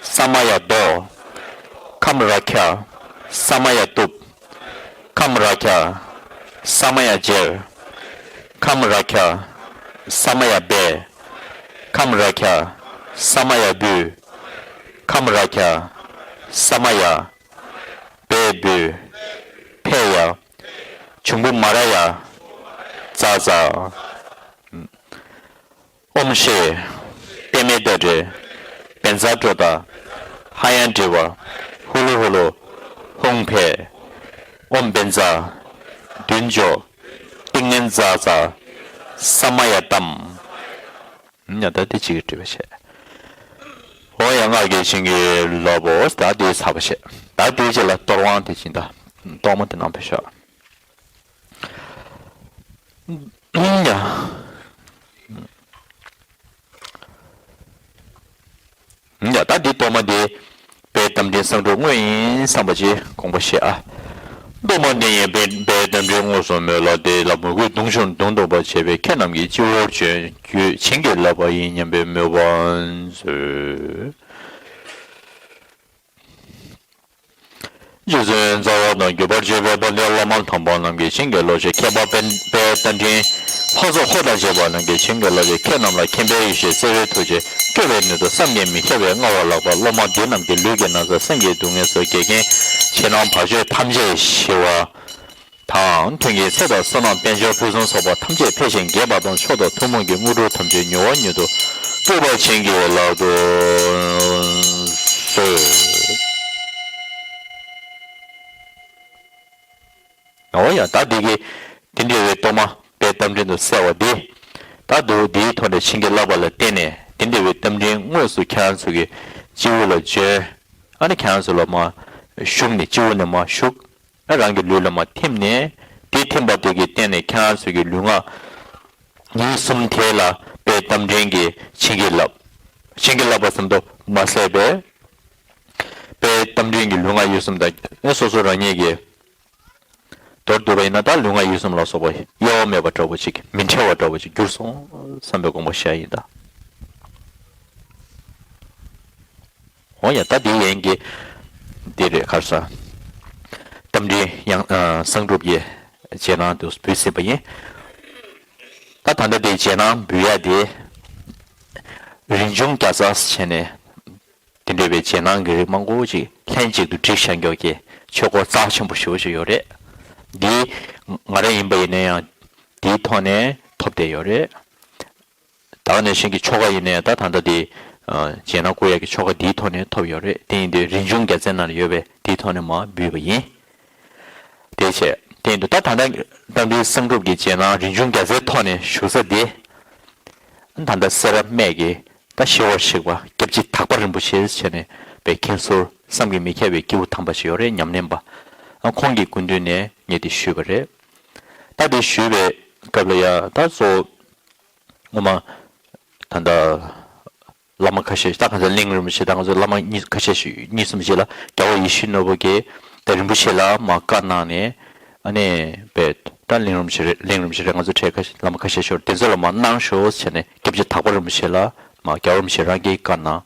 ས་མ་ཡ་དྷོ། ཁཾ་རཀྵ་ས་མ་ཡ་ཏུབ། ཁཾ་རཀྵ་ས་མ་ཡ་ཛྱེར། ཁཾ་རཀྵ་ས་མ་ཡ་ཛྷྱ། ས་མ་ཡ་སྦས། ཁམ་ར་ཁྱ། ས་མ་ཡ་སྦུས། ཁམ་ར་ཁྱ། ས་མ་ཡ། སྦས་སྦུས། ཕེ་ཡ། འབྱུང་པོ་མ་ར་ཡ། ཛ་ཛ། ཨོམ་ཤེ། པད་མའི་ཟླ་སྒྲིལ། བན་ཛ་ཀྲོ་ད། ཧ་ཡང་དྲི་བ། ཧུ་ལུ་ཧུ་ལུ། ཧུང་ཕེ། ཨོམ་བན་ཛ། མདུན་ཅོག་ཏིང་ངེ་ཛ་ཛ། ས་མ་ཡ་ཏམ། ཉ་ད་དེ་གཅིག་གིས་འགྲེལ་པ་བྱས། འོ་ཡ་སྔགས་ཀྱི་བྱིན་གྱིས་རློབས་པོ། ད་དེ་ཚར་བ་བྱས། ད་དེའི་རྗེས་ལ་གཏོར་དབང་དེ་བྱིན་ད། གཏོར་མ་དེ་ནང་ཕེབས་ཤོག་ཉ། ཡ། ད་འདི་གཏོར་མ་འདི་དཔལ་རྟ་མགྲིན་གསང་སྒྲུབ་དངོས་ཡིན་བསམ་པ་ཅིག་དགོངས་པ་བཞེས་ཨ། གཏོར་མ་འདི་ཡིས་དཔལ་དཔལ་རྟ་མགྲིན་དངོས་སུ་མོས་ལ། དེ་ལ་མོས་གུས་གདུང་ཤུགས་གདུང་གདུང་བར་བྱས་པས། ཁྱེད་རྣམས་ཀྱི་སྤྱི་བོར་བྱོན་རྒྱུ་བྱིན་གྱིས་བརླབས་པ་ཡིན་སྙམ་པའི་མོས་པ་མཛོད། རྗེ་བཙུན་རྩ་བ་དང་བརྒྱུད་པར་བཅས་པའི་དཔལ་ལྡན་སློབ་མ་དམ་པ་རྣམས་ཀྱི་བྱིན་གྱིས་རློབས་ཤིག་མཁས་པ་དཔལ་དཔལ་རྟ་མགྲིན་འཕགས་ཚོགས་འཁོར་དང་བཅས་པ་རྣམས་ཀྱི་བྱིན་གྱིས་རློབས་ཤིག་ཁྱེད་རྣམས་ལ་མཁྱེན་པའི་ཡེ་ཤེས་བརྩེ་བའི་ཐུགས་རྗེ་སྤྲོས་པའི་ནུས་མཐུ་བསམ་གྱིས་མི་ཁྱབ་པས་མངའ་བ་ལགས་པ། སློབ་མ་འདི་རྣམས་ཀྱི་ལུས་ཀྱི་ན་ཚ་སེམས་ཀྱི་སྡུག་བསྔལ་སོགས་འགལ་རྐྱེན་ཕྱི་ནང་བར་ཆད་ཐམས་ཅད་ཞི་བ་དང་། མཐུན་རྐྱེན་ཚེ་དང་བསོད་ནམས་དཔལ་འབྱོར་ཕུན་སུམ་ཚོགས་པ་ཐམས་ཅད་འཕེལ་ཞིང་རྒྱས་པ་དང་། མཆོག་དང་ཐུན་མོང་གི་དངོས་གྲུབ་ཐམས་ཅད་མྱུར་བ་མྱུར་དུ་སྤྲོད་པར་བྱིན་གྱིས་བརླབ་ཏུ་གསོལ། འོ་ཡ། ད་འདི་གི་དེ་འདྲ་བའི་གཏོར་མ་དཔལ་རྟ་མགྲིན་དུ་གསལ་བ་འདི། ད་དུ་འདིའི་ཐོག་ནས་བྱིན་གྱིས་བརླབས་པ་ལ་བརྟེན་ནས་དེ་འདྲ་བའི་རྟ་མགྲིན་དངོས་སུ་ཁྱེད་རང་ཚོ་གི་སྤྱི་བོ་ལ་བྱོན། ཨ་ནི་ཁྱེད་རང་ཚོ་ལ་མར་ཞུགས་ནས་སྤྱི་བོ་ནས་མར་ཞུགས། ཨ་རང་གི་ལུས་ལ་མར་ཐིམ་ནས་དེ་ཐིམ་པ་དེ་གི་སྟེང་ནས་ཁྱེད་རང་ཚོ་གི་ལུས་ངག་ཡིད་གསུམ་དེ་ལ་དཔལ་རྟ་མགྲིན་གྱིས་བྱིན་གྱིས་བརླབས། བྱིན་གྱིས་བརླབས་པ་ཙམ་དུ་མ་ཟད་པས། དཔལ་རྟ་མགྲིན་གྱི་ལུས་ངག་ཡིད་གསུམ་དང་ཨེ་སོ་སོ་རང་ཉིད་ཀྱི་མདོར་བསྡུ་བ་ཡིན་ན་ད་ལུས་ངག་ཡིད་གསུམ་ལ་སོགས་པ་གཡོ་བ་མེད་པ་འདྲ་བོ་ཅིག་མི་འབྲལ་བ་འདྲ་བོ་ཅིག་གྱུར་སོང་བསམ་པའི་དགོངས་པ་བཞེས་ཡིན་ད། འོ་ཡ། ད་དེའི་ཡན་གྱི་འདི་རེད། ག་རེ་ཟ། རྟ་མགྲིན་ཡང་ཨ་གསང་སྒྲུབ་ཀྱི་རྗེས་གནང་དུ་འབུལ་ཟིན་པ་ཡིན། ད་ད་ལྟ་དེ་རྗེས་གནང་འབུལ་ཡ་དེ་རིན་འབྱུང་བརྒྱ་རྩ་བྱས་ནས། དེ་འདྲ་བའི་རྗེས་གནང་གི་རིགས་མང་པོ་ཅིག་ལྷན་ཅིག་ཏུ་བསྒྲིགས་བཞག་མགྱོགས་ཀྱི་ཆོས་སྐོར་རྩ་ཆེན་པོ་ཞེ་པོ་ཅིག་ཡོད་རེད། འདི་ང་རང་ཡིན་པ་ཡིན་ན་ཡང་འདིའི་ཐོག་ནས་ཐོབ་བསྡད་ཡོད་རེད། ད་ག་ནང་བཞིན་གྱི་ཆོ་ག་ཡིན་ན་ཡང་ད་ད་ལྟ་འདི་རྗེས་གནང་བསྐུར་ཡག་གི་ཆོ་ག་འདིའི་ཐོག་ནས་ཐོབ་ཡོད་རེད། དེ་ཡིན་དུས་རིན་འབྱུང་བརྒྱ་རྩའི་ནང་ལ་ཡོད་པས་དེའི་ཐོག་ནས་མར་འབུལ་བ་ཡིན། དེ་བྱས་དེ་ཡིན་དུས་ད་ད་ལྟ་རྟ་མགྲིན་གསང་སྒྲུབ་ཀྱི་རྗེས་གནང་རིན་འབྱུང་བརྒྱ་རྩའི་ཐོག་ནས་ཞུ་ས་འདི། ད་ལྟ་སེ་ར་སྨད་ཀྱི་ད་ཞི་བར་གཤེགས་པ་སྐྱབས་རྗེ་དག་པ་རིན་པོ་ཆེ་ཟེར་ནས་པའི་མཁན་ཟུར་བསམ་གྱིས་མི་ཁྱབ་པའི་སྐྱེས་བུ་དམ་པ་ཞིག་ཡོད་རེད། ཉམས་ལེན་པ། ཨ་ཁོང་གི་སྐུ་མདུན་ནས་ངས་དེ་ཞུས་པ་རེད། ད་དེ་ཞུས་པའི་སྐབས་ལ་ཡ་ད་གཙོ་བོ་ངོ་མ་ད་ལྟ་བླ་མ་ཁ་ཤས་ད་ག་ཚོད་གླིང་རིན་པོ་ཆེ་ད་ང་ཚོ་བླ་མ་གཉིས་ཁ་ཤས་ཤིག་གཉིས་གསུམ་ཞིག་ལ་རྒྱལ་བ་ཡིད་བཞིན་ནོར་བུ་གིས་ད་རིན་པོ་ཆེ་ལ་མར་བཀའ་གནང་ནས། ཨ་ནི་པས་ད་གླིང་རིན་པོ་ཆེ་རེད། གླིང་རིན་པོ་ཆེ་རེད། ང་ཚོ་གྲས་ཁ་ཤས་བླ་མ་ཁ་ཤས་ཤོར་དེ་ཚོ་ལ་མར་གནང་ཤོག་ཟེར་ནས་སྐྱབས་རྗེ་དག་པ་རིན་པོ་ཆེ་ལ་མར་རྒྱལ་བ་རིན་པོ་ཆེ་རང་གིས་བཀའ་གནང་།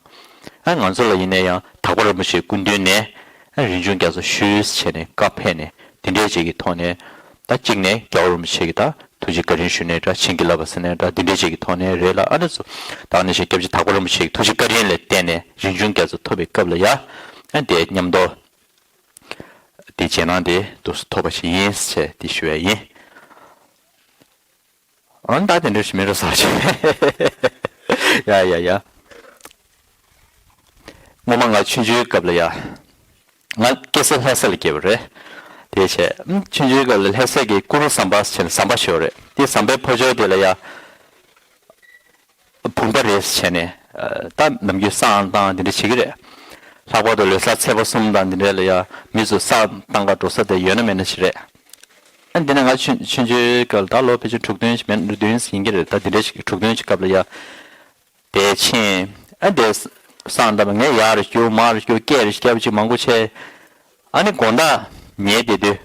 ཨ་ང་ཚོ་ལ་ཡིན་ན་ཡང་དག་པ་རིན་པོ་ཆེའི་སྐུ་མདུན་ནས་ཨ་རིན་འབྱུང་རྒྱ་མཚོ་ཞུས་ཟེར་ནས་བཀའ་ཕེབས་ནས་དེ་འདྲའི་ཅིག་གི་ཐོག་ནས་ད་གཅིག་ནས་རྒྱལ་བ་རིན་པོ་ཆེ་གི་ད་ཐུགས་རྗེ་བཀའ་དྲིན་ཞུ་ནས་འདྲ་བྱིན་གྱིས་བརླབས་པ་ཟེར་ནས་འདྲ་འདི་འདྲའི་ཅིག་གི་ཐོག་ནས་རེད་ལ། ཨ་ནི་ཚོ་ད་ནི་ཞེས་སྐྱབས་རྗེ་དག་པ་རིན་པོ་ཆེ་གི་ཐུགས་རྗེ་བཀའ་དྲིན་ལ་བརྟེན་ནས་རིན་འབྱུང་རྒྱ་མཚོ་ཐོབ་པའི་སྐབས་ལ་ཡ་ཨ་དེ་མཉམ་དུ། དེ་རྗེས་གནང་དེ་དུས་སུ་ཐོབ་པ་ཞིག་ཡིན་ཞེས་དེ་ཞུ་བ་ཡིན། ཨ་ད་དེ་འདྲ་ཞིག་མིན་འགྲོ་ཟེར་བ་ཞིག་ཡ་ཡ་ཡ། སྔོན་མ་ང་ཆུང་ཆུང་སྐབས་ལ་ཡ། ང་སྐྱེས་ས་ལྷ་ས་ལ་སྐྱེས་པ་རེད། དེ་བྱས་ཨ་ཆུང་ཆུང་སྐབས་ལ་ལྷ་ས་གི་ཀུ་རུ་ཟམ་པ་ཟེར་ནས་ཟམ་པ་ཞིག་ཡོད་རེད། དེ་ཟམ་པའི་ཕོ་ཕྱོགས་དེ་ལ་ཡ། བུམ་པ་རེད་ཟེར་བྱས་ནས། ད་ནམ་རྒྱུན་བསང་བཏང་འདི་འདྲ་བྱེད་ཀྱི་རེད། ལྷག་པར་དུ་ལོ་གསར་ཚེས་པ་གསུམ་དང་འདི་འདྲ་ལ་ཡ་མི་ཚོ་བསང་བཏང་ག་འགྲོ་ས་དེ་ཡོད་ན་མེད་ན་ཞིག་རེད། ཨ་འདི་ནས་ང་ཆུང་ཆུང་ཆུང་སྐབས་ད་ལོ་ཕལ་ཆེར་དྲུག་བདུན་ཞིག་མེད་དྲུག་བདུན་ཞིག་ཡིན་གྱི་རེད། ད་འདི་འདྲ་ཞིག་དྲུག་བདུན་ཞིག་སྐབས་ལ་ཡ། དེ་ཕྱིན། ཨ་དེ་བསང་བཏང་བ་ངས་ཡར་རྒྱུག་མར་རྒྱུག་སྐེ་རེ་སྐྱབས་ཅིག་མང་པོ་བྱས། ཨ་ནི་དགོང་དག་ཉལ་བསྡད་དུས།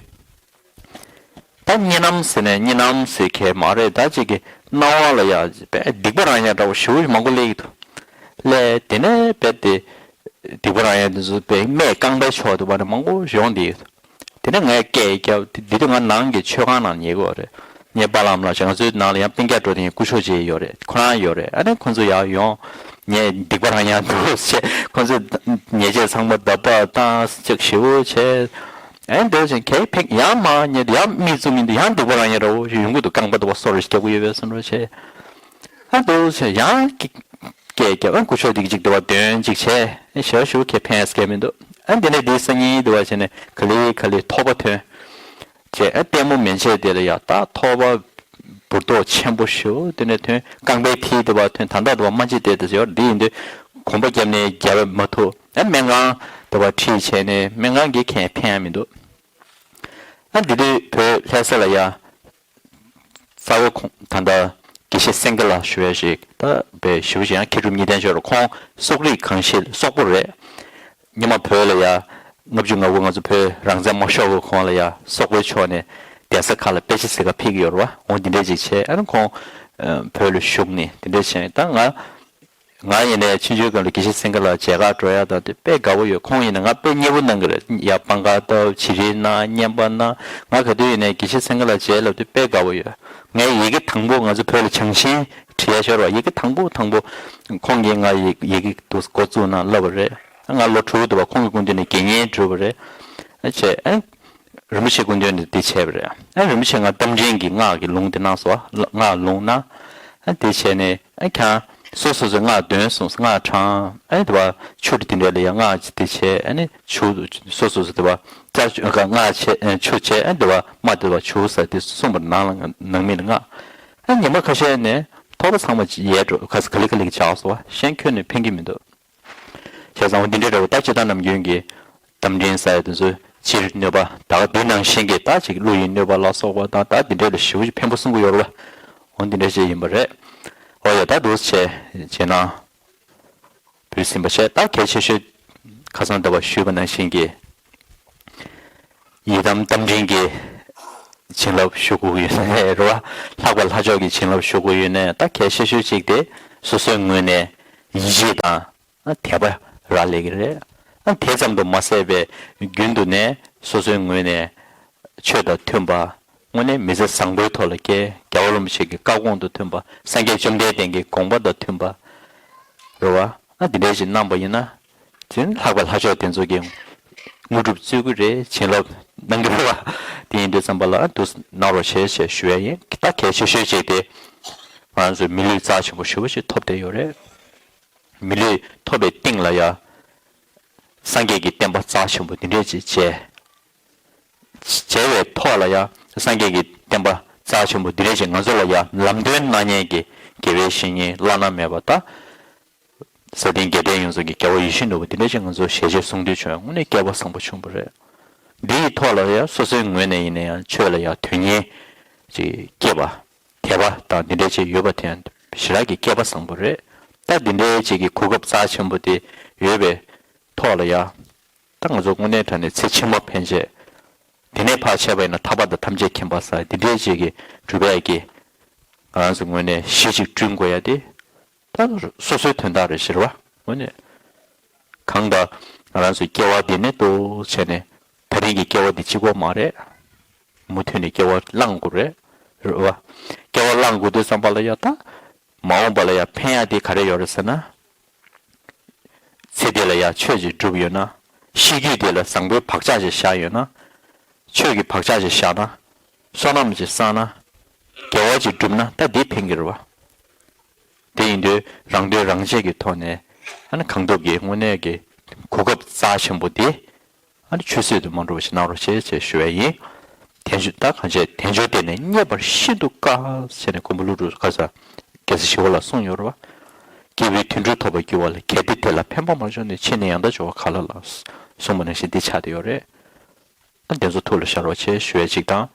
ད་གཉིད་ལམ་ཟེར་ནས་གཉིད་ལམ་ཟེར་མཁན་མ་རེད། ད་ཅིག་གི་སྣང་བ་ལ་ཡ་བས་སྡིག་པ་རང་ཡ་འདྲ་བོ་ཞེ་པོ་མང་པོ་སླེབས་ཀྱི་འདུག་ལས། དེ་ནས་བས་དེ་སྡིག་པ་རང་ཡ་དེ་ཚོ་བས་སྨད་རྐང་པའི་ཕྱོགས་དུ་བ་ནས་མང་པོ་ཡོང་བསྡད་ཡོད། དེ་ནས་ངས་སྐད་བརྒྱབ་དེ་དུས་ང་ནང་གི་མཆོད་ཁང་ནང་ཉལ་གི་ཡོད་རེད། ངའི་པཱ་ལགས་ལ་ང་ཚོའི་ནང་ལ་ཡང་སྤུན་ཀྱག་འགྲོ་དེ་ཡིན་སྐུ་ཞབས་ཅིག་ཡོད་རེད། ཁོ་རང་ཡོད་རེད། ཨ་ནི་ཁོ་ཚོ་ཡར་ཡོང་། ངས་སྡིག་པ་རང་ཡང་འདུག་ཟེར། ཁོ་ཚོས་ཉེས་ཆད་ཚང་མ་ལྡབ་པ་བཏང་ཅིག་ཞེ་པོ་བྱས། ཨ་ནི་འདུག་ཅིག་གས་ཕེག་ཡང་མ་ཉེས་ཡང་མིག་བཙུམ་མི་འདུག་ཡང་སྡིག་པ་རང་ཡང་ར་བོ་ཞིག་ཡོང་གི་འདུག་རྐང་པ་འདུག་པ་སོར་རེ་ཞིག་རྒྱག་གི་ཡོད་པས་བསམ་རོགས་བྱས། ཨ་འདུག་ཅིག་ཡང་སྐད་རྒྱབ། ཨ་སྐུ་ཞབས་འདི་གཅིག་འདུག་པ་འདོན་ཅིག་བྱས། ཨ་ཞེ་པོ་ཞེ་པོ་གས་ཕན་སྐད་མི་འདུག་ཨ་འདི་ནས་འདི་སང་ཉིན་འདུག་པ་བྱས་ནས་ག་ལེ་ག་ལེ་ཐོག་པ་ཐོན། བྱས། ཨ་ལྟད་མོ་མན་ཆད་དེ་ལ་ཡ་ད་ཐོག་པ་འབུར་ཏོག་ཆེན་པོ་ཞིག་དེ་ནས་ཐོན། རྐང་པའི་མཐིལ་དེ་བ་ཐོན། ད་ལྟ་དེ་བ་སྨན་དཔྱད་དེ་དེ་ཡོད་འདི་ཡིན་དུས་གོམ་པ་བརྒྱབ་ནས་རྒྱབ་མ་ཐུབ། ཨ་སྨན་ཁང་དེ་བ་ཁྲིད་བྱས་ནས་སྨན་ཁང་གི་ཁས་ཕན་ཡ་མི་འདུག་ཨ་འདི་དུས་བོད་ལྷ་ས་ལ་ཡ་རྩ་བའི་ཁོང་ད་ལྟ་དགེ་བཤེས་སེང་གེ་ལགས་ཞུ་ཡ་ཞིག་ད་བས་ཞུ་བ་ཞིག་ཡང་མཁས་གྲུབ་གཉིས་ལྡན་ཞུ་ར། ཁོང་སོག་རིགས་གང་ཤེས་སོག་པོ་རེད། སྔོན་མ་བོད་ལ་ཡ་ལྔ་བཅུ་ང་དགུ་ང་ཚོ་བོད་རང་བཙན་མ་ཤོར་གོང་ལ་ཡ་སོག་པོའི་ཕྱོགས་ནས་གདན་ས་ཁག་ལ་དཔེ་ཆ་གཟིགས་ག་ཕེབས་ཀྱི་ཡོད་རེད་བ། འོ་འདི་འདྲས་ཅིག་བྱས། ཨ་ནི་ཁོང་ཨ་བོད་ལ་བཞུགས་ནས་འདི་འདྲས་བྱས། ད་ང་ང་ཡིན་ནའི་ཆུང་ཆུང་སྒང་ལ་དགེ་བཤེས་སེང་གེ་ལགས་མཇལ་ཁ་འགྲོ་ཡ་དང་དེ་དཔེ་དགའ་བོ་ཡོད། ཁོང་ཡིན་ན་ང་དཔེ་མཉེས་པོ་གནང་གི་རེད། ཡ་པང་ཁ་བཏབ། བྱི་རིལ་གནང་། བརྙན་པར་གནང་། ང་ག་དུས་ཡིན་ནའི་དགེ་བཤེས་སེང་གེ་ལགས་མཇལ་ལབ་དུས་དཔེ་དགའ་བོ་ཡོད། ངའི་ཡི་གེ་དང་པོ་ང་ཚོ་བོད་ལ་བྱང་ཆེན་བྲིས་ཡ་ཤོར་བ། ཡི་གེ་དང་པོ་དང་པོ་ཁོང་གིས་ང་ཡི་ཡི་གེ་འདུག་འགོ་བཙུགས་གནང་ལབ་པ་རེད། ང་ལོ་དྲུག་འདུག་བ། ཁོང་གི་སྐུ་མདུན་ནས་དགེ་བསྙེན་བསྒྲུབས་པ་རེད། ཨ་བྱས། ཨ་རིན་པོ་ཆེ་སྐུ་མདུན་ནས་འདི་བྱས་པ་རེད། ཨ་རིན་པོ་ཆེ་ང་རྟ་མགྲིན་གྱི་སྔགས་ཀྱི་ལུང་དེ་གནང་སོང་བ། སྔགས་ལུང་གནང་། ཨ་དེ་བྱས་ནས་ཨ་ཁྱང་སོ་སོ་སོའི་སྔགས་འདོན་གསུངས། སྔགས་བགྲང་། ཨ་དེ་བ་ཆུ་དེ་འདྲ་ལ་ཡང་སྔགས་ཀྱི་དེ་བྱས། ཨ་ནི་ཆུ་སོ་སོ་སོ་དེ་བ་རྩ་སྔགས་བྱས། ཆུ་བྱས། ཨ་དེ་བ་མ་དེ་བ་ཆུ་ཟ་དེ་གསུངས་པར་ནང་ལ་ནང་མི་ལ་སྔགས། ཨ་ཉི་མ་ཁ་ཤས་ནས་ཐོག་པ་ཚང་མ་ཡལ་འགྲོ། ཁ་ས་ག་ལེ་ག་ལེ་གི་བྱས་སོང་བ། གཞན་ཁྱོན་ནས་ཕན་གྱི་མི་འདུག་བྱས་ཙང་འོ་འདི་འདྲའི་འདྲ་བོ་ད་སྤྱིར་བཏང་ནམ་རྒྱུན་གྱི་རྟ་མགྲིན་ཟེར་ཡ་དེ་ཚོ་སྤྱིར་གནོད་པ་ད་ག་འདི་ནང་བཞིན་གྱི་ད་ཅིག་ཀླུ་ཡི་གནོད་པ་ལ་སོགས་པ་དང་ད་འདི་འདྲའི་ལ་ཞེ་པོ་ཅིག་ཕན་པོ་གསུང་གི་ཡོད་རེད་བ། འོ་འདི་འདྲ་ཞིག་ཡིན་པ་རེད། འོ་ཡ་ད་འདུག་སེ་བྱས་ན་བུ་སེམས་པ་བྱས། ད་གལ་ཆེ་ཤོས་ཁ་སང་ཟླ་བ་ཞུས་པ་ནང་བཞིན་གྱི་ཡི་དམ་རྟ་མགྲིན་གྱི་བྱིན་རླབས་ཞུ་དགོས་ཀྱི་ཡོད་ནའི་རེད་བ། ལྷག་པར་ལྷ་མཆོག་གི་བྱིན་རླབས་ཞུ་དགོས་ཡོད་ནའི་ད་གལ་ཆེ་ཤོས་གཅིག་དེ་སོ་སོའི་ངོས་ནས་ཡིད་ཆེས་དང་དད་པ་རག་ལས་ཀྱི་རེད། དེ་ཙམ་དུ་མ་ཟད་པའི་རྒྱུན་དུ་ནས་སོ་སོའི་ངོས་ནས་ཆོས་དང་མཐུན་པ། དངོས་གནས་མི་ཚེ་བཟང་པོའི་ཐོག་ལ་སྐྱེལ། རྒྱལ་བ་རིན་པོ་ཆེ་གི་བཀའ་དགོངས་དང་མཐུན་པ། སངས་རྒྱས་བཅོམ་ལྡན་འདས་ཀྱི་དགོངས་པ་དང་མཐུན་པ་རེད་བ། ཨ་འདི་འདྲའི་ཞིག་གནང་པ་ཡིན་ན། དེ་ལྷག་པའི་ལྷ་མཆོག་དེ་ཚོ་གི་དངོས་གྲུབ་སྩོལ་གྱི་རེད། བྱིན་རླབས་གནང་གི་རེད་བ། དེ་ཡིན་དུས་ཙམ་པ་ལ་འདུག་གནང་རོགས་བྱེད་ཞེས་ཞུ་ཡ་ཡིན། ད་གལ་ཆེ་ཤོས་གཅིག་དེ་ང་རང་ཚོའི་མི་ལུས་རྩ་ཆེན་པོ་ཞེ་པོ་ཞིག་ཐོབ་བསྡད་ཡོད་རེད། མི་ལུས་ཐོབ་པའི་སྟེང་ལ་ཡ་སངས་རྒྱས་ཀྱི་བསྟན་པ་རྩ་ཆེན་པོ་འདི་འདྲས་ཅིག་མཇལ། མཇལ་བའི་ཐོག་ལ་ཡང་སངས་རྒྱས་ཀྱི་བསྟན་པ་རྩ་ཆེན་པོ་འདི་འདྲས་ཅིག་ང་ཚོ་ལ་ཡང་ལམ་སྟོན་གནང་མཁན་གྱི་དགེ་བའི་བཤེས་གཉེན་བླ་ན་མེད་པ་ད་ས་སྟེང་རྒྱལ་བསྟན་ཡོངས་རྫོགས་ཀྱི་རྒྱལ་བ་ཡིད་བཞིན་ནོར་བུ་འདི་འདྲས་ཅིག་ང་ཚོ་ཞལ་མཇལ་གསུང་འདོད་བྱུང་བ་དངོས་གནས་སྐལ་བ་བཟང་པོ་བྱུང་བ་རེད། འདི་ཡི་ཐོག་ལ་ཡང་སོ་སོའི་ངོས་ནས་ཡིན་ན་ཡང་ཆོས་ལ་ཡང་དོན་གཉེར་ཅིག་སྐྱེས་པ། དད་པ་དང་འདི་འདྲའི་ཅིག་ཡོད་པ་དེ་ཡང་ཞེ་དྲག་གི་སྐལ་པ་བཟང་པོ་རེད། ད་འདི་འདྲའི་ཅིག་གི་གོ་སྐབས་རྩ་ཆེན་པོ་དེ་ཡོད་པའི་ཐོག་ལ་ཡ། ད་ང་ཚོ་དངོས་གནས་དྲང་གནས་ཚེ་ཕྱི་མ་ཕན་ཆད། དེ་ནས་ཕར་ཆད་པ་ཡིན་ན་ཐར་པ་དང་ཐམས་ཅད་མཁྱེན་པ་ཟེར་འདི་འདྲའི་ཅིག་གི་སྒྲུབ་ཡས་ཀྱི་ང་རང་ཚོ་ངོས་ནས་གཞི་ཅིག་བསྐྲུན་དགོས་ཡ་དེ། ད་སོ་སོའི་དོན་དག་རེད་ཟེར་བ། དངོས་གནས། གང་ལྟར་ང་རང་ཚོའི་སྐྱེ་བ་འདི་ནས་ཏོག་བྱས་ནས་ད་རིང་གི་སྐྱེ་བ་འདི་གཅིག་པོ་མ་རེད། མུ་མཐུད་ནས་སྐྱེ་བ་བླང་དགོས་རེད། རེད་བ། སྐྱེ་བ་བླང་དགོས་དུས་ཙམ་པ་ལ་ཡ་ད། མ་འོངས་པ་ལ་ཡ་ཕན་ཡ་དེ་ག་རེ་ཡོད་རེད་ཟེར་ན། ཚེ་འདི་ལ་ཡ་ཆོས་ཅིག་བསྒྲུབས་ཡོད་ན། ཤི་རྒྱུད་དེ་ལ་བཟང་པོའི་བག་ཆགས་ཅིག་བཞག་ཡོད་ན། ཆོས་ཀྱི་བག་ཆགས་ཅིག་བཞག་ན། བསོད་ནམས་ཅིག་བསགས་ན། དགེ་བ་ཅིག་བསྒྲུབས་ན་ད་འདི་ཕན་གྱི་རེད་བ། དེ་ཡིན་དུས་རང་དོན་རང་གཅེས་ཀྱི་ཐོག་ནས་ཨ་ནི་གང་ཐུབ་ཀྱིས་དངོས་གནས་ཀྱི་གོ་སྐབས་རྩ་ཆེན་པོ་འདི་ཨ་ནི་ཆུད་ཟོས་དུ་མ་འགྲོ་བ་ཞིག་གནང་རོགས་བྱེད་ཅེས་ཞུ་བ་ཡིན། དལ་འབྱོར་ད་གང་བྱས་དལ་འབྱོར་བརྟེན་ནས་རྙེད་པར་ཤིན་ཏུ་དཀའ་ཟེར་ནས་མགོན་པོ་ཀླུ་སྒྲུབ་ཁ་ས་རྒྱལ་སྲས་ཞི་བ་ལྷས་གསུངས་ཡོད་རེད་བ། སྐྱེས་བུའི་དོན་སྒྲུབ་ཐོབ་པར་འགྱུར་བ་ལ། གལ་ཏེ་དེ་ལ་ཕན་པ་མ་བྱུང་ན། ཕྱིས་ནས་ཡང་དག་འབྱོར་བ་ག་ལ་ལགས། གསུངས་པ་ནང་བཞིན་འདི་ཆགས་བསྡད་ཡོད་རེད། ཨ་དེ་ཚོ་ཐུགས་ལ་ཤར་བ་བྱེད་ཞུ་བའི་ཅིག་དང་།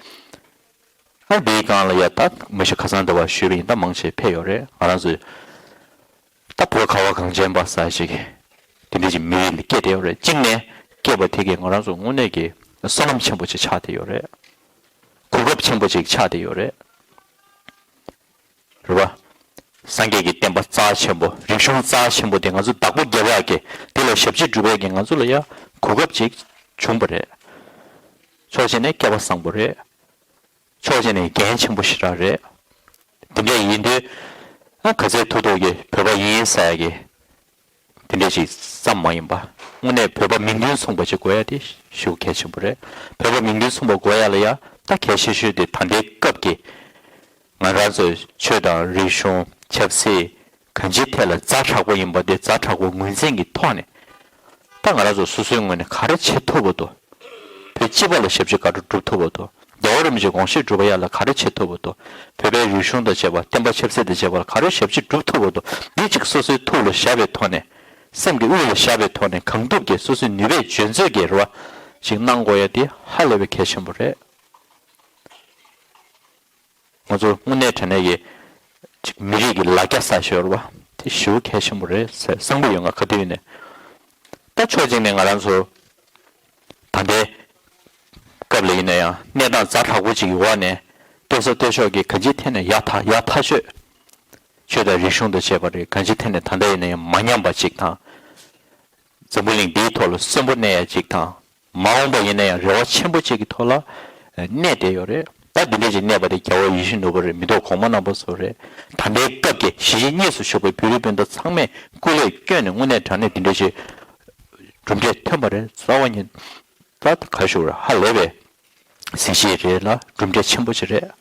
ཨ་དེའི་སྒང་ལ་ཡ་ད་མི་ཤི་ཁ་སང་འདྲ་བ་ཞུས་པ་ཡིན། ད་མང་ཆེ་ཕེབས་ཡོད་རེད། ང་རང་ཚོས་ད་བོད་ཁ་བ་གངས་ཅན་པ་ཟེར་ཞིག་དེ་འདྲ་ཅིག་མི་རིགས་ལ་སྐྱེས་བསྡད་ཡོད་རེད། གཅིག་ནས་སྐྱེས་པ་དེ་གིས་ང་རང་ཚོ་དངོས་གནས་ཀྱི་བསོད་ནམས་ཆེན་པོ་ཅིག་ཆགས་བསྡད་ཡོད་རེད། གོ་སྐབས་ཆེན་པོ་ཅིག་ཆགས་བསྡད་ཡོད་རེད། རེད་བ། སངས་རྒྱས་ཀྱི་བསྟན་པ་རྩ་ཆེན་པོ། རིག་གཞུང་རྩ་ཆེན་པོ་དེ་ང་ཚོ་བདག་པོ་རྒྱབ་ཡག་གི་དེ་ལ་ཞབས་ཕྱི་སྒྲུབ་ཡག་གི་ང་ཚོ་ལ་ཡ་གོ་སྐབས་ཅིག་བྱུང་བ་རེད། ཕྱོགས་གཅིག་ནས་སྐལ་པ་བཟང་པོ་རེད། ཕྱོགས་གཅིག་ནས་འགན་ཆེན་པོ་ཞེ་དྲག་རེད། དེ་འདྲ་ཡིན་དུས། ཨ་ག་ཚད་ཐུབ་ཐུབ་ཀྱིས་བོད་པ་ཡིན་ཟེར་ཡ་གི་དེ་འདྲ་ཞིག་ཙམ་མ་ཡིན་པ། དངོས་གནས་བོད་པ་མིང་དོན་མཚུངས་པ་ཅིག་དགོས་ཡ་དེ་ཞེ་པོ་གལ་ཆེན་པོ་རེད། བོད་པ་མིང་དོན་མཚུངས་པ་དགོས་ཡ་ལ་ཡ་ད་གལ་ཆེ་ཤོས་དེ་ད་ལྟའི་སྐབས་ཀྱི་ང་རང་ཚོའི་ཆོས་དང་རིག་གཞུང་ཆབ་སྲིད་གང་ཅིའི་ཐད་ལ་ཛ་དྲག་པོ་ཡིན་པ་དེ་ཛ་དྲག་པོ་ངོས་འཛིན་གྱི་ཐོག་ནས། ད་ང་རང་ཚོ་སོ་སོའི་ངོས་ནས་ག་རེ་བྱེད་ཐུབ་པ་འདུག་བོད་སྤྱི་པ་ལ་ཞབས་ཕྱི་ག་འདྲ་སྒྲུབ་ཐུབ་པ་འདུག་རྒྱལ་བ་རིན་པོ་ཆེའི་དགོངས་གཞི་སྒྲུབ་པ་ཡ་ལ་ག་རེ་བྱེད་ཐུབ་པ་འདུག་བོད་པའི་རིག་གཞུང་དང་བཅས་པ་བསྟན་པ་ཆབ་སྲིད་དང་བཅས་པ་ལ་ག་རེ་ཞབས་ཕྱི་སྒྲུབ་ཐུབ་པ་འདུག་འདི་གཅིག་སོ་སོའི་ཐུགས་ལ་བཞག་པའི་ཐོག་ནས། སེམས་ཀྱི་དབུས་ལ་བཞག་པའི་ཐོག་ནས་གང་ཐུབ་ཀྱིས་སོ་སོའི་ནུས་པས་འཇོན་ཚོད་ཀྱིས་རེ་བ་ཞིག་གནང་དགོས་ཡ་དེ་ཧ་ལས་པའི་གལ་ཆེན་པོ་རེད། ང་ཚོ་དངོས་གནས་དྲང་གནས་ཀྱི་ཅིག་མི་རིགས་ཀྱི་ལ་རྒྱ་ས་ཞོར་བ་དེ་ཞེ་པོ་གལ་ཆེན་པོ་རེད་ཟེར་བསམ་གྱི་ཡོད། ང་ག་དུས་ཡིན་ནས་ད་ཕྱོགས་གཅིག་ནས་ང་རང་ཚོ་ད་ལྟའི་སྐབས་ལ་ཡིན་ན་ཡང་གནས་སྟངས་ཛ་དྲག་པོ་ཅིག་ཡོད་ནས་སྟོད་ས་སྟོད་ཕྱོགས་ཀྱི་གང་ཅིའི་ཐད་ནས་ཡག་ཐག་ཡག་ཐག་ཆོད། ཆོས་དང་རིག་གཞུང་དང་བཅས་པ་རེད། གང་ཅིའི་ཐད་ནས་ད་ལྟ་ཡིན་ན་ཡང་མ་ཉམས་པ་ཅིག་དང་། འཛམ་བུ་གླིང་འདིའི་ཐོག་ལ་གསོན་པོ་གནས་ཡ་ཅིག་དང་། མ་འོངས་པ་ཡིན་ན་ཡང་རེ་བ་ཆེན་པོ་ཅིག་གི་ཐོག་ལ་གནས་བསྡད་ཡོད་རེད། ད་འདི་འདྲ་ཅིག་གནས་པ་དེ་རྒྱལ་བ་ཡིད་བཞིན་ནོར་བུ་རེད། མི་ཐོག་གོང་མ་རྣམ་པ་ཚོ་རེད། ད་ལྟའི་སྐབས་ཀྱི་གཞིས་བྱེས་གཉིས་སུ་བཞུགས་པའི་བོད་རིགས་སྤུན་ཟླ་ཚང་མས་སྐུ་ལས་བསྐྱོན་ནས་དངོས་གནས་དྲང་གནས་འདི་འདྲ་ཅིག་གྲུབ་འབྲས་ཐོན་པ་རེད། རྩ་བ་ཉིད་ད་ག་ཞུ་ར་ཧ་ལས་པའི་གཟི་བརྗིད་རེད་ལ་གྲུབ་འབྲས་ཆེན་པོ་ཞིག་རེད།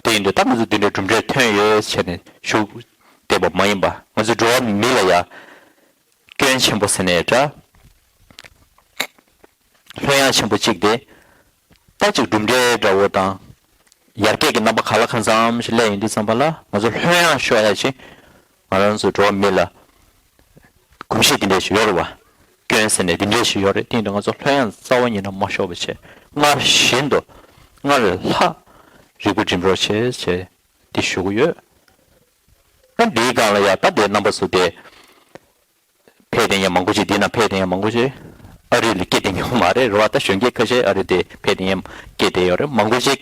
དེ་ཡིན་དུས་ད་ང་ཚོ་འདི་འདྲའི་གྲུབ་འབྲས་ཐོན་ཡོད་བྱས་ནས་ཞུ་བསྡད་པ་མ་ཡིན་པ། ང་ཚོ་འགྲོ་བ་མི་ལ་ཡ་སྐྱོན་ཆེན་པོ་ཟེར་ནས་འདྲ། ལྷོད་ཡངས་ཆེན་པོ་གཅིག་དེ། ད་ཅིག་གྲུབ་འབྲས་འདྲ་བོ་དང་། ཡར་རྒྱས་ཀྱི་རྣམ་པ་ག་ལ་གང་འཚམ་ཞིག་སླེབས་ཡོང་དུས་ཙམ་པ་ལ་ང་ཚོ་ལྷོད་ཡངས་ཤོར་ཡ་ཅིག་ང་རང་ཚོ་འགྲོ་བ་མི་ལ་གོམས་གཤིས་འདི་འདྲ་ཞིག་ཡོད་རེད་བ། སྐྱོན་ཟེར་ནས་འདི་འདྲ་ཞིག་ཡོད་རེད། དེ་ཡིན་དུས་ང་ཚོ་ལྷོད་ཡངས་རྩ་བ་ཉིད་ནས་མ་ཤོར་བ་བྱས། སྔར་བཞིན་དུ་སྔར་ལས་ལྷག་རིག་པ་སྒྲིམ་རོགས་བྱེད་ཅེས་འདི་ཞུ་གི་ཡོད། ད་འདིའི་སྒང་ལ་ཡ་ད་དེ་རྣམ་པ་ཚོ་དེ། ཕེབས་བསྡད་མཁན་མང་པོ་ཅིག་འདི་ན་ཕེབས་བསྡད་མཁན་མང་པོ་ཅིག་ཨ་རི་ལ་སྐྱེས་བསྡད་མཁན་མ་རེད། རེད་བ། ད་གཞོན་སྐྱེས་ཁ་ཤས་ཨ་རི་དེ་ཕེབས་བསྡད་མཁན་སྐྱེས་བསྡད་ཡོད་རེད། མང་པོ་ཅིག་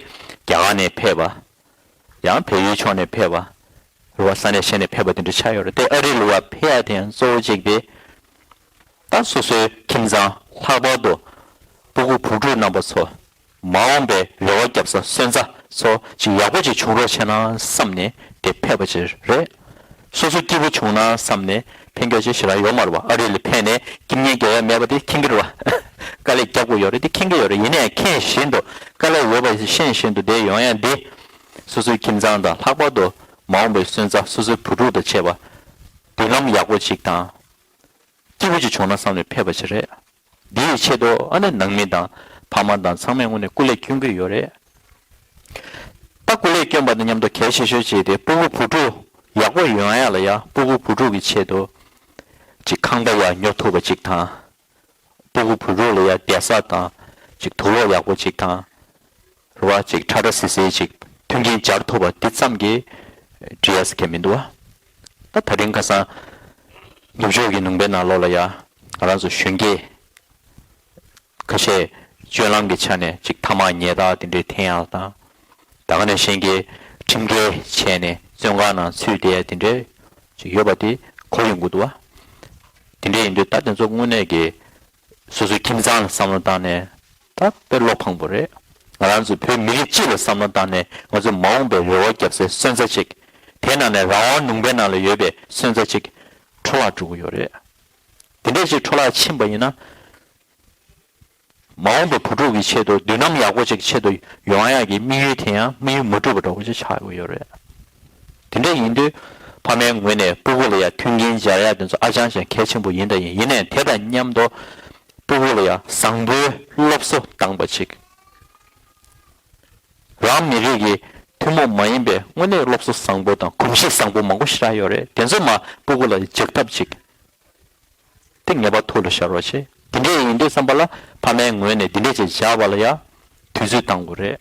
རྒྱ་གར་ནས་ཕེབས་པ། ཡང་བལ་ཡུལ་ཕྱོགས་ནས་ཕེབས་པ། རེད་བ། ས་གནས་གཞན་ནས་ཕེབས་པ་དེ་འདྲ་ཆགས་ཡོད་རེད། དེ་ཨ་རི་ལ་བ་ཕེབས་ཡ་དེ་ཡང་གཙོ་བོ་གཅིག་དེ། ད་སོ་སོའི་ཁྱིམ་ཚང་ལྷག་པར་དུ་སྤུ་གུ་བུ་ཕྲུག་རྣམ་པ་ཚོ། མ་འོངས་པའི་རེ་བ་རྒྱབ་ས་སོན་རྩ་ཚོ་ཅིག་ཡག་པོ་ཅིག་བྱུང་རོགས་བྱས་ན་བསམ་ནས་དེ་ཕེབས་པ་ཅིག་རེད། སོ་སོ་སྐྱིད་པོ་བྱུང་ན་བསམ་ནས་ཕན་གྱི་ཅིག་ཞེ་དྲག་ཡོད་མ་རེད་བ། ཨ་རི་ལ་ཕེབས་ནས་སྐྱིད་ཉལ་རྒྱག་ཡ་མེད་པ་དེ་མཁྱེན་གྱི་རེད་བ། དཀའ་ལས་རྒྱག་དགོས་ཡོད་རེད། དེ་མཁྱེན་གྱི་ཡོད་རེད། ཡིན་ནའི་མཁྱེན་བཞིན་དུ་དཀའ་ལས་ཡོད་པ་ཤེས་བཞིན་དུ་བསྡད་ཡོང་ཡ་འདི། སོ་སོའི་ཁྱིམ་ཚང་དང་ལྷག་པར་དུ་མ་འོངས་པའི་སོན་རྩ་སོ་སོའི་བུ་ཕྲུག་དང་བཅས་པ་མདུན་ལམ་ཡག་པོ་ཅིག་དང་། སྐྱིད་པོ་ཅིག་བྱུང་ན་བསམ་ནས་ཕེབས་པ་ཅིག་རེད། འདི་ཡི་ཆེད་དུ་ཨ་ནི་ནང་མི་དང་ཕ་མ་དང་ཚང་མས་དངོས་གནས་སྐུ་ལས་སྐྱོན་གྱི་ཡོད་རེད། ད་སྐུ་ལས་སྐྱོན་པ་དང་མཉམ་དུ་གལ་ཆེ་ཤོས་ཅིག་དེ་སྤུ་གུ་བུ་ཕྲུག་ཡག་པོ་ཡོང་ཡ་ལ་ཡ་སྤུ་གུ་བུ་ཕྲུག་གི་ཆེད་དུ་ཅིག་ཁང་པ་ཡག་ཉོ་ཐུབ་པ་ཅིག་དང་། སྤུ་གུ་བུ་ཕྲུག་ལ་ཡ་བསྡད་ས་དང་ཅིག་དུག་ལོག་ཡག་པོ་ཅིག་དང་། རེད་བ། ཅིག་ཁྲ་ཁྲ་སིལ་སིལ་ཅིག་མཐུན་རྐྱེན་སྦྱར་ཐུབ་པ་འདི་ཙམ་གྱིས་འགྲིག་ཡ་ཟེར་མཁན་མི་འདུག་བ། ད་དེ་རིང་ཁ་སང་ནུབ་ཕྱོགས་ཀྱི་ལུང་པའི་ནང་ལོགས་ལ་ཡ་ང་རང་ཚོ་གཞོན་སྐྱེས་ཁ་ཤས་སྤྱོད་ལམ་གྱི་ཆ་ནས་ཅིག་ཐ་མག་ཉལ་ཐ་དེ་འདྲའི་འཐེན་ཡ་དང་། ད་ག་ནང་བཞིན་གྱི་ཁྲིམས་འགལ་བྱས་ནས་བཙོན་ཁང་ནང་ཚུད་བསྡད་ཡ་དེ་འདྲའི་ཅིག་ཡོད་པ་དེ་གོ་ཡོང་གི་འདུག་བ། དེ་འདྲ་ཡིན་དུས་ད་དེ་ཚོ་དངོས་གནས་ཀྱི་སོ་སོའི་ཁྱིམ་ཚང་ལ་བསམ་བློ་བཏང་ནས་ད་དཔེ་བློ་ཕངས་པོ་རེད། ང་རང་ཚོ་བོད་མི་རིགས་སྤྱི་ལ་བསམ་བློ་བཏང་ནས་ང་ཚོ་མ་འོངས་པའི་རེ་བ་རྒྱབ་སའི་སོན་རྩ་གཅིག་དེ་ནང་ནས་རང་དབང་ལུང་པའི་ནང་ལ་ཡོད་པའི་སོན་རྩ་གཅིག་འཕྲོ་བརླག་འགྲོ་གི་ཡོད་རེད། དེ་འདྲ་ཅིག་འཕྲོ་བརླག་ཕྱིན་པ་ཡིན་ན། མ་འོངས་པའི་བུ་ཕྲུག་གི་ཆེད་དུ་མདུན་ལམ་ཡག་པོ་ཅིག་ཆེད་དུ་ཡོང་ཡག་གི་དམིགས་ཡུལ་དེ་ཡང་དམིགས་ཡུལ་མ་འགྲུབ་པ་འདྲ་བོ་ཅིག་ཆགས་ཡོད་རེད། དེ་འདྲ་ཡིན་དུས་ཕ་མའི་ངོས་ནས་སྤུ་གུ་ལ་ཡང་མཐུན་རྐྱེན་སྦྱར་ཡག་དེ་ཚོ་ཨ་ཅང་ཅང་གལ་ཆེན་པོ་ཡིན་དང་ཡིན། ཡིན་ནའི་དེ་དང་མཉམ་དུ་སྤུ་གུ་ལ་ཡང་བཟང་པོའི་སློབ་གསོ་བཏང་པ་ཅིག་རང་མི་རིགས་ཀྱི་ཐུན་མོང་མ་ཡིན་པའི་དངོས་གནས་སློབ་གསོ་བཟང་པོ་དང་གོམས་གཤིས་བཟང་པོ་མང་པོ་ཞེ་དྲག་ཡོད་རེད། དེ་ཚོ་མ་སྤུ་གུ་ལ་འཇགས་ཐབས་ཅིག་དེ་ངེས་པར་ཐུགས་ལ་ཤར་བ་བྱེད། དེ་འདྲས་ཡིན་དུས་ཙམ་པ་ལ་ཕ་མའི་ངོས་ནས་འདི་འདྲས་ཅིག་བཞག་པ་ལ་ཡང་དུས་ཚོད་བཏང་དགོས་རེད།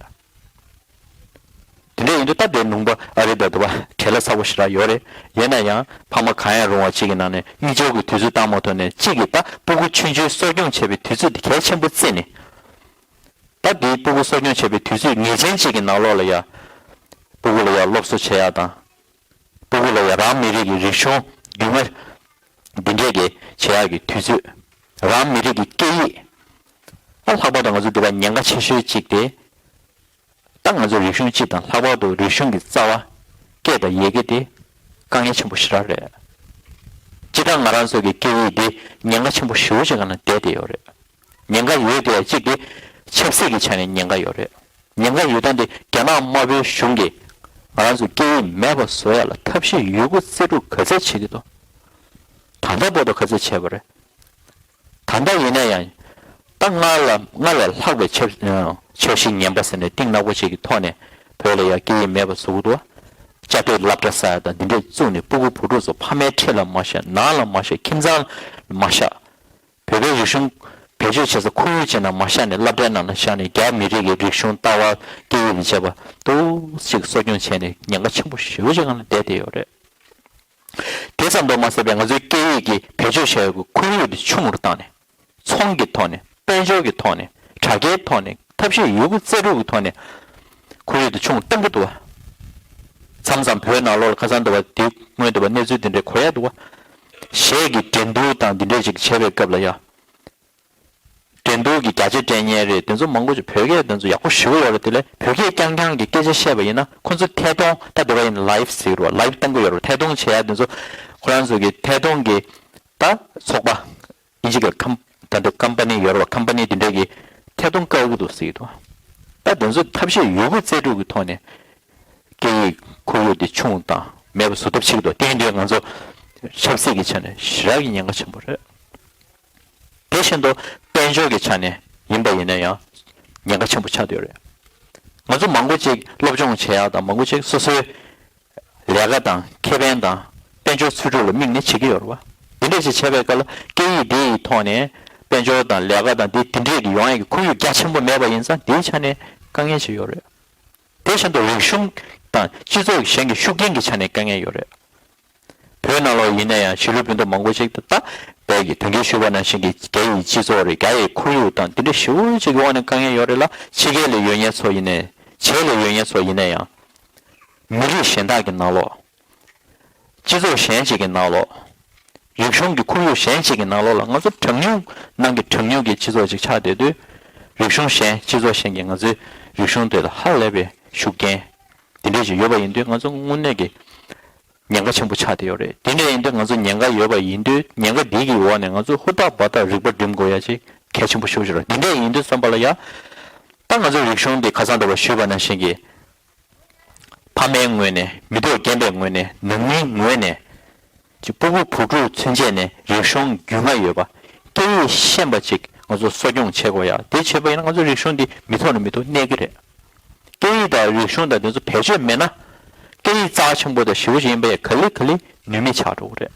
དེ་འདྲས་ཡིན་དུས་ད་དེ་ལུང་པ་ཨ་རི་དང་དུ་བ་བྲེལ་བ་ཚ་པོ་ཞེ་དྲག་ཡོད་རེད། ཡིན་ན་ཡང་ཕ་མ་གང་ཡང་རུང་བ་གཅིག་གི་ནང་ནས་གཉིས་ཆར་གྱི་དུས་ཚོད་བཏང་མ་ཐུབ་ནས་གཅིག་གིས་ད་སྤུ་གུ་ཆུང་ཆུང་གསོ་སྐྱོང་བྱེད་པའི་དུས་ཚོད་དེ་གལ་ཆེན་པོ་བརྩིས་ནས། ད་དེའི་སྤུ་གུ་གསོ་སྐྱོང་བྱེད་པའི་དུས་ཚོད་ངེས་ཅན་གཅིག་གི་ནང་ལོགས་ལ་ཡང་སྤུ་གུ་ལ་ཡང་སློབ་གསོ་བྱེད་ཡག་དང་། སྤུ་གུ་ལ་ཡང་རང་མི་རིགས་ཀྱི་རིག་གཞུང་རྒྱུས་མངའ་འདི་འདྲས་ཀྱི་བྱེད་ཡག་གི་དུས་ཚོད། རང་མི་རིགས་ཀྱི་སྐད་ཡིག་ཨ་ལྷག་པར་དུ་ང་ཚོ་འདི་ག་ཉེན་ཁ་ཆེ་ཤོས་གཅིག་དེ། ད་ང་ཚོ་རིག་གཞུང་སྤྱི་དང་ལྷག་པར་དུ་རིག་གཞུང་གི་རྩ་བ་སྐད་དང་ཡི་གེ་དེ་དཀའ་ངལ་ཆེན་པོ་ཞེ་དྲག་རེད། སྤྱིར་བཏང་ང་རང་ཚོ་གི་སྐད་ཡིག་འདི་ཉེན་ཁ་ཆེན་པོ་ཞེ་པོ་ཅིག་སྒང་ལ་བསྡད་དེ་ཡོད་རེད། ཉེན་ཁ་ཡོད་དེ་གཅིག་དེ་ཆབ་སྲིད་ཀྱི་ཆ་ནས་ཉེན་ཁ་ཡོད་རེད། ཉེན་ཁ་ཡོད་སྟངས་དེ་རྒྱ་ནག་དམར་པོའི་གཞུང་གིས་ང་རང་ཚོ་སྐད་ཡིག་མེད་པ་བཟོ་ཡ་ལ་ཐབས་ཤེས་ཡོད་རྒུ་རྩལ་སྤྲུགས་ག་ཚད་བྱེད་ཀྱི་འདུག་ད་ལྟ་བར་དུ་ག་ཚད་བྱས་པ་རེད། ད་ལྟ་ཡིན་ན་ཡང་། ད་སྔར་ལ་སྔར་ལས་ལྷག་པའི་འཆར་འཆར་གཞི་ངན་པ་ཟེར་ནས་གཏིང་ནག་པོ་ཅིག་གི་ཐོག་ནས་བོད་ལ་ཡང་སྐད་ཡིག་མེད་པ་བཟོ་གི་འདུག་བ། བཅའ་སྡོད་སློབ་གྲྭ་ཟེར་ཡ་དང་འདི་འདྲས་བཙུགས་ནས་སྤུ་གུ་བུ་ཕྲུག་ཚོ་ཕ་མའི་འཁྲིས་ལ་མ་བཞག་ནང་ལ་མ་བཞག་ཁྱིམ་ཚང་ལ་མ་བཞག་བོད་པའི་རིག་གཞུང་བེད་སྤྱོད་བྱེད་ས་ཁོར་ཡུག་ཅིག་ནང་མ་བཞག་ནས་སློབ་གྲྭའི་ནང་ལ་བཞག་ནས་རྒྱ་མི་རིགས་ཀྱི་རིག་གཞུང་ལྟ་བ་སྐད་ཡིག་ལ་བྱས་པ་འདུག་ཅིག་གསོ་སྐྱོང་བྱས་ནས་ཉེན་ཁ་ཆེན་པོ་ཞེ་པོ་ཅིག་སྒང་ལ་བསྡད་བསྡད་ཡོད་རེད། དེ་ཙམ་དུ་མ་ཟད་པའི་ང་ཚོའི་སྐད་ཡིག་གི་བེད་སྤྱོད་བྱ་ཡག་གི་ཁོར་ཡུག་དེ་ཆུང་རུ་བཏང་ནས། ཚོང་གི་ཐོག་ནས། དཔལ་འབྱོར་གྱི་ཐོག་ནས། དྲ་རྒྱའི་ཐོག་ནས། ཐབས་ཤེས་ཡོད་རྒུ་རྩལ་སྤྲུགས་ཀྱི་ཐོག་ནས། ཁོར་ཡུག་དེ་ཆུང་བཏང་གི་འདུག་བ། མཚམས་མཚམས་བོད་ནང་ལོགས་ལ་ཁ་སང་འདུག་བ་དེ་སྔོན་འདུག་བ་གནས་ཚུལ་དེ་འདྲའི་གོ་ཡ་འདུག་བ། གཞས་ཀྱི་འགྲན་བསྡུར་དང་འདི་འདྲའི་ཅིག་བྱས་པའི་སྐབས་ལ་ཡ། འགྲན་བསྡུར་གྱི་བརྒྱ་ཆ་སྤྲད་མཁན་རེད་དེ་ཚོ་མང་པོ་ཅིག་བོད་སྐད་དེ་ཚོ་ཡག་པོ་ཞེ་པོ་ཡོད་རེད། དེ་ལས་བོད་སྐད་རྐྱང་རྐྱང་གི་སྐད་ཆ་བཤད་པ་ཡིན་ན་ཁོ་ཚོ་ཐད་གཏོང་ད་འདི་བ་ཡིན་ལའིབ་ཟེར་གི་རེད་བ། ལའིབ་བཏང་གི་ཡོད་རེད། ཐད་གཏོང་བྱེད་ཡ་དེ་ཚོ་ཁོ་རང་ཚོ་གི་ཐད་གཏོང་གི་ད་ཚོགས་པ་ཨིན་ཇི་སྐད་ཀམ་ད་འདི་ཀམ་པ་ནི་ཡོད་རེད་བ། ཀམ་པ་ནི་དེ་འདྲས་ཀྱི་ཐད་གཏོང་བཀག་གི་འདུག་ཟེར་གི་འདུག་ད་དེ་ཚོ་ཐབས་ཤེས་ཡོད་རྒུ་རྩལ་སྤྲུགས་ཀྱི་ཐོག་ནས། སྐད་ཡིག་ཁོར་ཡུག་དེ་ཆུང་དང་མེད་པ་བཟོ་ཐབས་བྱེད་ཀྱི་འདུག་དེ་ཡིན་དུས་ང་ཚོ་ཆབ་སྲིད་ཀྱི་ཆ་ནས་ཞེ་དྲག་གི་ཉེན་ཁ་ཆེན་པོ་རེད། དེ་བཞིན་དུ་དཔལ་འབྱོར་གྱི་ཆ་ནས་ཡིན་པ་ཡིན་ན་ཡང་ཉེན་ཁ་ཆེན་པོ་ཆགས་བསྡད་ཡོད་རེད། ང་ཚོ་མང་པོ་ཅིག་སློབ་སྦྱོང་བྱེད་ཡག་དང་མང་པོ་ཅིག་སོ་སོའི་ལས་ཀ་དང་ཁེ་ཕན་དང་དཔལ་འབྱོར་འཚོལ་སྒྲུབ་ལ་དམིགས་ནས་བྱེད་ཀྱི་ཡོད་རེད་བ། དེ་འདྲ་ཞིག་བྱས་པའི་སྐབས་ལ་སྐད་ཡིག་དེ་ཡི་ཐོག་ནས་དཔལ་འབྱོར་དང་ལས་ཀ་དང་དེ་དེ་འདྲས་ཀྱི་ཡོང་ཡག་གི་ཁོར་ཡུག་རྒྱ་ཆེན་པོ་མེད་པ་ཡིན་ཙང་དེའི་ཆ་ནས་དཀའ་ངལ་ཞིག་ཡོད་རེད། དེ་བཞིན་དུ་རིག་གཞུང་དང་སྤྱི་ཚོགས་གཞན་གྱི་ཤུགས་རྐྱེན་གྱི་ཆ་ནས་དཀའ་ངལ་ཡོད་རེད། བོད་ནང་ལོགས་ཡིན་ན་ཡང་གཞིས་ལུས་སྤུན་ཟླ་མང་པོ་ཞིག་ད་ལྟ་བོད་ཀྱི་དོན་གྱིས་ཞུས་པ་ནང་བཞིན་གྱི་རྒྱ་ཡི་སྤྱི་ཚོགས་རེད། རྒྱ་ཡི་ཁོར་ཡུག་དང་དེ་འདྲ་ཞེ་པོ་ཅིག་གི་འོག་ནས་དཀའ་ངལ་ཡོད་རེད་ལ། ཕྱི་རྒྱལ་ལ་ཡོད་མཁན་ཚོ་ཡིན་ནའི་བྱེས་ལ་ཡོད་མཁན་ཚོ་ཡིན་ན་ཡང་། མི་རིགས་གཞན་དག་གི་ནང་ལོགས། སྤྱི་ཚོགས་གཞན་ཅིག་གི་ནང་ལོགས། རིག་གཞུང་གི་ཁོར་ཡུག་གཞན་ཅིག་གི་ནང་ལོགས་ལ་ང་ཚོ་གྲངས་ཉུང་ནང་གི་གྲངས་ཉུང་གི་སྤྱི་ཚོགས་ཅིག་ཆགས་བསྡད་དུས། རིག་གཞུང་གཞན་སྤྱི་ཚོགས་གཞན་གྱིས་ང་ཚོའི་རིག་གཞུང་དེ་ལ་ཧ་ལས་པའི་ཤུགས་རྐྱེན་དེ་འདྲས་ཅིག་ཡོད་པ་ཡིན་དུས་ང་ཚོ་དངོས་གནས་ཀྱི་ཉེན་ཁ་ཆེན་པོ་ཆགས་བསྡད་ཡོད་རེད། དེ་འདྲས་ཡིན་དུས་ང་ཚོ་ཉེན་ཁ་ཡོད་པ་ཡིན་དུས་ཉེན་ཁ་འདི་གི་འོག་ནས་ང་ཚོ་ཧུར་ཐག་འབད་ཐག་རིག་པ་སྒྲིམ་དགོས་ཡ་ཅིག་གལ་ཆེན་པོ་ཤོར་བཞག་རེད། དེ་འདྲས་ཡིན་དུས་བསམ་པ་ལ་ཡ། ད་ང་ཚོའི་རིག་གཞུང་འདི་ཁ་སང་ཟླ་བ་ཞུས་པ་ནང་བཞིན་གྱི། ཕ་མའི་ངོས་ནས་མི་ཐོག་རྒན་པའི་ངོས་ནས་ནང་མིའི་ངོས་ནས་ཅིག་སྤུ་གུ་བུ་ཕྲུག་ཚུན་ཆད་ནས་རིག་གཞུང་རྒྱུས་མངའ་ཡོད་པ་སྐད་ཡིག་ཤེས་པ་ཅིག་ང་ཚོ་གསོ་སྐྱོང་བྱེད་དགོས་ཡ། དེ་བྱེད་པ་ཡིན་ན་ང་ཚོ་རིག་གཞུང་འདི་མི་ཐོག་ནས་མི་ཐོག་གནས་ཀྱི་རེད། སྐད་ཡིག་དང་རིག་གཞུང་དང་དེ་ཚོ་བེད་སྤྱོད་མེད་ན་སྐད་ཡིག་རྩ་ཆེན་པོ་དང་ཞེ་པོ་ཅིག་ཡིན་པ་ཡ་ག་ལེ་ག་ལེ་ནུས་མེད་ཆགས་འགྲོ་གི་རེད།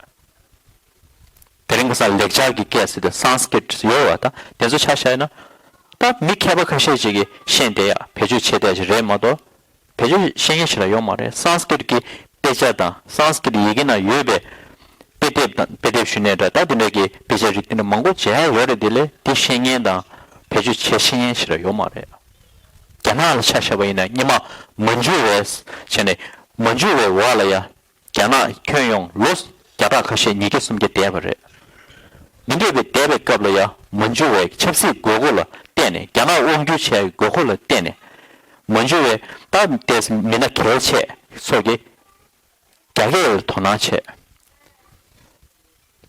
དེ་རིང་ཁ་སང་ལེགས་སྦྱར་གྱི་སྐད་ཟེར་ཏེ་སཾ་སྐྲྀ་ཏ་ཡོད་པ་དང་དེ་ཚོ་ཆ་བཞག་ན། ད་མི་མཁས་པ་ཁ་ཤས་ཅིག་གིས་ཤེས་བསྡད་ཡ་བེད་སྤྱོད་བྱེད་བསྡད་ཡ་ཞིག་རེད་མ་གཏོགས། བེད་སྤྱོད་ཤེས་མཁན་ཞིག་ལ་ཡོད་མ་རེད། སཾ་སྐྲྀ་ཏ་གི་དཔེ་ཆ་དང་སཾ་སྐྲྀ་ཏ་ཡི་གེ་ནང་ཡོད་པའི་དཔེ་དེབ་དང་དཔེ་དེབ་ཞུ་ནས་འདྲ་ད་དེ་འདྲ་གི་དཔེ་ཆ་རིགས་དེ་འདྲ་མང་པོ་མཇལ་ཡ་ཡོད་རེད། དེ་ལས་དེ་ཤེས་མཁན་དང་བེད་སྤྱོད་བྱེད་ཤེས་མཁན་ཞིག་ལ་ཡོད་མ་རེད། རྒྱ་ནག་ལ་ཆ་བཞག་པ་ཡིན་ན་སྔོན་མ་མན་ཇུ་རེ་བྱས་ནས་མན་ཇུ་རེ་འོག་ལ་ཡ། རྒྱ་ནག་ཁྱོན་ཡོངས་ལོ་བརྒྱ་ཕྲག་ཁ་ཤས་ཉིས་བརྒྱ་སུམ་བརྒྱ་བསྡད་པ་རེད། འདི་འདྲས་པའི་བསྡད་པའི་སྐབས་ལ་ཡང་མན་ཇུ་ཝེ་ཆབ་སྲིད་དགོས་མཁོ་ལ་བརྟེན་ནས་རྒྱ་ནག་དབང་སྒྱུར་བྱས་དགོས་མཁོ་ལ་བརྟེན་ནས་མན་ཇུ་ཝེ་ད་ལྟའི་མི་སྣ་གལ་ཆེ་ཚོ་གིས་རྒྱ་སྐད་ལ་དོ་སྣང་བྱས།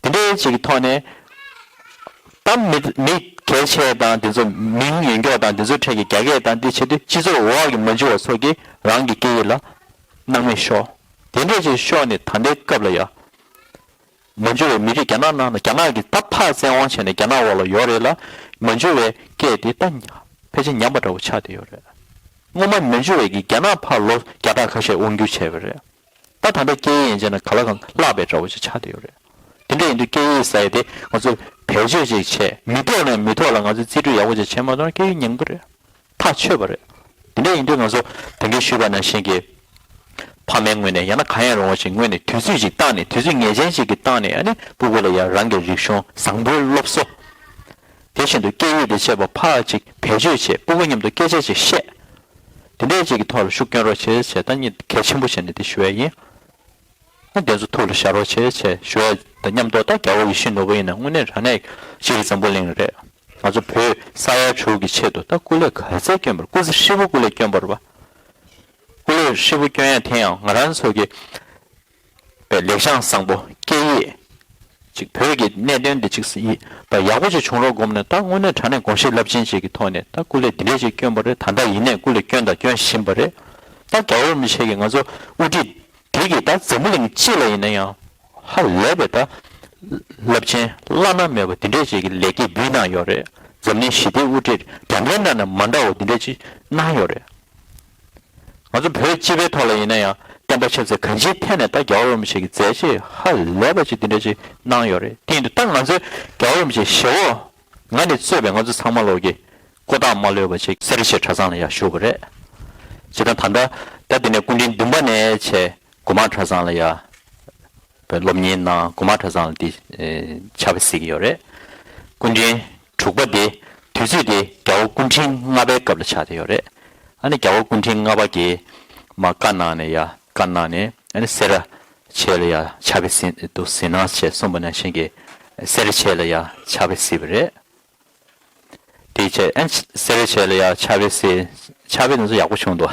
དེ་འདྲའི་ཅིག་གི་ཐོག་ནས་ད་མི་མི་གལ་ཆེ་དང་དེ་ཚོ་མིང་ཡོད་མཁན་དང་དེ་ཚོའི་གྲས་ཀྱི་རྒྱ་སྐད་དང་དེ་བྱེད་དུས་སྤྱི་ཚོགས་འོག་གི་མན་ཇུ་ཝེ་ཚོ་གིས་རང་གི་སྐད་ཡིག་ལ་སྣང་མེད་ཤོར། དེ་འདྲས་ཅིག་ཤོར་ནས་ད་ལྟའི་སྐབས་ལ་ཡ། མན་ཇུ་ཝེ་མི་རིགས་རྒྱ་ནག་ནང་ལ་རྒྱ་ནག་གི་ད་ཕར་བཙན་དབང་བྱས་ནས་རྒྱ་ནག་འོག་ལ་ཡོད་རེད་ལ། མན་ཇུ་ཝེ་སྐད་དེ་ད་ཕལ་ཆེར་ཉམས་པ་འདྲ་བོ་ཆགས་བསྡད་ཡོད་རེད། སྔོན་མ་མན་ཇུ་ཝེ་གིས་རྒྱ་ནག་ཕར་ལོ་བརྒྱ་ཕྲག་ཁ་ཤས་དབང་སྒྱུར་བྱས་པ་རེད། ད་ད་ལྟ་སྐད་ཡིག་ཡན་ཆད་ནས་ག་ལ་གང་བརླག་པའི་འདྲ་བོ་ཅིག་ཆགས་བསྡད་ཡོད་རེད། དེ་འདྲ་ཡིན་དུས་སྐད་ཡིག་ཟེར་ཡ་དེ་ང་ཚོས་བེད་སྤྱོད་ཅིག་བྱས་མི་ཐོག་ནས་མི་ཐོག་ལ་ང་ཚོས་རྩིས་སྤྲོད་ཡག་པོ་ཅིག་བྱས་མ་ཐུབ་ན་སྐད་ཡིག་ཉམས་ཀྱི་རེད། ཐག་ཆོད་པ་རེད། དེ་འདྲ་ཡིན་དུས་ང་ཚོ་ད་གིན་ཞུས་པ་ནང་བཞིན་གྱི་ཕ་མའི་ངོས་ནས་ཡང་ན་གང་ཡང་རུང་བ་ཞིག་ངོས་ནས་དུས་ཚོད་ཅིག་བཏང་ནས་དུས་ཚོད་ངེས་ཅན་ཅིག་གི་བཏང་ནས་ཨ་ནི་སྤུ་གུ་ལ་ཡང་རང་གི་རིག་གཞུང་བཟང་པོའི་སློབ་གསོ། དེ་བཞིན་དུ་སྐད་ཡིག་དེ་བྱས་པ་ཕར་ཅིག་བེད་སྤྱོད་བྱས་སྤུ་གུ་མཉམ་དུ་སྐད་ཆ་ཅིག་བཤད། དེ་འདྲའི་ཅིག་གི་ཐོག་ལ་ཤུགས་སྐྱོན་རོགས་བྱེད་བྱས་ད་ངས་གལ་ཆེན་པོ་བྱས་ནས་དེ་ཞུ་ཡ་ཡིན། ཨ་དེ་ཚོ་ཐུགས་ལ་བཞག་རོགས་བྱེད་བྱས་ཞུ་ཡ་དང་མཉམ་དུ་ད་རྒྱལ་བ་ཡིད་བཞིན་ནོར་བུ་ཡིན་ན་དངོས་གནས་རང་ནས་སྤྱིར་འཛམ་བུ་གླིང་རེད། ང་ཚོ་བོད་ས་ཡ་དྲུག་གི་ཆེད་དུ་ད་སྐུ་ལས་ག་ཚད་བསྐྱོན་པ་རེད། སྐུ་ཚེ་ཧྲིལ་པོ་སྐུ་ལས་བསྐྱོན་པ་རེད་པ། ཧྲིལ་པོ་སྐྱོན་ཡ་འཐེན་ཡང་ང་རང་ཚོ་གི་པའི་ལེགས་བྱང་བཟང་པོ་སྐད་ཡིག་ཅིག་བོད་ཀྱི་གནད་དོན་འདི་ཅིག་སི་ཡིག་པ་ཡག་པོ་ཅིག་བྱུང་རོགས་སྒོམ་ནས། ད་དངོས་གནས་དྲང་གནས་དགོངས་བཞེས་རླབས་ཆེན་ཅིག་གི་ཐོག་ནས་ད་སྐུ་ལས་འདི་འདྲས་ཅིག་བསྐྱོན་པ་རེད། ད་ལྟ་ཡིན་ནས་སྐུ་ལས་བསྐྱོན་དང་བསྐྱོན་བཞིན་པ་རེད། ད་རྒྱལ་བ་རིན་པོ་ཆེ་གིས་ང་ཚོ་དབུ་ཁྲིད་དེ་གིས་ད་འཛམ་བུ་གླིང་སྤྱི་ལ་ཡིན་ན་ཡང་ཧ་ལས་པའི་ད་རླབས་ཆེན་བླ་ན་མེད་པ་འདི་འདྲས་ཅིག་གི་ལེགས་སྐྱེས་འབུལ་གནང་ཡོད་རེད། འཛམ་གླིང་ཞི་བདེའི་དབུ་ཁྲིད་འདྲ་འདྲའི་ནང་ནས་མ་འདྲ་བ་འདི་འདྲས་ཅིག་གནང་ཡོད་རེད། ང་ཚོ་བོད་སྤྱི་པའི་ཐོག་ལ་ཡིན་ན་ཡང་བསྟན་པ་ཆབ་སྲིད་གང་ཅིའི་ཐད་ནས་ད་རྒྱལ་བ་རིན་པོ་ཆེ་གི་མཛད་རྗེས་ཧ་ལས་པ་ཅིག་འདི་འདྲ་ཅིག་གནང་ཡོད་རེད། དེ་ཡིན་དུས་ད་ང་ཚོས་རྒྱལ་བ་རིན་པོ་ཆེ་ཞེ་བོ་ང་ནས་གཙོས་པའི་ང་ཚོ་ཚང་མ་ལོག་གི་ཀོ་ཐག་མ་ལོས་པ་ཅིག་སེ་ར་བྱེས་གྲྭ་ཚང་ལ་ཡར་ཞུགས་པ་རེད། བྱས་ཙང་ད་ལྟ་ད་འདི་ནས་སྐུ་ཕྲེང་བདུན་པ་ནས་བྱས་སྒོ་མང་གྲྭ་ཚང་ལ་ཡར་པའི་སློབ་གཉེར་གནང་། སྒོ་མང་གྲྭ་ཚང་ལ་འདི་ཕྱག་དཔེ་གཟིགས་ཀྱི་ཡོད་རེད། སྐུ་ཕྲེང་དྲུག་པ་དེ་དུས་ཚོད་དེ་རྒྱལ་བ་སྐུ་ཕྲེང་ལྔ་པའི་སྐབས་ལ་ཆགས་བསྡད་ཡོད་རེད། ཨ་ནི་རྒྱལ་བ་སྐུ་ཕྲེང་ལྔ་པ་གིས་མར་བཀའ་གནང་ནས་ཡར་བཀའ་གནང་ནས་ཨ་ནི་སེ་ར་བྱེས་ལ་ཡར་ཕྱག་དཔེ་གཟིགས་འདུག་གཟིགས་གནང་བྱས་གསུངས་པ་ནང་བཞིན་གྱི་སེ་ར་བྱེས་ལ་ཡར་ཕྱག་དཔེ་གཟིགས་པ་རེད། དེ་བྱས་ཨ་ནི་སེ་ར་བྱེས་ལ་ཡར་ཕྱག་དཔེ་གཟིགས། ཕྱག་དཔེ་དེ་ཚོ་ཡག་པོ་བྱུང་འདུག་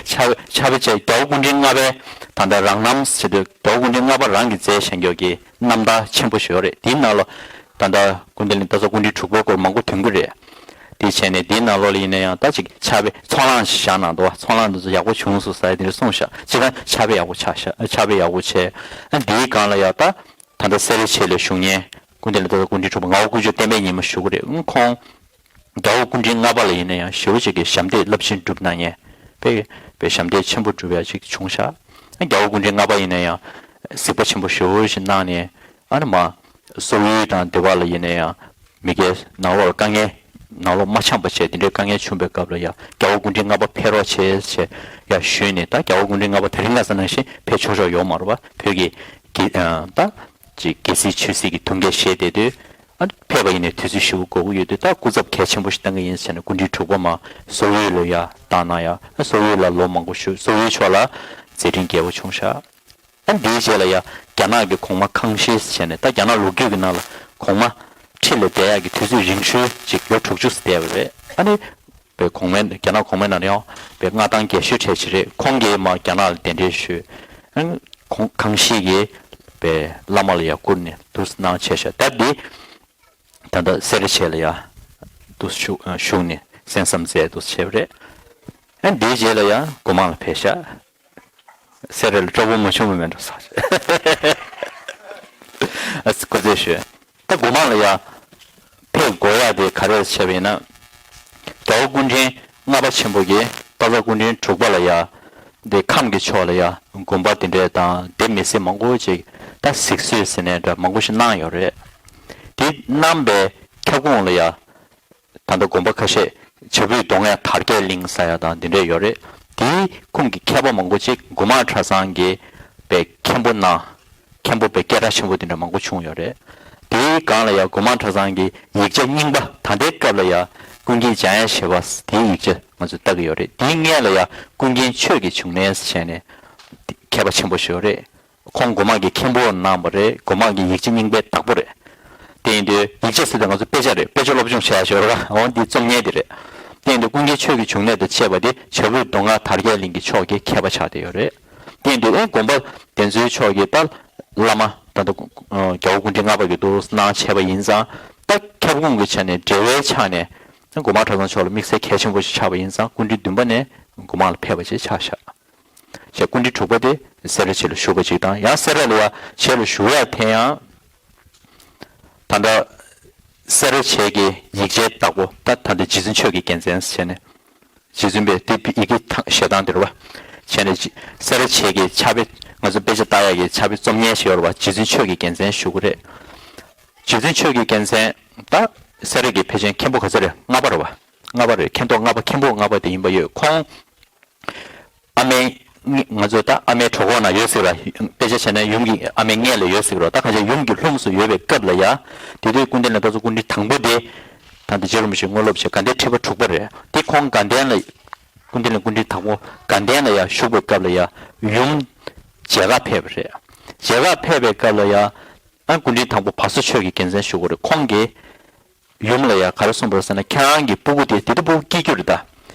ཕྱག་དཔེ་ཕྱག་དཔེ་བྱས་རྒྱལ་བ་སྐུ་ཕྲེང་ལྔ་པའི་ད་ལྟ་རང་རྣམ་བྱེད་དུས་རྒྱལ་བ་སྐུ་ཕྲེང་ལྔ་པ་རང་གིས་མཛད་བཞེངས་རྒྱུ་གི་རྣམ་ཐར་ཆེན་པོ་ཞིག་ཡོད་རེད། དེའི་ནང་ལ་ད་ལྟ་སྐུ་ཕྲེང་ལ་ད་ཚོ་སྐུ་ཕྲེང་དྲུག་པའི་སྐོར་མང་པོ་ཐོན་གྱི་རེད། དེ་བྱས་ནས་དེའི་ནང་ལོགས་ལ་ཡིན་ན་ཡང་ད་ཅིག་ཕྱག་དཔེ་ཚོན་གླང་ཞིག་བཞག་གནང་འདུག་ཚོན་གླང་འདི་ཚོ་ཡག་པོ་བྱུང་སོང་ཟེར་དེ་འདྲ་གསུངས་ཤག་ཅི་གང་ཕྱག་དཔེ་ཡག་པོ་ཆགས་ཤག་ཕྱག་དཔེ་ཡག་པོ་བྱས། ཨ་འདིའི་སྒང་ལ་ཡང་ད་ད་ལྟ་སེ་ར་བྱེས་ལ་བཞུགས་མཁན་སྐུ་ཕྲེང་ལ་ད་ལྟ་སྐུ་ཕྲེང་དྲུག་པ་ངག་དབང་དཀོན་མཆོག་བསྟན་པའི་ཉི་མ་བཞུགས་ཀྱི་རེད། ཨང་ཁོང་རྒྱལ་བ་སྐུ་ཕྲེང་ལྔ་པ་ལ་ཡིན་ན་ཡང་ཞེ་པོ་ཅིག་གི་ཞབས་འདེགས་རླབས་ཆེན་བསྒྲུབས་གནང་མཁན་དཔེ་དཔེ་ཞབས་འདེགས་ཆེན་པོ་བསྒྲུབས་ཡ་ཅིག་བྱུང་ཤག་རྒྱལ་བ་སྐུ་ཕྲེང་ལྔ་པ་ཡིན་ན་ཡང་གཟིགས་པ་ཆེན་པོ་ཞེ་པོ་ཞིག་གནང་ནས་ཨ་ནི་མ་སོག་ཡུལ་དང་དེ་བ་ལ་ཡིན་ན་ཡང་མི་སྒེར་ནང་ལོགས་ལ་དཀའ་ངལ་ནང་ལོགས་མ་འཆམ་པ་བྱས་དེ་འདྲའི་དཀའ་ངལ་བྱུང་བའི་སྐབས་ལ་ཡང་རྒྱལ་བ་སྐུ་ཕྲེང་ལྔ་པ་ཕེབས་རོགས་བྱས་བྱས་ཡ་ཞུས་ནས་ད་རྒྱལ་བ་སྐུ་ཕྲེང་ལྔ་པ་དེ་རིང་ཁ་སང་ནང་བཞིན་ཕེབས་ཆོག་ཆོག་ཡོད་མ་རེད་པ། བོད་ཀྱི་གི་ད་ཅིག་རྒྱལ་སྲིད་ཆོས་སྲིད་ཀྱི་དུང་སྐད་བཞད་བསྡད་དུས། ཨ་ཕེབས་པ་ཡིན་ནའི་དུས་ཚོད་ཞེ་པོ་འགོར་གྱི་ཡོད་དུས་ད་སྐུ་ཚབ་གལ་ཆེན་པོ་ཞིག་བཏང་གི་ཡིན་ཟེར་ནས་སྐུ་ཕྲེང་དྲུག་པ་མར་སོག་ཡུལ་ལ་ཡར་བཏང་གནང་ཡ། ཨ་སོག་ཡུལ་ལ་ལོ་མང་པོ་བཞུགས། སོག་ཡུལ་ཕྱོགས་ལ་མཛད་འཕྲིན་རྒྱས་པོ་བྱུང་ཤག་ཨ་འདིའི་རྗེས་ལ་ཡ་རྒྱ་ནག་གི་གོང་མ་ཁང་ཤིས་ཟེར་ནས་ད་རྒྱ་ནག་ལོ་རྒྱུས་ཀྱི་ནང་ལ་གོང་མ་ཁྲི་ལ་བསྡད་ཡག་གི་དུས་ཚོད་རིང་ཤོས་ཅིག་ལོ་དྲུག་ཅུ་བསྡད་པ་རེད། ཨ་ནི་པའི་གོང་མའི་རྒྱ་ནག་གོང་མའི་ནང་ཡང་པའི་མངའ་ཐང་རྒྱས་ཤོས་གྲས་ཅིག་རེད། ཁོང་གིས་མར་རྒྱ་ནག་ལ་གདན་འདྲེན་ཞུས། ཨ་ཁོང་ཁང་ཤིས་ཀྱིས་པའི་བླ་མ་ལ་ཡ་བཀུར་ནས་འདུག་གནང་བྱས་ཤག་ད་འདི་ད་ལྟ་སེ་ར་བྱེས་ལ་ཡ་འདུག་བཞུགས་བཞུགས་ནས་གསན་བསམ་མཛད་འདུག་བྱས་པ་རེད། ཨ་འདིའི་རྗེས་ལ་ཡ་སྒོ་མང་ལ་ཕེབས་ཤག་སེ་ར་ལ་སྤྲོ་པོ་མ་བྱུང་བ་མེད་འགྲོ་ས་ཨ་སྐུ་རྩེད་ཞུས། ད་སྒོ་མང་ལ་ཡ་ཕེབས་དགོས་ཡ་དེ་ག་རེ་བྱས་པ་ཡིན་ན། རྒྱལ་བ་སྐུ་ཕྲེང་ལྔ་པ་ཆེན་པོ་གིས་སྟག་ཚང་སྐུ་ཕྲེང་དྲུག་པ་ལ་ཡ་དེ་ཁམས་ཀྱི་ཕྱོགས་ལ་ཡ་དགོན་པ་དེ་འདྲས་དང་དེ་མི་སེར་མང་པོ་ཅིག་ད་གཟིགས་གསོལ་ཟེར་ནས་འདྲ་མང་པོ་ཞིག་གནང་ཡོད་རེད། དེ་གནང་པའི་ཁྱབ་ཁོངས་ལ་ཡ་ད་ལྟ་དགོན་པ་ཁ་ཤས་བྱ་ཕོའི་གདོང་ལྔ་དར་རྒྱས་གླིང་ཟེར་ཡ་དང་དེ་འདྲས་ཡོད་རེད། དེའི་ཁོངས་ཀྱི་མཁས་པ་མང་པོ་ཅིག་སྒོ་མང་གྲྭ་ཚང་གི་པའི་མཁན་པོ་གནང་། མཁན་པོ་པའི་སྐད་གྲགས་ཆེན་པོ་དེ་འདྲ་མང་པོ་བྱུང་ཡོད་རེད། དེའི་སྒང་ལ་ཡང་སྒོ་མང་གྲྭ་ཚང་གི་ཡིག་ཆ་རྙིང་པ་ད་ལྟའི་སྐབས་ལ་ཡང་ཀུན་མཁྱེན་འཇམ་དབྱངས་བཞད་པ་དེའི་ཡིག་ཆ་ང་ཚོས་ལྟ་གི་ཡོད་རེད། དེའི་སྔོན་ལ་ཡང་ཀུན་མཁྱེན་ཆོས་ཀྱི་འབྱུང་གནས་ཟེར་ནས་མཁས་པ་ཆེན་པོ་ཞིག་ཡོད་རེད། ཁོང་སྒོ་མང་གི་མཁན་པོ་གནང་བ་རེད། སྒོ་མང་གི་ཡིག་ཆ་རྙིང་པའི་བདག་པོ་རེད། དེ་ཡིན་དུས་ཡིག་ཆ་ཟེར་དུས་ང་ཚོ་དཔེ་ཆ་རེད། དཔེ་ཆ་སློབ་སྦྱོང་བྱེད་ཡ་ཞིག་ཡོད་རེད་པ། འོ་འདི་རྩོམ་མཁན་དེ་རེད། དེ་ཡིན་དུས་ཀུན་མཁྱེན་ཆོས་ཀྱི་འབྱུང་གནས་དང་བཅས་པ་དེ་བྱ་ཕོའི་གདོང་ལྔ་དར་རྒྱས་གླིང་གི་ཕྱོགས་ཀྱི་མཁས་པ་ཆགས་བསྡད་ཡོད་རེད། དེ་ཡིན་དུས་ཨེ་དགོན་པ་དེ་ཚོའི་ཕྱོགས་ཀྱི་ད་བླ་མ་ད་ལྟ་རྒྱལ་བ་སྐུ་ཕྲེང་ལྔ་པ་གིས་འདུག་གནང་བྱས་པ་ཡིན་ཙང་། ད་ཁྱབ་ཁོངས་ཀྱི་ཆ་ནས་འབྲེལ་བའི་ཆ་ནས་སྒོ་མང་གྲྭ་ཚང་ཕྱོགས་ལ་དམིགས་བསལ་གལ་ཆེན་པོ་ཞིག་ཆགས་པ་ཡིན་ཙང་། སྐུ་ཕྲེང་བདུན་པ་ནས་སྒོ་མང་ལ་ཕེབས་པ་ཞིག་ཆགས་ཤག་ཞེས་སྐུ་ཕྲེང་དྲུག་པ་དེ་སེ་ར་བྱེས་ལ་བཞུགས་པ་ཅིག་དང་། ཡང་སེ་ར་ལ་ཡ་བྱེས་ལ་བཞུགས་ཡ་དེ་ཡང་ད་ལྟ་སེ་ར་བྱེས་ཀྱི་ཡིག་ཆའི་བདག་པོ་ད་ད་ལྟ་རྗེ་བཙུན་ཆོས་ཀྱི་རྒྱལ་མཚན་ཟེར་ནས། རྗེ་བཙུན་པའི་དེ་ཡི་གེ་ཐང་ཞེ་སྡང་དེ་རེད་པ། བྱས་ནས་སེ་ར་བྱེས་ཀྱི་ཕྱག་དཔེ་ང་ཚོ་དཔེ་ཆ་ལྟ་ཡ་གི་ཕྱག་དཔེ་རྩོམ་མཁན་ཞིག་ཡོད་རེད་པ། རྗེ་བཙུན་ཆོས་ཀྱི་རྒྱལ་མཚན་ཞུ་གི་རེད། རྗེ་བཙུན་ཆོས་ཀྱི་རྒྱལ་མཚན་ད་སེ་ར་གི་ཕལ་ཆེར་མཁན་པོ་ག་ཚོད་རེད། ལྔ་པ་རེད་པ། ལྔ་པ་རེད། མཁན་ཐོག་ལྔ་པ་མཁན་པོ་ལྔ་པ་དེ་ཡིན་པ་ཡོད། ཁོང་ཨ་མའི་ང་ཚོ་ད་ཨ་མའི་གྲོད་ཁོག་ན་ཡོད་ཟེར་བ། དཔེ་ཆ་བྱས་ན་ཡུམ་གྱི་ཨ་མའི་མངལ་ལ་ཡོད་ཟེར་བ། ད་གང་ཅི་ཡུམ་གྱི་ལྷུམས་སུ་ཡོད་པའི་སྐབས་ལ་ཡ། དེ་དུས་སྐུ་ཕྲེང་ལ་ད་ཚོ་སྐུ་ཕྲེང་དང་པོ་དེ་ད་ལྟ་རྗེ་རིན་པོ་ཆེ་དངོས་སློབ་བྱས་དགའ་ལྡན་ཁྲི་པ་དྲུག་པ་རེད། དེ་ཁོང་དགའ་ལྡན་ལ་སྐུ་ཕྲེང་ལ་སྐུ་ཕྲེང་དང་པོ་དགའ་ལྡན་ལ་ཡ་བཞུགས་པའི་སྐབས་ལ་ཡ་ཡུམ་མཇལ་ཁ་ཕེབས་པ་རེད། མཇལ་ཁ་ཕེབས་པའི་སྐབས་ལ་ཡ་ཨ་སྐུ་ཕྲེང་དང་པོ་བ་སོ་ཆོས་ཀྱི་རྒྱལ་མཚན་ཞུ་དགོས་རེད། ཁོང་གིས་ཡུམ་ལ་ཡ་ག་རེ་གསུངས་པ་རེད་ཟེར་ན། ཁྱེད་རང་གི་སྤུ་གུ་དེ་དེ་ལྟ་བུ་སྐྱེ་རྒྱུ་རེད་ད།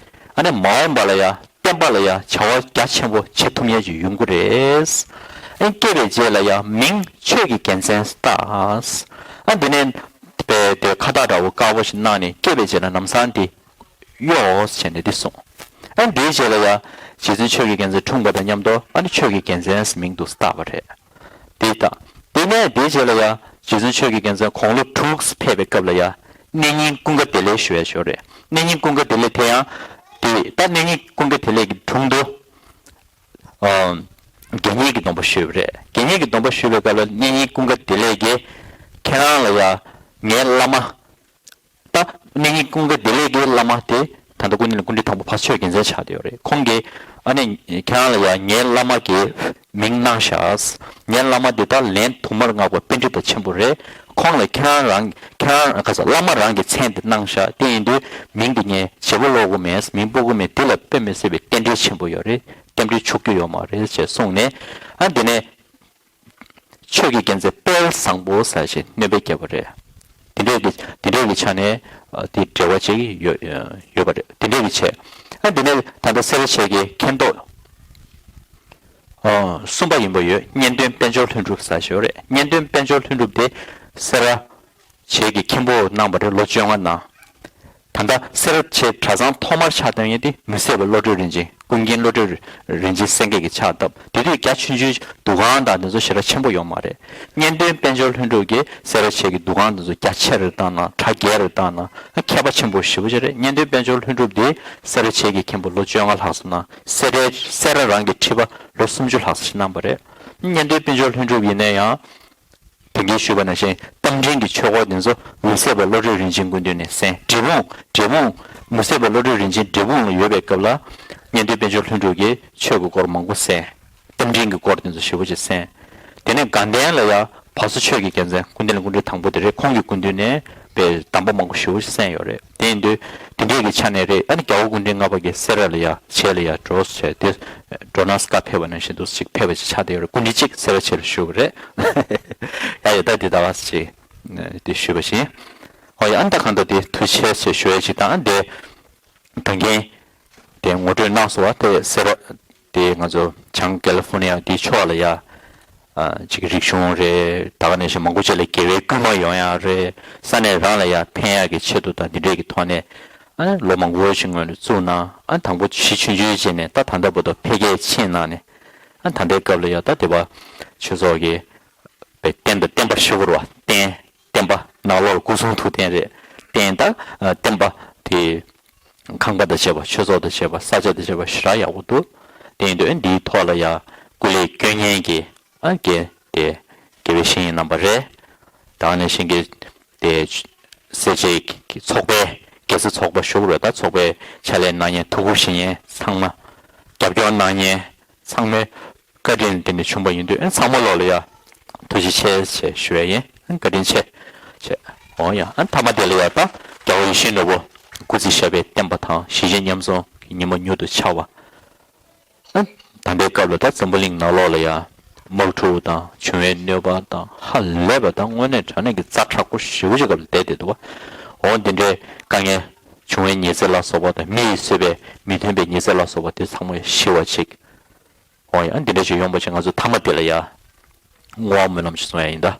ཨ་ནི་མ་འོངས་པ་ལ་ཡ་བསྟན་ པ་ལ་ཡང་བྱ་བ་རྒྱ་ཆེན་པོ་བྱེད་ཐུབ་མཁན་ཅིག་ཡོང་གི་རེད། ཨ་སྐྱེས་པའི་རྗེས་ལ་ཡང་མིང་ཆོས་ཀྱི་རྒྱལ་མཚན་བཏགས། ཨ་འདི་ནས་པའི་དེ་ཁ་བཏགས་འདྲ་བོ་དཀར་པོ་ཞིག་གནང་ནས་སྐྱེས་པའི་རྗེས་ལ་ལམ་སང་དེ་གཡོགས་བྱས་ནས་འདི་གསུངས། ཨ་འདིའི་རྗེས་ལ་ཡང་རྗེ་བཙུན་ཆོས་ཀྱི་རྒྱལ་མཚན་འཁྲུངས་པ་དང་མཉམ་དུ་ཨ་ནི་ཆོས་ཀྱི་རྒྱལ་མཚན་ཟེར་མིང་དུ་བཏགས་པ་རེད། དེ་དང་། དེ་ནས་དེའི་རྗེས་ལ་ཡང་རྗེ་བཙུན་ཆོས་ཀྱི་རྒྱལ་མཚན་དགུང་ལོ་དྲུག་ཕེབས་པའི་སྐབས་ལ་ཡང་གནས་རྙིང་ཀུན་དགའ་བདེ་ལེགས་ཞུ་ཡ་ཞོར་རེད། གནས་རྙིང་ཀུན་དགའ་བདེ་ལེགས་དེ་ཡང་དེ་ད་གནས་རྙིང་ཀུན་དགའ་བདེ་ལེགས་ཀྱི་དྲུང་དུ་ཨ་དགེ་བསྙེན་གྱི་སྡོམ་པ་ཞུས་པ་རེད། དགེ་བསྙེན་གྱི་སྡོམ་པ་ཞུས་པའི་སྐབས་ལ་གནས་རྙིང་ཀུན་དགའ་བདེ་ལེགས་ཀྱིས་ཁྱེད་རང་ལ་ཡང་ངའི་བླ་མ། ད་གནས་རྙིང་ཀུན་དགའ་བདེ་ལེགས་ཀྱི་བླ་མ་དེ་ད་ལྟ་ཀུན་ནས་ཀུན་འདུས་དང་པོ་ཕ་ཆོས་རྒྱལ་མཚན་ཆགས་བསྡད་ཡོད་རེད། ཁོང་གིས་ཨ་ནི་ཁྱེད་རང་ལ་ཡང་ངའི་བླ་མ་གི་མིང་གནང་ཤག་ངའི་བླ་མ་འདི་དག་ལན་དུ་མར་བསྔགས་པ་པཎྜི་ཏ་ཆེན་པོ་རེད། ཁོང་ལ་ཁྱེད་རང་རང་ཁྱེད་རང་ག་ས་བླ་མ་རང་གི་མཚན་དེ་གནང་ཤག་དེ་ཡིན་དུས་མིང་འདི་ངས་བརྗེ་པོ་ཀློག་གི་མེད། མིང་སྤུ་གུ་མེད། འདི་ལ་དཔེ་མི་སྲིད་པའི་རྟེན་འབྲེལ་ཆེན་པོ་ཡོད་རེད། རྟེན་འབྲེལ་འཆུག་རྒྱུ་ཡོད་མ་རེད་ཅེས་གསུངས་ནས། ཨ་འདི་ནས། ཆོས་ཀྱི་རྒྱལ་མཚན་དཔལ་བཟང་པོ་ཟེར་ཞིག་སྣོན་པ་བརྒྱབ་པ་རེད། དེ་འདྲས་ཀྱི་དེ་འདྲས་ཀྱི་ཆ་ནས་ཨ་དེ་འབྲེལ་བ་བྱེད་ཀྱི་ཡོད་ཡོད་པ་རེད། དེ་འདྲས་ཀྱི་བྱས། ཨ་འདི་ནས་ད་ལྟ་སེ་ར་བྱེས་ཀྱི་མཁན་ཐོག་ཨ་གསུམ་པ་ཡིན་པ་ཡོད། གཉན་སྟོན་དཔལ་འབྱོར་ལྷུན་གྲུབ་ཟེར་ཞིག་ཡོད་རེད། གཉན་སྟོན་དཔལ་འབྱོར་ལྷུན་གྲུབ་དེ་སེ་ར་བྱེས་ཀྱི་མཁན་པོ་གནང་བ་རེད། ལོ་བཅོ་ལྔ་གནང་། ད་ལྟ་སེ་ར་བྱེས་གྲྭ་ཚང་ཐོག་མར་ཕྱག་བཏབ་མཁན་དེ་མི་བཟད་པ་བློ་གྲོས་རིན་ཆེན། ཀུན་མཁྱེན་བློ་གྲོས་རིན་ཆེན་སེང་གེ་གིས་ཕྱག་བཏབ། དེ་དུས་རྒྱ་ཆུང་ཆུང་འདུ་ཁང་དང་དེ་ཚོ་ཞེ་དྲག་ཆེན་པོ་ཡོད་མ་རེད། གཉན་སྟོན་དཔལ་འབྱོར་ལྷུན་གྲུབ་ཀྱིས་སེ་ར་བྱེས་ཀྱི་འདུ་ཁང་དེ་ཚོ་རྒྱ་ཆེ་རུ་བཏང་གནང་། གྲ་རྒྱས་རུ་བཏང་གནང་། མཁས་པ་ཆེན་པོ་ཞེ་པོ་ཅིག་རེད། གཉན་སྟོན་དཔལ་འབྱོར་ལྷུན་གྲུབ་དེ་སེ་ར་བྱེས་ཀྱི་མཁན་པོ་ལོ་བཅོ་ལྔ་ལྷག་ཙམ་གནང་། སེ་རའི་སེ་ར་རང་གི་ཁྲི་པ་ལོ་སུམ་ཅུ་ལྷག་ཙམ་ཞིག་གནང་བ་རེད། གཉན་སྟོན་དཔལ་འབྱོར་ལྷུན་གྲུབ་ཡིན་ན་ཡང་། དོན་གྱིས་ཞུས་པ་ནང་བཞིན་རྟ་མགྲིན་གྱི་ཆོས་སྐོར་འདི་ཚོ་མི་བཟད་པ་བློ་གྲོས་རིན་ཆེན་སྐུ་མདུན་ནས་གསན། འབྲས་སྤུངས། འབྲས་སྤུངས། མི་བཟད་པ་བློ་གྲོས་རིན་ཆེན་འབྲས་སྤུངས་ལ་ཡོད་པའི་སྐབས་ལ་གཉན་སྟོན་དཔལ་འབྱོར་ལྷུན་གྲུབ་ཀྱིས་ཆོས་ཀྱི་སྐོར་མང་པོ་གསན། རྟ་མགྲིན་གྱི་སྐོར་འདི་ཚོ་ཞེ་པོ་ཅིག་གསན། དེ་ནས་དགའ་ལྡན་ལ་ཡང་བ་སོ་ཆོས་ཀྱི་རྒྱལ་མཚན་སྐུ་ལྡན་སྐུ་ཕྲེང་དང་པོ་དེ་རེད། ཁོང་གི་སྐུ་མདུན་ནས་པའི་གདམས་པ་མང་པོ་ཞེ་པོ་ཅིག་གསན་ཡོད་རེད། དེ་ཡིན་དུས་དེ་འདྲས་ཀྱི་ཆ་ནས་རེད། ཨ་ནི་རྒྱལ་བ་སྐུ་ཕྲེང་ལྔ་པ་གིས་སེ་ར་ལ་ཡ་བྱེས་ལ་ཡ་འགྲོ་ཟེར་དེ་འགྲོ་ན་སྐབས་ཕེབས་པ་ནང་བཞིན་དུ་ཅིག་ཕེབས་པ་ཅིག་ཆགས་བསྡད་ཡོད་རེད། སྐུ་མདུན་གཅིག་སེ་ར་བྱེས་ལ་བཞུགས་པ་རེད། ཡ་ཡ་ད་འདི་ད་བ་ཅིག་དེ་ཞུས་པ་བཞིན། ཨོ་ཡ་ཨ་ནི་ད་གང་ལྟར་དེ་ཐུགས་རྗེ་ཆེ་ཞུ་ཡ་ཅིག་དང་། ཨ་འདི་ད་གིན་དེ་ངོ་སྤྲོད་གནང་སོང་བ་དེ་སེ་ར། དེ་ང་ཚོ་བྱང་ཀེ་ལི་ཧྥོར་ནི་ཡ་དེའི་ཕྱོགས་ལ་ཡ། ཨ་ཅིག་རིག་གཞུང་རེད། ད་ག་ནང་བཞིན་མང་པོ་ཅིག་ལ་དགེ་བའི་སྐུལ་མ་ཡོང་ཡ་རེད། ས་གནས་རང་ལ་ཡ་ཕན་ཡག་གི་ཆེད་དུ་དང་འདི་འདྲས་ཀྱི་ཐོག་ནས་ཨ་ལོ་མང་པོ་ཞིག་སྔོན་ལ་བཙུགས་གནང་། ཨ་དང་པོ་གཞི་ཆུང་ཆུང་བྱས་ནས་ད་ད་ལྟ་བར་དུ་འཕེལ་རྒྱས་ཕྱིན་གནང་ནས། ཨ་ད་ལྟའི་སྐབས་ལ་ཡ་ད་དེ་བ་ཆོས་ཚོགས་ཀྱི་པའི་རྟེན་དང་བརྟེན་པ་ཞུ་དགོས་རེད་བ། རྟེན་བརྟེན་པ་ནང་ལོགས་ལ་སྐུ་གསུང་ཐུགས་རྟེན་རེད། རྟེན་དང་ཨ་བརྟེན་པ་དེ། ཁང་པ་དང་བཅས་པ། ཆོས་ཚོགས་དང་བཅས་པ། ས་ཆ་དང་བཅས་པ་ཞེ་དྲག་ཡག་པོ་འདུག་དེ་ཡིན་དུས་འདིའི་ཐོག་ལ་ཡ་སྐུ་ལས་སྐྱོན་ཉན་གྱི་ཨ་དགེ་དེ་དགེ་བའི་བཤེས་གཉེན་རྣམ་པ་རེད། ད་ག་ནང་བཞིན་གྱི་དེ་སེར་བྱེས་ཀྱི་ཚོགས་པའི་དགེ་རྩ་ཚོགས་པ་ཞུ་དགོས་རེད། ད་ཚོགས་པའི་ཕྱག་ལས་གནང་མཁན་ཐུགས་ཁུར་བཞེས་མཁན་ཚང་མ། རྒྱབ་སྐྱོར་གནང་མཁན་ཚང་མའི་བཀའ་དྲིན་དེ་ནས་བྱུང་བ་ཡིན་དུས། ཨ་ཚང་མ་ལོག་ལ་ཡ་ཐུགས་རྗེ་ཆེ་ཞེས་ཞུ་ཡ་ཡིན། ཨ་བཀའ་དྲིན་ཆེ་ཞེས། འོ་ཡ་ཨ་མཐའ་མ་དེ་ལ་ཡ་ད་རྒྱལ་བ་ཡིད་བཞིན་ནོར་བུ་སྐུ་ཚེ་ཞབས་པད་བརྟན་པ་དང་། ཞི་བྱེད་ཉམས་སྲུང་གི་ཉི་མ་མྱུར་དུ་འཆར་བ། ཨ་ད་ལྟའི་སྐབས་ལ་ད་འཛམ་བུ་གླིང་ནང་ལོགས་ལ་ཡ་དམག་འཁྲུག་དང་འབྱུང་བའི་གནོད་པ་དང་ཧ་ལས་པ་དང་དངོས་གནས་དྲང་གནས་ཀྱི་ཛ་དྲག་པོ་ཞེ་པོ་ཅིག་སྐབས་ལ་བསྡད་བསྡད་འདུག་བ། འོ་འདི་འདྲའི་དཀའ་ངལ་འབྱུང་བའི་ཉེས་ཚད་ལ་སོགས་པ་དང་། མི་ཡིས་བཟོས་པའི་མི་མཐུན་པའི་ཉེས་ཚད་ལ་སོགས་པ་དེ་ཚང་མ་ཞི་བ་ཅིག་འོ་ཡ་འདི་འདྲ་ཞིག་ཡོང་བ་ཅིག་ང་ཚོ་མཐའ་མ་དེ་ལ་ཡ་བསྔོ་བ་སྨོན་ལམ་ཞིག་གསུང་ཡ་ཡིན་ད།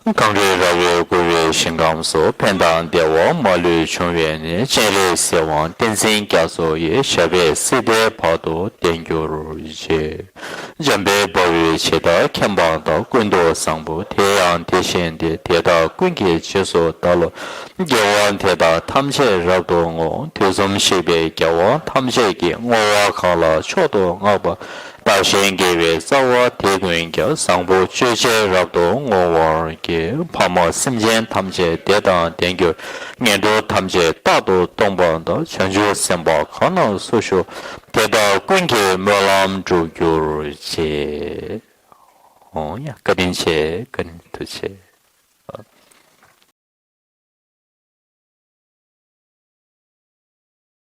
གངས་རི་ར་བས་བསྐོར་བའི་ཞིང་ཁམས་སུ། ཕན་དང་བདེ་བ་མ་ལུས་འབྱུང་བའི་གནས། སྤྱན་རས་གཟིགས་དབང་བསྟན་འཛིན་རྒྱ་མཚོ་ཡི། ཞབས་པད་སྲིད་མཐའི་བར་དུ་བརྟན་གྱུར་ཅིག་འཇམ་དཔལ་དཔའ་བོས་ཇི་ལྟར་མཁྱེན་པ་དང་། ཀུན་ཏུ་བཟང་པོ་དེ་ཡང་དེ་བཞིན་ཏེ། དེ་དག་ཀུན་གྱི་རྗེས་སུ་བདག་སློབ། དགེ་བ་འདི་དག་ཐམས་ཅད་རབ་ཏུ་བསྔོ། དུས་གསུམ་གཤེགས་པའི་རྒྱལ་བ་ཐམས་ཅད་ཀྱིས། བསྔོ་བ་གང་ལ་མཆོག་ཏུ་བསྔགས་པ། བདག་གཞན་དགེ་བའི་རྩ་བ་དེ་ཀུན་ཀྱང་། བཟང་པོ་སྤྱོད་ཕྱིར་རབ་ཏུ་བསྔོ་བར་བགྱི། ཕ་མ་སེམས་ཅན་ཐམས་ཅད་བདེ་དང་ལྡན་གྱུར། ངན་འགྲོ་ཐམས་ཅད་རྟག་ཏུ་སྟོངས་པ་དང་། བྱང་ཆུབ་སེམས་དཔའ་གང་ན་སུ་བཞུགས། དེ་དག་ཀུན་གྱི་སྨོན་ལམ་འགྲུབ་གྱུར་ཅིག་འོ་ཡ་བཀའ་དྲིན་ཆེ། བཀའ་དྲིན་ཐུགས་རྗེ་ཆེ།